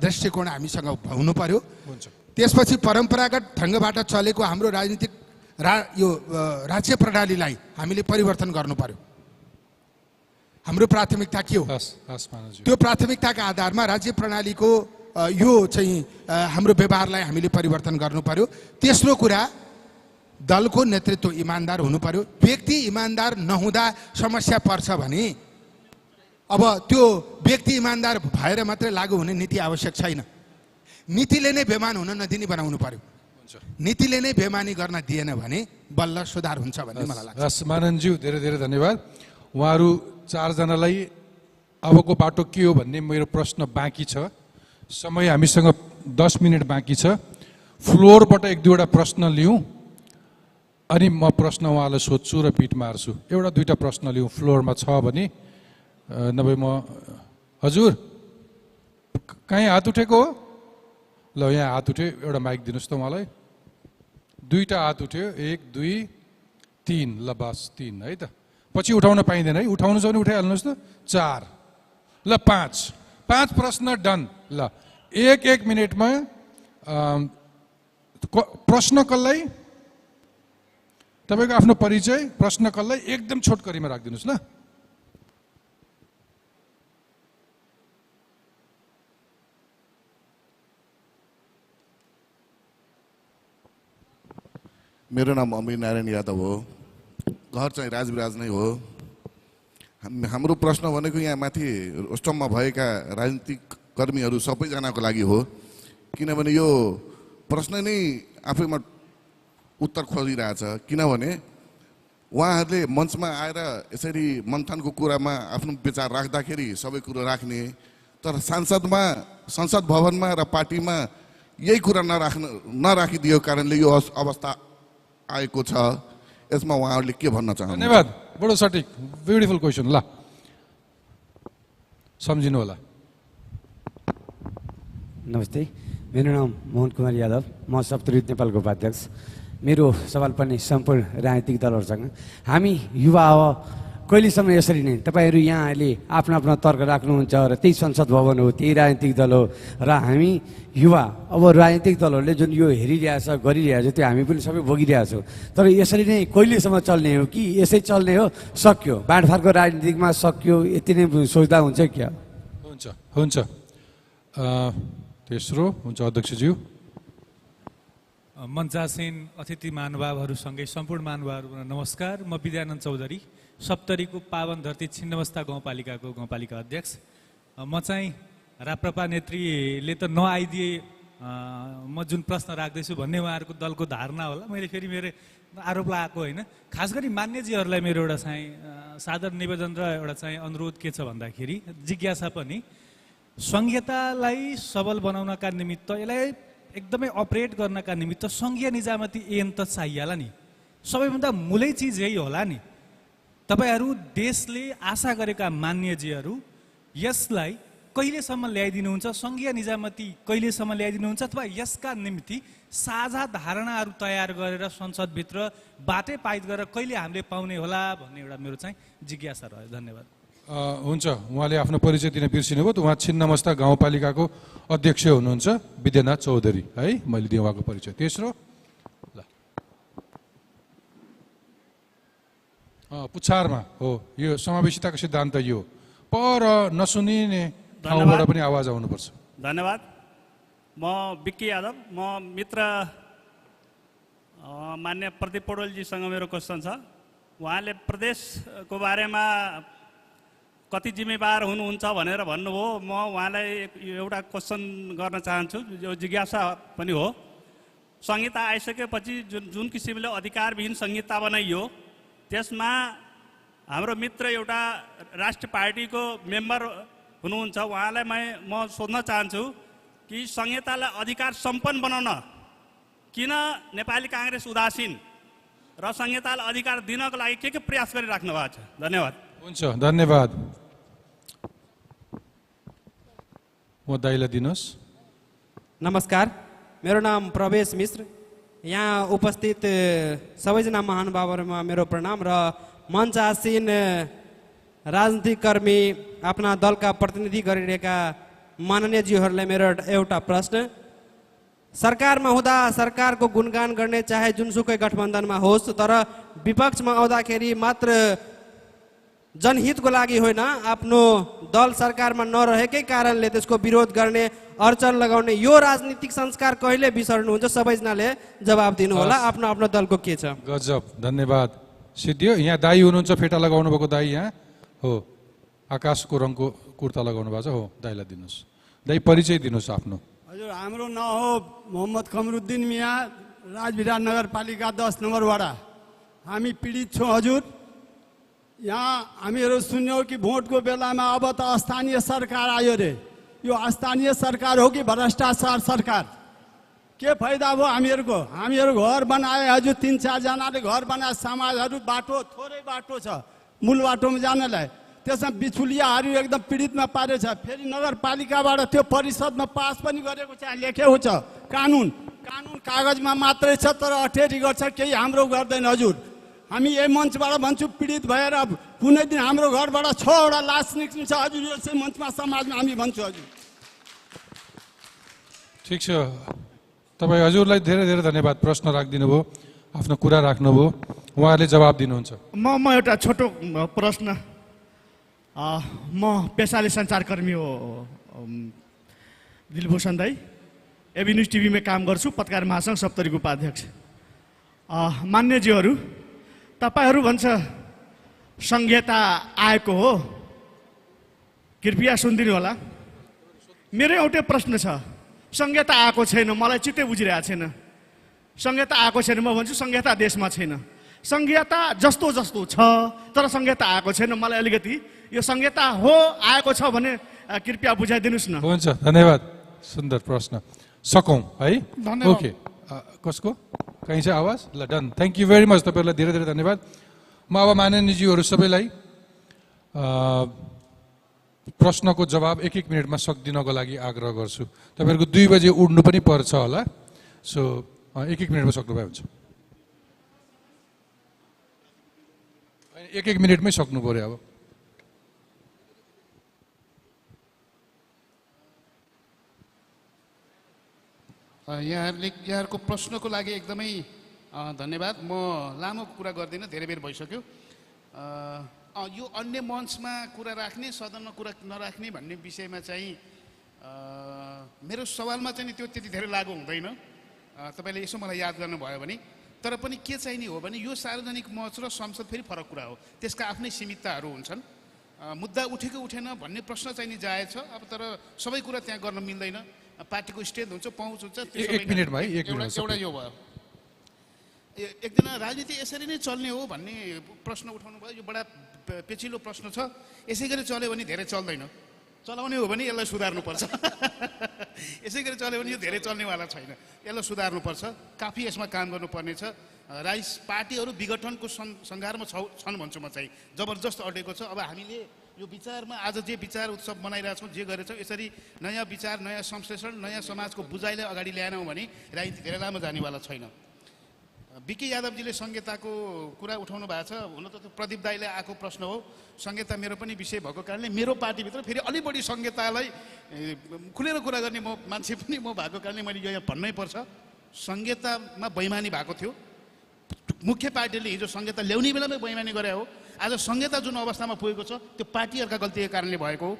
दृष्टिकोण हामीसँग हुनु पर्यो। त्यसपछि परम्परागत ढङ्गबाट चलेको हाम्रो राजनीतिक यो राज्य प्रणालीलाई हामीले परिवर्तन गर्नु पर्यो। हाम्रो प्राथमिकता के हो? त्यो प्राथमिकताका आधारमा राज्य प्रणालीको यो चाहिँ हाम्रो व्यवहारलाई हामीले परिवर्तन गर्नु पर्यो। तेस्रो कुरा, दलको नेतृत्व इमान्दार हुनु पर्यो। व्यक्ति इमान्दार नहुँदा समस्या पर्छ भने अब त्यो व्यक्ति इमान्दार भएर मात्रै लागू हुने नीति आवश्यक छैन। नीतिले नै बेमान हुन नदिने बनाउनु पर्यो। नीतिले नै बेमानी गर्न दिएन भने बल्ल सुधार हुन्छ भन्ने मलाई लाग्छ। माननज्यू धेरै धेरै धन्यवाद। उहाँहरू चारजनालाई अबको बाटो के हो भन्ने मेरो प्रश्न बाँकी छ। समय हामीसँग 10 मिनट बाँकी छ। फ्लोरबाट 1-2वटा प्रश्न लिउँ अनि म प्रश्न उहाँलाई सोध्छु र पिट मार्छु। एउटा 2टा प्रश्न लिउँ फ्लोरमा छ भने, नभए म हजुर कहीँ हात उठेको हो? ल यहाँ हात उठ्यो, एउटा माइक दिनुहोस् त उहाँलाई। 2टा हात उठ्यो, 1 2 3, ल बस 3 है त। पछि उठाउन पाइँदैन है, उठाउनु छ भने उठाइहाल्नुहोस् त। 4, ल 5 प्रश्न डन। ल 1 मिनटमा प्रश्न कसलाई, तपाईँको आफ्नो परिचय, प्रश्न कसलाई एकदम छोटकरीमा राखिदिनुहोस् ल। मेरो नाम अमिर नारायण यादव हो, घर चाहिँ राजविराज नै हो। हाम्रो प्रश्न भनेको यहाँ माथि रोस्टममा भएका राजनीतिक कर्मीहरू सबैजनाको लागि हो, किनभने यो प्रश्न नै आफैमा उत्तर खोजिरहेछ। किनभने उहाँहरूले मञ्चमा आएर यसरी मन्थनको कुरामा आफ्नो विचार राख्दाखेरि सबै कुरो राख्ने, तर संसद भवनमा र पार्टीमा यही कुरा नराखिदिएको कारणले यो अवस्था आएको छ। यसमा उहाँहरूले के भन्न चाहनुहुन्छ? धन्यवाद, बडो सटिक, ब्युटिफुल क्वेसन। ल सम्झिनु होला। नमस्ते, मेरो नाम मोहन कुमार यादव, म सप्तरी नेपालको उपाध्यक्ष। मेरो सवाल पनि सम्पूर्ण राजनीतिक दलहरूसँग, हामी युवा हो, कहिलेसम्म यसरी नै तपाईँहरू यहाँ अहिले आफ्नो आफ्नो तर्क राख्नुहुन्छ र त्यही संसद भवन हो, त्यही राजनीतिक दल हो र हामी युवा अब राजनीतिक दलहरूले जुन यो हेरिरहेछ गरिरहेछ त्यो हामी पनि सबै भोगिरहेछौँ। तर यसरी नै कहिलेसम्म चल्ने हो कि यसै चल्ने हो, सक्यो बाँडफाँडको राजनीतिकमा सक्यो, यति नै सोच्दा हुन्छ क्या? हुन्छ हुन्छ। तेस्रो हुन्छ अध्यक्षज्यू। मञ्चासीन अतिथि महानुभावहरूसँगै सम्पूर्ण महानुभावहरू नमस्कार। म विद्यानन्द चौधरी, सप्तरीको पावन धरती छिन्नमस्ता गाउँपालिकाको गाउँपालिका अध्यक्ष। म चाहिँ राप्रपा नेत्रीले त नआइदिए म जुन प्रश्न राख्दैछु भन्ने उहाँहरूको दलको धारणा होला। मैले फेरि मेरो आरोप लगाएको होइन। खास गरी मान्यजीहरूलाई मेरो एउटा चाहिँ सादर निवेदन र एउटा चाहिँ अनुरोध के छ भन्दाखेरि, जिज्ञासा पनि, संहितालाई सबल बनाउनका निमित्त, यसलाई एकदमै अपरेट गर्नका निमित्त सङ्घीय निजामती ऐन त चाहिएला नि। सबैभन्दा मूलै चिज यही होला नि। तपाईँहरू देशले आशा गरेका मान्यजीहरू यसलाई कहिलेसम्म ल्याइदिनुहुन्छ, सङ्घीय निजामती कहिलेसम्म ल्याइदिनुहुन्छ, अथवा यसका निम्ति साझा धारणाहरू तयार गरेर संसदभित्र बाटै पाइट गरेर कहिले हामीले पाउने होला भन्ने एउटा मेरो चाहिँ जिज्ञासा रह्यो। धन्यवाद। हुन्छ, उहाँले आफ्नो परिचय दिन बिर्सिनु भयो। उहाँ छिन्नमस्ता गाउँपालिकाको अध्यक्ष हुनुहुन्छ, विद्यानाथ चौधरी है। मैले दिएँ उहाँको परिचय। तेस्रो ल पुच्छारमा हो, यो समावेशिताको सिद्धान्त यो पर नसुनिने ठाउँबाट पनि आवाज आउनुपर्छ। धन्यवाद। म बिक्की यादव, म मित्र मान्य प्रदीप पौडेलजीसँग मेरो क्वेसन छ। उहाँले प्रदेशको बारेमा कति जिम्मेवार हुनुहुन्छ भनेर भन्नुभयो। म उहाँलाई एउटा क्वेसन गर्न चाहन्छु, जो जिज्ञासा पनि हो। संहिता आइसकेपछि जुन किसिमले अधिकारविहीन संहिता बनाइयो, त्यसमा हाम्रो मित्र एउटा राष्ट्रिय पार्टीको मेम्बर हुनुहुन्छ, उहाँलाई म सोध्न चाहन्छु कि संहितालाई अधिकार सम्पन्न बनाउन किन नेपाली काङ्ग्रेस उदासीन र संहितालाई अधिकार दिनको लागि के प्रयास गरिराख्नु भएको छ? धन्यवाद। हुन्छ, धन्यवाद। म दाइलाई दिनुहोस्। नमस्कार, मेरो नाम प्रवेश मिश्र। यहाँ उपस्थित सबैजना महानुभावहरूमा मेरो प्रणाम र मञ्चासीन राजनीतिक कर्मी, आफ्ना दलका प्रतिनिधि गरिरहेका माननीयज्यूहरूलाई मेरो एउटा प्रश्न। सरकारमा हुँदा सरकारको गुणगान गर्ने चाहे जुनसुकै गठबन्धनमा होस्, तर विपक्षमा आउँदाखेरि मात्र जनहितको लागि होइन, आफ्नो दल सरकारमा नरहेकै कारणले त्यसको विरोध गर्ने, अडचन लगाउने, यो राजनीतिक संस्कार कहिले बिर्सनुहुन्छ? सबैजनाले जवाब दिनु होला। आफ्नो आफ्नो दलको के छ? गजब, धन्यवाद। सिद्धियो। यहाँ दाई हुनुहुन्छ, फेटा लगाउनु भएको दाई यहाँ हो, आकाशको रङको कुर्ता लगाउनु भएको छ हो, दाईलाई दिनुहोस्। दाई परिचय दिनुहोस् आफ्नो। हजुर, हाम्रो नाम हो मोहम्मद कमरुद्दिन मिया, राजविराट नगरपालिका 10 नम्बर वडा। हामी पीडित छौँ हजुर। यहाँ हामीहरू सुन्यौँ कि भोटको बेलामा अब त स्थानीय सरकार आयो रे। यो स्थानीय सरकार हो कि भ्रष्टाचार सरकार? के फाइदा भयो हामीहरूको? हामीहरू घर बनाए हजुर, 3-4 जनाले घर बनाए। समाजहरू बाटो थोरै बाटो छ मूल बाटोमा जानलाई, त्यसमा बिचुलियाहरू एकदम पीडितमा पारेछ। फेरि नगरपालिकाबाट त्यो परिषदमा पास पनि गरेको छ, लेखेको छ। कानुन कागजमा मात्रै छ, तर अठेरी गर्छ, केही हाम्रो गर्दैन हजुर। हामी यही मञ्चबाट भन्छु, पीडित भएर कुनै दिन हाम्रो घरबाट 6वटा लास निस्किन्छ हजुर, यसै मञ्चमा समाजमा हामी भन्छु हजुर। ठिक छ, तपाईँ हजुरलाई धेरै धेरै धन्यवाद। प्रश्न राखिदिनु भयो, आफ्नो कुरा राख्नुभयो, उहाँहरूले जवाब दिनुहुन्छ। म एउटा छोटो प्रश्न। म पेसाले सञ्चारकर्मी हो, दिलभूषण दाई। एबी न्युज टिभीमा काम गर्छु, पत्रकार महासङ्घ सप्तरीको उपाध्यक्ष। मान्यज्यूहरू, तपाईँहरू भन्छ संहिता आएको हो, कृपया सुनिदिनु होला। मेरो एउटै प्रश्न छ, संहिता आएको छैन, मलाई चित्तै बुझिरहेको छैन। संहिता आएको छैन, म भन्छु संहिता देशमा छैन। संहिता जस्तो जस्तो छ, तर संहिता आएको छैन। मलाई अलिकति यो संहिता हो आएको छ भने कृपया बुझाइदिनुहोस् न। हुन्छ, धन्यवाद। सुन्दर प्रश्न। सकौँ है? धन्यवाद। ओके, कसको कहीँ छ आवाज? ल, done. Thank you very much. तपाईँहरूलाई धेरै धेरै धन्यवाद। म अब माननीयज्यूहरू सबैलाई प्रश्नको जवाब 1-1 मिनटमा सक्दिनको लागि आग्रह गर्छु। तपाईँहरूको 2 बजे उड्नु पनि पर्छ होला, सो 1-1 मिनटमा सक्नु भए हुन्छ। 1-1 मिनटमै सक्नु पर्यो अब। यहाँहरूको प्रश्नको लागि एकदमै धन्यवाद। म लामो कुरा गर्दिनँ, धेरै बेर भइसक्यो। यो अन्य मञ्चमा कुरा राख्ने, सदनमा कुरा नराख्ने भन्ने विषयमा चाहिँ मेरो सवालमा चाहिँ त्यो त्यति धेरै लागु हुँदैन। तपाईँले यसो मलाई याद गर्नुभयो भने। तर पनि के चाहिने हो भने यो सार्वजनिक मञ्च र संसद फेरि फरक कुरा हो, त्यसका आफ्नै सीमितताहरू हुन्छन्। मुद्दा उठेको उठेन भन्ने प्रश्न चाहिँ नि जायज छ। अब तर सबै कुरा त्यहाँ गर्न मिल्दैन, पार्टीको स्ट्रेन्थ हुन्छ, पहुँच हुन्छ। एक मिनटमा है, एउटा यो भयो। एकजना राजनीति यसरी नै चल्ने हो भन्ने प्रश्न उठाउनु भयो, यो बडा पेचिलो प्रश्न छ। यसै गरी चल्यो भने धेरै चल्दैन, चलाउने हो भने यसलाई सुधार्नुपर्छ। यसै गरी चल्यो भने यो धेरै चल्नेवाला छैन, यसलाई सुधार्नुपर्छ। काफी यसमा काम गर्नुपर्ने छ। पार्टीहरू विघटनको सङ्घारमा छन् भन्छु म चाहिँ, जबरजस्त अडेको छ। अब हामीले यो विचारमा आज जे विचार उत्सव मनाइरहेछौँ, जे गरेछौँ, यसरी नयाँ विचार, नयाँ संश्लेषण, नयाँ समाजको बुझाइलाई अगाडि ल्याएनौँ भने राजनीति धेरै लामो जानेवाला छैन। बिके यादवजीले संहिताको कुरा उठाउनु भएको छ। हुन त त्यो प्रदीप दाईले आएको प्रश्न हो। संहिता मेरो पनि विषय भएको कारणले मेरो पार्टीभित्र फेरि अलि बढी संहितालाई खुलेर कुरा गर्ने मान्छे पनि म भएको कारणले मैले यो यहाँ भन्नै पर्छ। संहितामा बेइमानी भएको थियो। मुख्य पार्टीले हिजो संहिता ल्याउने बेलामै बेइमानी गरे हो। आज संहिता जुन अवस्थामा पुगेको छ त्यो पार्टीहरूका गल्तीको कारणले भएको हो।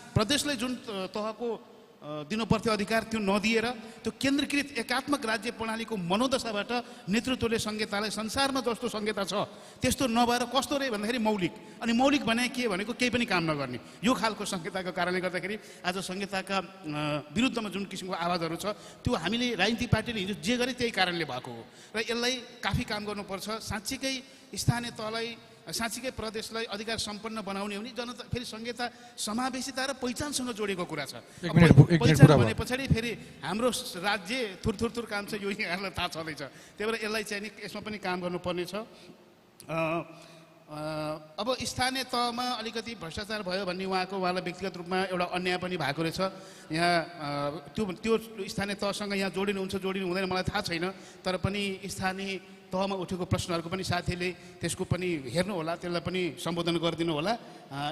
प्रदेशले जुन तहको दिनुपर्थ्यो अधिकार त्यो नदिएर त्यो केन्द्रीकृत एकात्मक राज्य प्रणालीको मनोदशाबाट नेतृत्वले संहितालाई संसारमा जस्तो संहिता छ त्यस्तो नभएर कस्तो रह्यो भन्दाखेरि मौलिक। अनि मौलिक भने के भनेको केही पनि काम नगर्ने, यो खालको संहिताको कारणले गर्दाखेरि आज संहिताका विरुद्धमा जुन किसिमको आवाजहरू छ त्यो हामीले राजनीतिक पार्टीले हिजो जे गरे त्यही कारणले भएको हो। र यसलाई काफी काम गर्नुपर्छ। साँच्चीकै स्थानीय तहलाई, साँच्चीकै प्रदेशलाई अधिकार सम्पन्न बनाउने हो भने जनता फेरि संहिता समावेशिता र पहिचानसँग जोडेको कुरा छ। पहिचान भने पछाडि फेरि हाम्रो राज्य थुर काम छ, यो यहाँलाई थाहा छँदैछ। त्यही भएर यसलाई चाहिँ नि यसमा पनि काम गर्नुपर्ने छ। अब स्थानीय तहमा अलिकति भ्रष्टाचार भयो भन्ने उहाँलाई व्यक्तिगत रूपमा एउटा अन्याय पनि भएको रहेछ। यहाँ त्यो स्थानीय तहसँग यहाँ जोडिनुहुन्छ जोडिनु हुँदैन मलाई थाहा छैन, तर पनि स्थानीय तहमा उठेको प्रश्नहरूको पनि साथीले त्यसको पनि हेर्नु होला, त्यसलाई पनि सम्बोधन गरिदिनु होला।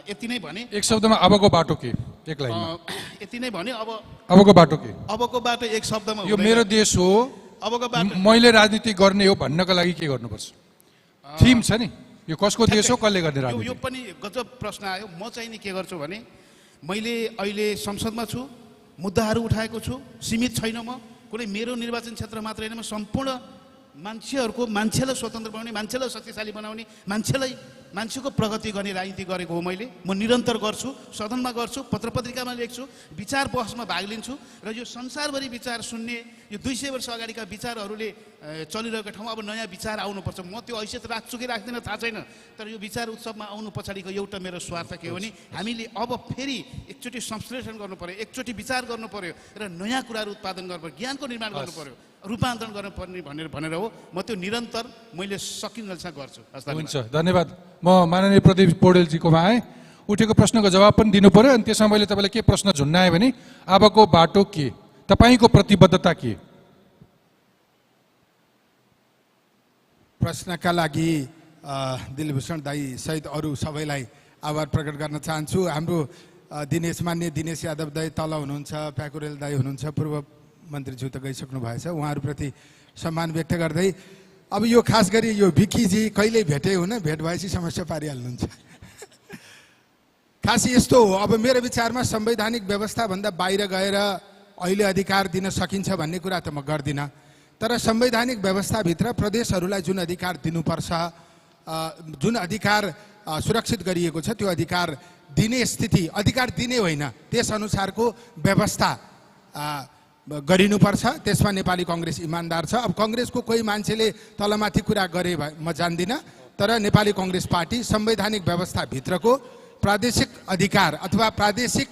यति नै भने। एक शब्दमा अबको बाटो के? एक लाइनमा यति नै भने। अबको बाटो के? अबको बाटो एक शब्दमा यो मेरो देश हो, अबको बाटो मैले राजनीति गर्ने हो भन्नका लागि के गर्नुपर्छ? थिम छ नि, यो कसको देश हो, कसले गर्ने राजनीति? यो पनि गजब प्रश्न आयो। म चाहिँ नि के गर्छु भने मैले अहिले संसदमा छु, मुद्दाहरू उठाएको छु, सीमित छैन म। कुनै मेरो निर्वाचन क्षेत्र मात्र होइन, म सम्पूर्ण मान्छेलाई स्वतन्त्र बनाउने, मान्छेलाई शक्तिशाली बनाउने, मान्छेको प्रगति गर्ने राजनीति गरेको हो मैले। म निरन्तर गर्छु, सदनमा गर्छु, पत्र पत्रिकामा लेख्छु, विचार बहसमा भाग लिन्छु। र यो संसारभरि विचार सुन्ने, यो 200 वर्ष अगाडिका विचारहरूले चलिरहेको ठाउँमा अब नयाँ विचार आउनुपर्छ। म त्यो हैसियत राख्छु कि राख्दिनँ थाहा छैन, तर यो विचार उत्सवमा आउनु पछाडिको एउटा मेरो स्वार्थ के हो भने हामीले अब फेरि एकचोटि संश्लेषण गर्नु पर्यो, एकचोटि विचार गर्नु पर्यो र नयाँ कुराहरू उत्पादन गर्नु पर्यो, ज्ञानको निर्माण गर्नु पर्यो, रूपान्तरण गर्नुपर्ने भनेर हो। म त्यो निरन्तर मैले सकिन्जेलसम्म गर्छु। हुन्छ, धन्यवाद। म माननीय प्रदीप पौडेलजीकोमा आएँ। उठेको प्रश्नको जवाब पनि दिनु पर्यो। अनि त्यसमा मैले तपाईँलाई के प्रश्न झुन्नाएँ भने अबको बाटो के, तपाईँको प्रतिबद्धता के? प्रश्नका लागि दिलभूषण दाई सहित अरू सबैलाई आभार प्रकट गर्न चाहन्छु। हाम्रो मान्य दिनेश यादव दाई तल हुनुहुन्छ, प्याकुरेल दाई हुनुहुन्छ, पूर्व मन्त्रीज्यू त गइसक्नु भएछ, उहाँहरूप्रति सम्मान व्यक्त गर्दै अब यो खास गरी यो भिकीजी कहिले भेटे हुन, भेट भएपछि समस्या पारिहाल्नुहुन्छ। खास यस्तो हो, अब मेरो विचारमा संवैधानिक व्यवस्थाभन्दा बाहिर गएर अहिले अधिकार दिन सकिन्छ भन्ने कुरा त म गर्दिनँ। तर संवैधानिक व्यवस्थाभित्र प्रदेशहरूलाई जुन अधिकार दिनुपर्छ, जुन अधिकार सुरक्षित गरिएको छ त्यो अधिकार दिने स्थिति, अधिकार दिने होइन त्यसअनुसारको व्यवस्था गरिनुपर्छ। त्यसमा नेपाली कङ्ग्रेस इमान्दार छ। अब कङ्ग्रेसको कोही मान्छेले तलमाथि कुरा गरे म जान्दिनँ, तर नेपाली कङ्ग्रेस पार्टी संवैधानिक व्यवस्थाभित्रको प्रादेशिक अधिकार अथवा प्रादेशिक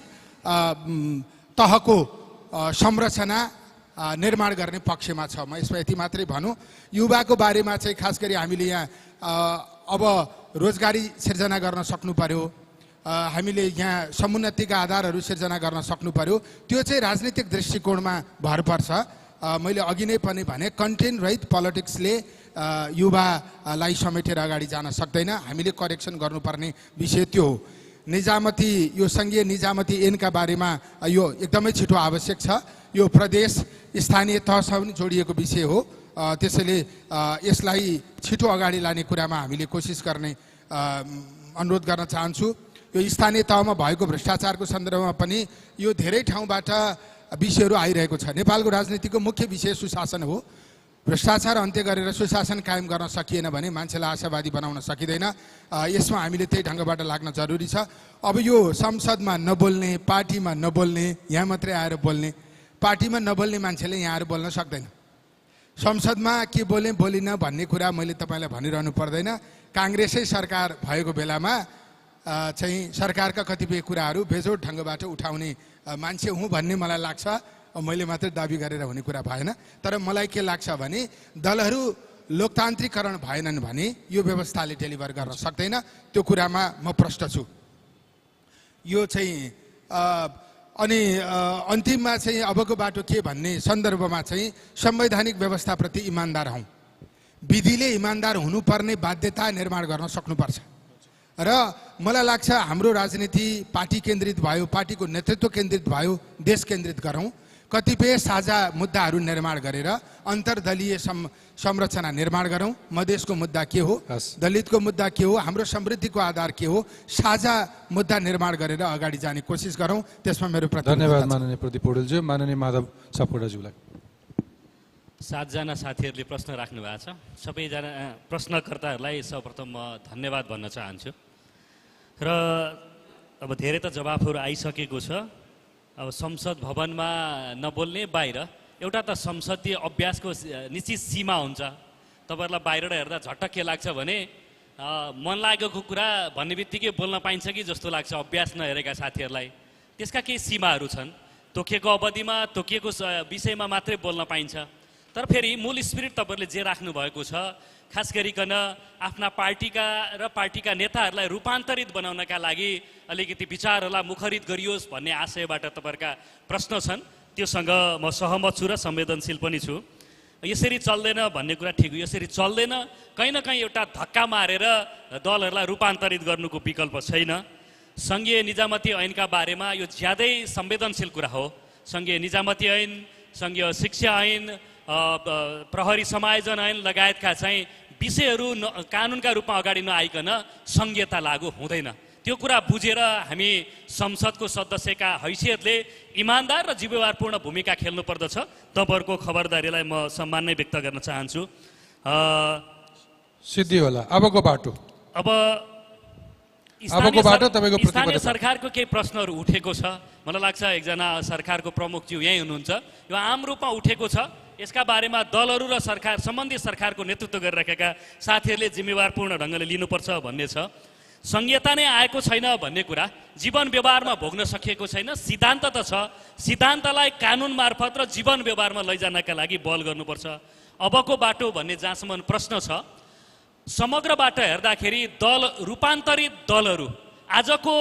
तहको संरचना निर्माण गर्ने पक्षमा छ। म यसमा यति मात्रै भनौँ। युवाको बारेमा चाहिँ खास गरी हामीले यहाँ अब रोजगारी सिर्जना गर्न सक्नु पर्यो, हामीले यहाँ समुन्नतिका आधारहरू सिर्जना गर्न सक्नु पर्यो। त्यो चाहिँ राजनीतिक दृष्टिकोणमा भर पर्छ। मैले अघि नै पनि भने कन्टेन्ट रहित पोलिटिक्सले युवालाई समेटेर अगाडि जान सक्दैन। हामीले करेक्सन गर्नुपर्ने विषय त्यो हो। निजामती, यो सङ्घीय निजामती ऐनका बारेमा यो एकदमै छिटो आवश्यक छ। यो प्रदेश स्थानीय तहसँग पनि जोडिएको विषय हो। त्यसैले यसलाई छिटो अगाडि लाने कुरामा हामीले कोसिस गर्ने अनुरोध गर्न चाहन्छु। यो स्थानीय तहमा भएको भ्रष्टाचारको सन्दर्भमा पनि यो धेरै ठाउँबाट विषयहरू आइरहेको छ। नेपालको राजनीतिको मुख्य विषय सुशासन हो। भ्रष्टाचार अन्त्य गरेर सुशासन कायम गर्न सकिएन भने मान्छेलाई आशावादी बनाउन सकिँदैन। यसमा हामीले त्यही ढङ्गबाट लाग्न जरुरी छ। अब यो संसदमा नबोल्ने, पार्टीमा नबोल्ने, यहाँ मात्रै आएर बोल्ने, पार्टीमा नबोल्ने मान्छेले यहाँ आएर बोल्न सक्दैन। संसदमा के बोलेँ बोलिनँ भन्ने कुरा मैले तपाईँलाई भनिरहनु पर्दैन। काङ्ग्रेसै सरकार भएको बेलामा चाहिँ सरकारका कतिपय कुराहरू बेजोड ढङ्गबाट उठाउने मान्छे हुँ भन्ने मलाई लाग्छ। मैले मात्रै दाबी गरेर हुने कुरा भएन। तर मलाई के लाग्छ भने दलहरू लोकतान्त्रिकरण भएनन् भने यो व्यवस्थाले डेलिभर गर्न सक्दैन। त्यो कुरामा म प्रष्ट छु। यो चाहिँ अनि अन्तिममा चाहिँ अबको बाटो के भन्ने सन्दर्भमा चाहिँ संवैधानिक व्यवस्थाप्रति इमान्दार हौँ। विधिले इमान्दार हुनुपर्ने बाध्यता निर्माण गर्न सक्नुपर्छ। र मलाई लाग्छ हाम्रो राजनीति पार्टी केन्द्रित भयो, पार्टीको नेतृत्व केन्द्रित भयो, देश केन्द्रित गरौँ। कतिपय साझा मुद्दाहरू निर्माण गरेर अन्तर्दलीय संरचना निर्माण गरौँ। मधेसको मुद्दा के हो, दलितको मुद्दा के हो, हाम्रो समृद्धिको आधार के हो, साझा मुद्दा निर्माण गरेर अगाडि जाने कोसिस गरौँ। त्यसमा मेरो धन्यवाद माननीय प्रदीप पौडेलज्यू। माननीय माधव सापकोटाज्यूलाई। 7 जना साथीहरूले प्रश्न राख्नु भएको छ। सबैजना प्रश्नकर्ताहरूलाई सर्वप्रथम म धन्यवाद भन्न चाहन्छु। र अब धेरै त जवाफहरू आइसकेको छ। अब संसद भवनमा नबोल्ने बाहिर एउटा त संसदीय अभ्यासको निश्चित सीमा हुन्छ। तपाईँहरूलाई बाहिरबाट हेर्दा झट्ट के लाग्छ भने मन लागेको कुरा भन्ने बित्तिकै बोल्न पाइन्छ कि जस्तो लाग्छ अभ्यास नहेरेका साथीहरूलाई। त्यसका केही सीमाहरू छन्। तोकिएको अवधिमा तोकिएको विषयमा मात्रै बोल्न पाइन्छ। तर फेरि मूल स्पिरिट तपाईँहरूले जे राख्नु भएको छ, खास गरिकन आफ्ना पार्टीका र पार्टीका नेताहरूलाई रूपान्तरित बनाउनका लागि अलिकति विचारहरूलाई मुखरित गरियोस् भन्ने आशयबाट तपाईँहरूका प्रश्न छन्। त्योसँग म सहमत छु र संवेदनशील पनि छु। यसरी चल्दैन भन्ने कुरा ठिक हो। यसरी चल्दैन। कहीँ न कहीँ एउटा धक्का मारेर दलहरूलाई रूपान्तरित गर्नुको विकल्प छैन। सङ्घीय निजामती ऐनका बारेमा यो ज्यादै संवेदनशील कुरा हो। सङ्घीय निजामती ऐन, सङ्घीय शिक्षा ऐन, प्रहरी समायोजन ऐन लगायतका चाहिँ विषयहरू कानुनका रूपमा अगाडि नआइकन संहिता लागू हुँदैन। त्यो कुरा बुझेर हामी संसदको सदस्यका हैसियतले इमान्दार र जिम्मेवारपूर्ण भूमिका खेल्नुपर्दछ। तपाईँहरूको खबरदारीलाई म सम्मान नै व्यक्त गर्न चाहन्छु। सिद्धि होला अबको बाटो। अब अबको बाटो तपाईँको स्थानीय सरकारको केही प्रश्नहरू उठेको छ। मलाई लाग्छ एकजना सरकारको प्रमुखज्यू यहीँ हुनुहुन्छ। यो आम रूपमा उठेको छ। यसका बारेमा दलहरू र सरकार सम्बन्धित सरकारको नेतृत्व गरिरहेका साथीहरूले जिम्मेवारपूर्ण ढङ्गले लिनुपर्छ भन्ने छ। संहिता नै आएको छैन भन्ने कुरा जीवन व्यवहारमा भोग्न सकिएको छैन। सिद्धान्त त छ। सिद्धान्तलाई कानुन मार्फत र जीवन व्यवहारमा लैजानका लागि बल गर्नुपर्छ। अबको बाटो भन्ने जहाँसम्म प्रश्न छ, समग्रबाट हेर्दाखेरि रूपान्तरित दलहरू आजको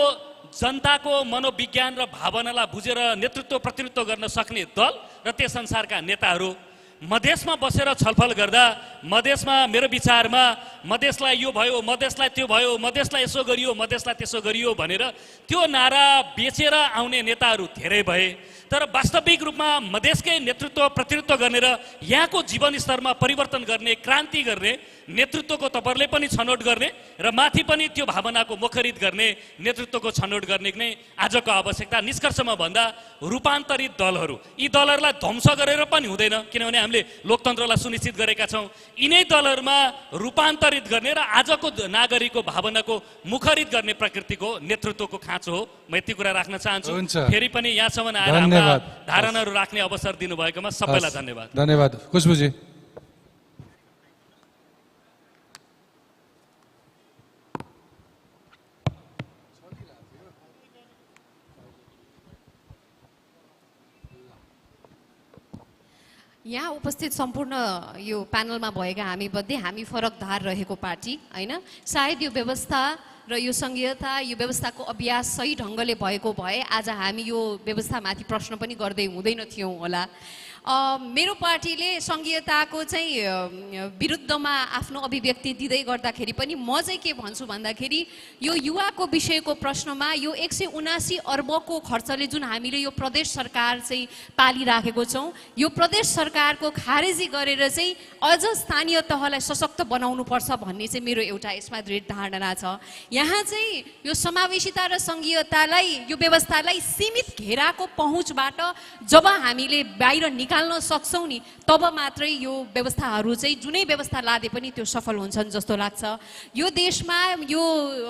जनताको मनोविज्ञान र भावनालाई बुझेर नेतृत्व प्रतिनिधित्व गर्न सक्ने दल र त्यस संसारका नेताहरू मधेसमा बसेर छलफल गर्दा मधेसमा मेरो विचारमा मधेसलाई यो भयो, मधेसलाई त्यो भयो, मधेसलाई यसो गरियो, मधेसलाई त्यसो गरियो भनेर त्यो नारा बेचेर आउने नेताहरू धेरै भए। तर वास्तविक रूपमा मधेसकै नेतृत्व प्रतिनिधित्व गर्ने र यहाँको जीवन स्तरमा परिवर्तन गर्ने, क्रान्ति गर्ने नेतृत्वको तपाईँहरूले पनि छनौट गर्ने र माथि पनि त्यो भावनाको मुखरित गर्ने नेतृत्वको छनौट गर्ने नै आजको आवश्यकता। निष्कर्षमा भन्दा रूपान्तरित दलहरू, यी दलहरूलाई ध्वंस गरेर पनि हुँदैन, किनभने हामीले लोकतन्त्रलाई सुनिश्चित गरेका छौँ। यिनै दलहरूमा रूपान्तरित गर्ने र आजको नागरिकको भावनाको मुखरित गर्ने प्रकृतिको नेतृत्वको खाँचो हो। म यति कुरा राख्न चाहन्छु। फेरि पनि यहाँसम्म आएर हाम्रा धारणाहरू राख्ने अवसर दिनुभएकोमा सबैलाई धन्यवाद। धन्यवाद। खुशबुजी। यहाँ उपस्थित सम्पूर्ण यो प्यानलमा भएका हामी मध्ये हामी फरक धार रहेको पार्टी होइन, सायद यो व्यवस्था र यो सङ्घीयता यो व्यवस्थाको अभ्यास सही ढङ्गले भएको भए आज हामी यो व्यवस्थामाथि प्रश्न पनि गर्दै हुँदैन थियौँ होला। मेरो पार्टीले सङ्घीयताको चाहिँ विरुद्धमा आफ्नो अभिव्यक्ति दिँदै गर्दाखेरि पनि म चाहिँ के भन्छु भन्दाखेरि यो युवाको विषयको प्रश्नमा यो 179 अर्बको खर्चले जुन हामीले यो प्रदेश सरकार चाहिँ पालिराखेको छौँ, यो प्रदेश सरकारको खारेजी गरेर चाहिँ अझ स्थानीय तहलाई सशक्त बनाउनुपर्छ भन्ने चाहिँ मेरो एउटा यसमा दृढ धारणा छ। यहाँ चाहिँ यो समावेशिता र सङ्घीयतालाई यो व्यवस्थालाई सीमित घेराको पहुँचबाट जब हामीले बाहिर निकाल्न सक्छौँ नि तब मात्रै यो व्यवस्थाहरू चाहिँ जुनै व्यवस्था लादे पनि त्यो सफल हुन्छन् जस्तो लाग्छ। यो देशमा यो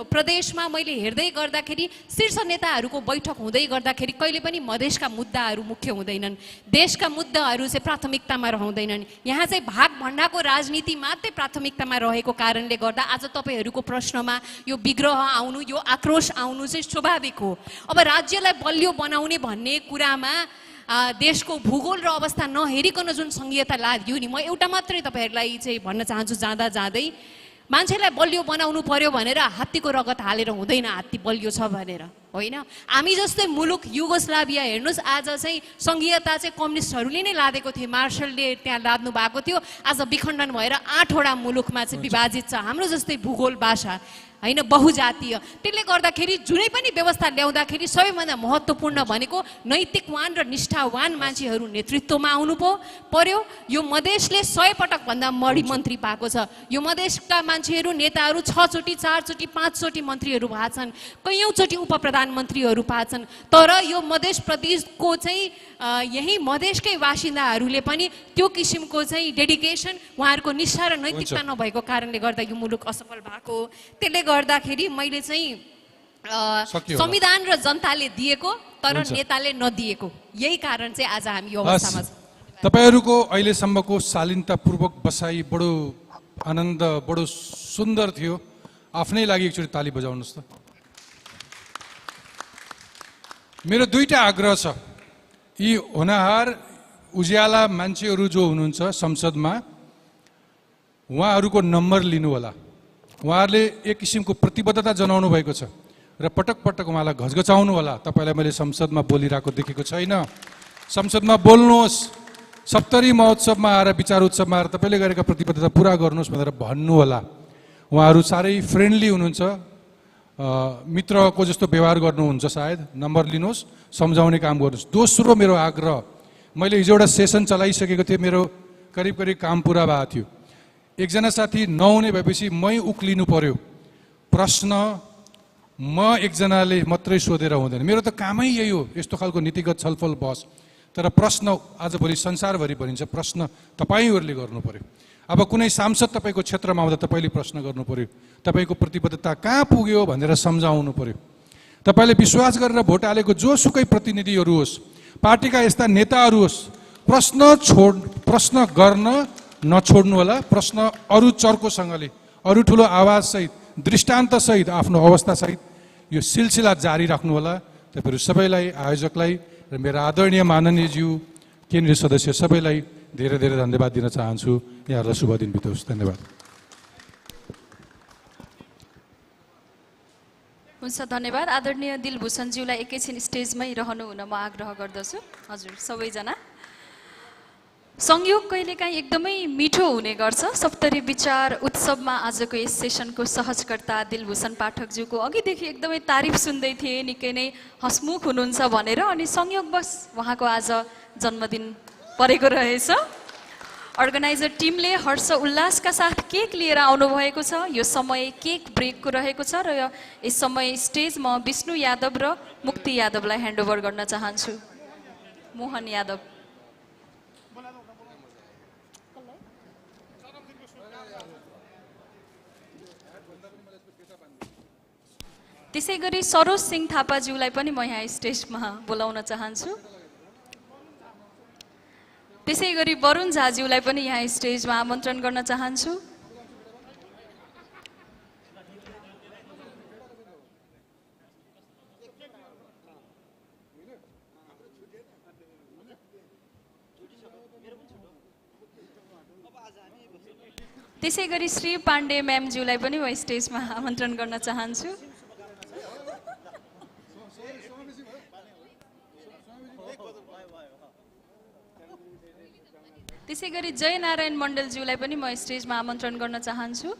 प्रदेशमा मैले हेर्दै गर्दाखेरि शीर्ष नेताहरूको बैठक हुँदै गर्दाखेरि कहिले पनि मधेसका मुद्दाहरू मुख्य हुँदैनन्, देशका मुद्दाहरू चाहिँ प्राथमिकतामा रहँदैनन्। यहाँ चाहिँ भाग भण्डाको राजनीति मात्रै प्राथमिकतामा रहेको कारणले गर्दा आज तपाईँहरूको प्रश्नमा यो विग्रह आउनु, यो आक्रोश आउनु चाहिँ स्वाभाविक हो। अब राज्यलाई बलियो बनाउने भन्ने कुरामा देशको भूगोल र अवस्था नहेरिकन जुन सङ्घीयता लाग्यो नि, म एउटा मात्रै तपाईँहरूलाई चाहिँ भन्न चाहन्छु जाँदा जाँदै, मान्छेलाई बलियो बनाउनु पर्यो भनेर हात्तीको रगत हालेर हुँदैन, हात्ती बलियो छ भनेर होइन। हामी जस्तै मुलुक युगोस्लाभिया हेर्नुहोस्, आज चाहिँ सङ्घीयता चाहिँ कम्युनिस्टहरूले नै लादेको थियो, मार्शलले त्यहाँ लाद्नु भएको थियो। आज विखण्डन भएर 8वटा मुलुकमा चाहिँ विभाजित छ हाम्रो जस्तै भूगोल भाषा होइन, बहुजातीय। त्यसले गर्दाखेरि जुनै पनि व्यवस्था ल्याउँदाखेरि सबैभन्दा महत्त्वपूर्ण भनेको नैतिकवान र निष्ठावान मान्छेहरू नेतृत्वमा आउनु पर्यो। यो मधेसले 100 पटकभन्दा बढी मन्त्री पाएको छ। यो मधेसका मान्छेहरू नेताहरू 6 चोटि 4 चोटि 5 चोटि मन्त्रीहरू भएको छन्, कैयौँ चोटि उप प्रधानमन्त्रीहरू पाएको छन्। तर यो मधेस प्रदेशको चाहिँ यही मधेसकै बासिन्दाहरूले पनि त्यो किसिमको चाहिँ डेडिकेसन, उहाँहरूको निष्ठा र नैतिकता नभएको कारणले गर्दा यो मुलुक असफल भएको। त्यसले गर्दाखेरि मैले चाहिँ संविधान र जनताले दिएको तर नेताले नदिएको, यही कारण चाहिँ आज हामी यो अवस्थामा छौँ। तपाईँहरूको अहिलेसम्मको शालीनतापूर्वक बसाई बडो आनन्द, बडो सुन्दर थियो। आफ्नै लागि एकचोटि ताली बजाउनुहोस् त। मेरो दुईटा आग्रह छ, यी होनहार उज्याला मान्छेहरू जो हुनुहुन्छ संसदमा, उहाँहरूको नम्बर लिनु होला। उहाँहरूले एक किसिमको प्रतिबद्धता जनाउनु भएको छ र पटक पटक उहाँलाई घचघचाउनु होला। तपाईँलाई मैले संसदमा बोलिरहेको देखेको छैन। संसदमा बोल्नुहोस्, सप्तरी महोत्सवमा आएर, विचार उत्सवमा आएर तपाईँले गरेका प्रतिबद्धता पुरा गर्नुहोस् भनेर भन्नु होला। उहाँहरू साह्रै फ्रेन्डली हुनुहुन्छ, मित्रको जस्तो व्यवहार गर्नुहुन्छ। सायद नम्बर लिनुहोस्, सम्झाउने काम गर्नुहोस्। दोस्रो मेरो आग्रह, मैले हिजो एउटा सेसन चलाइसकेको थिएँ, मेरो करिब करिब काम पुरा भएको थियो। एकजना साथी नहुने भएपछि मै उक्लिनु पर्यो। प्रश्न म एकजनाले मात्रै सोधेर हुँदैन, मेरो त कामै यही हो, यस्तो खालको नीतिगत छलफल बहस। तर प्रश्न आजभोलि संसारभरि भनिन्छ, प्रश्न तपाईँहरूले गर्नु पर्यो। अब कुनै सांसद तपाईँको क्षेत्रमा आउँदा तपाईँले प्रश्न गर्नु पर्यो, तपाईँको प्रतिबद्धता कहाँ पुग्यो भनेर सम्झाउनु पर्यो। तपाईँले विश्वास गरेर भोट हालेको जोसुकै प्रतिनिधिहरू होस्, पार्टीका यस्ता नेताहरू होस्, प्रश्न गर्न नछोड्नु होला। प्रश्न अरू चर्कोसँगले, अरू ठुलो आवाजसहित, दृष्टान्तसहित, आफ्नो अवस्थासहित यो सिलसिला जारी राख्नु होला। तपाईँहरू सबैलाई, आयोजकलाई र मेरा आदरणीय माननीयज्यू केन्द्रीय सदस्य सबैलाई धेरै धेरै धन्यवाद दिन चाहन्छु। यहाँहरूलाई शुभ दिन बितोस्। धन्यवाद। हुन्छ, धन्यवाद। आदरणीय दिलभूषणज्यूलाई एकैछिन स्टेजमै रहनु हुन म आग्रह गर्दछु। हजुर सबैजना। संयोग कहिलेकाहीँ एकदमै मिठो हुने गर्छ। सप्तरी विचार उत्सवमा आजको यस सेसनको सहजकर्ता दिलभूषण पाठकज्यूको अघिदेखि एकदमै तारिफ सुन्दै थिएँ, निकै नै हसमुख हुनुहुन्छ भनेर। अनि संयोगवश उहाँको आज जन्मदिन परेको रहेछ। अर्गनाइजर टिमले हर्ष उल्लासका साथ केक लिएर आउनुभएको छ। यो समय केक ब्रेकको रहेको छ र यस समय स्टेज म विष्णु यादव र मुक्ति यादवलाई ह्यान्डओभर गर्न चाहन्छु। मोहन यादव। त्यसै गरी सरोज सिंह थापाज्यूलाई पनि म यहाँ स्टेजमा बोलाउन चाहन्छु। त्यसै गरी वरुण झाज्यूलाई पनि यहाँ स्टेजमा आमन्त्रण गर्न चाहन्छु। त्यसै गरी श्री पाण्डे म्यामज्यूलाई पनि म स्टेजमा आमन्त्रण गर्न चाहन्छु। त्यसै गरी जयनारायण मण्डलज्यूलाई पनि म स्टेजमा आमन्त्रण गर्न चाहन्छु।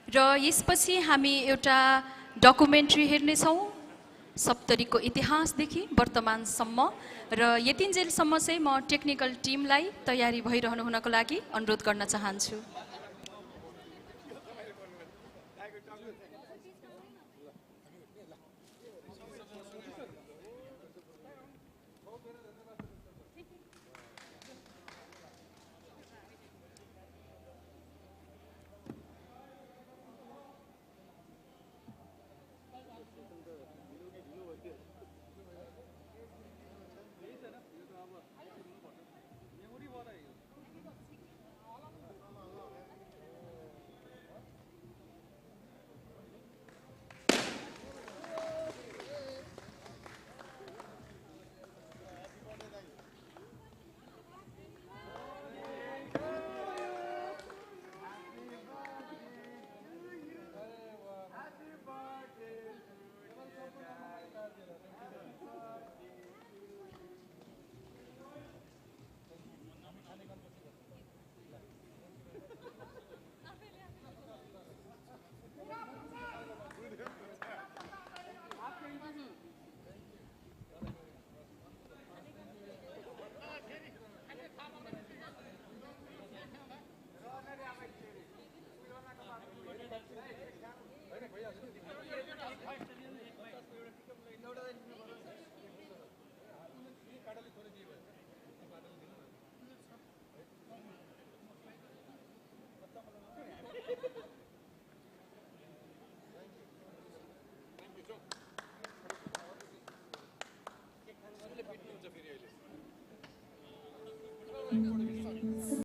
र यसपछि हामी एउटा डकुमेन्ट्री हेर्नेछौँ सप्तरीको इतिहासदेखि वर्तमानसम्म र यतिन्जेलसम्म चाहिँ म टेक्निकल टिमलाई तयारी भइरहनु हुनको लागि अनुरोध गर्न चाहन्छु।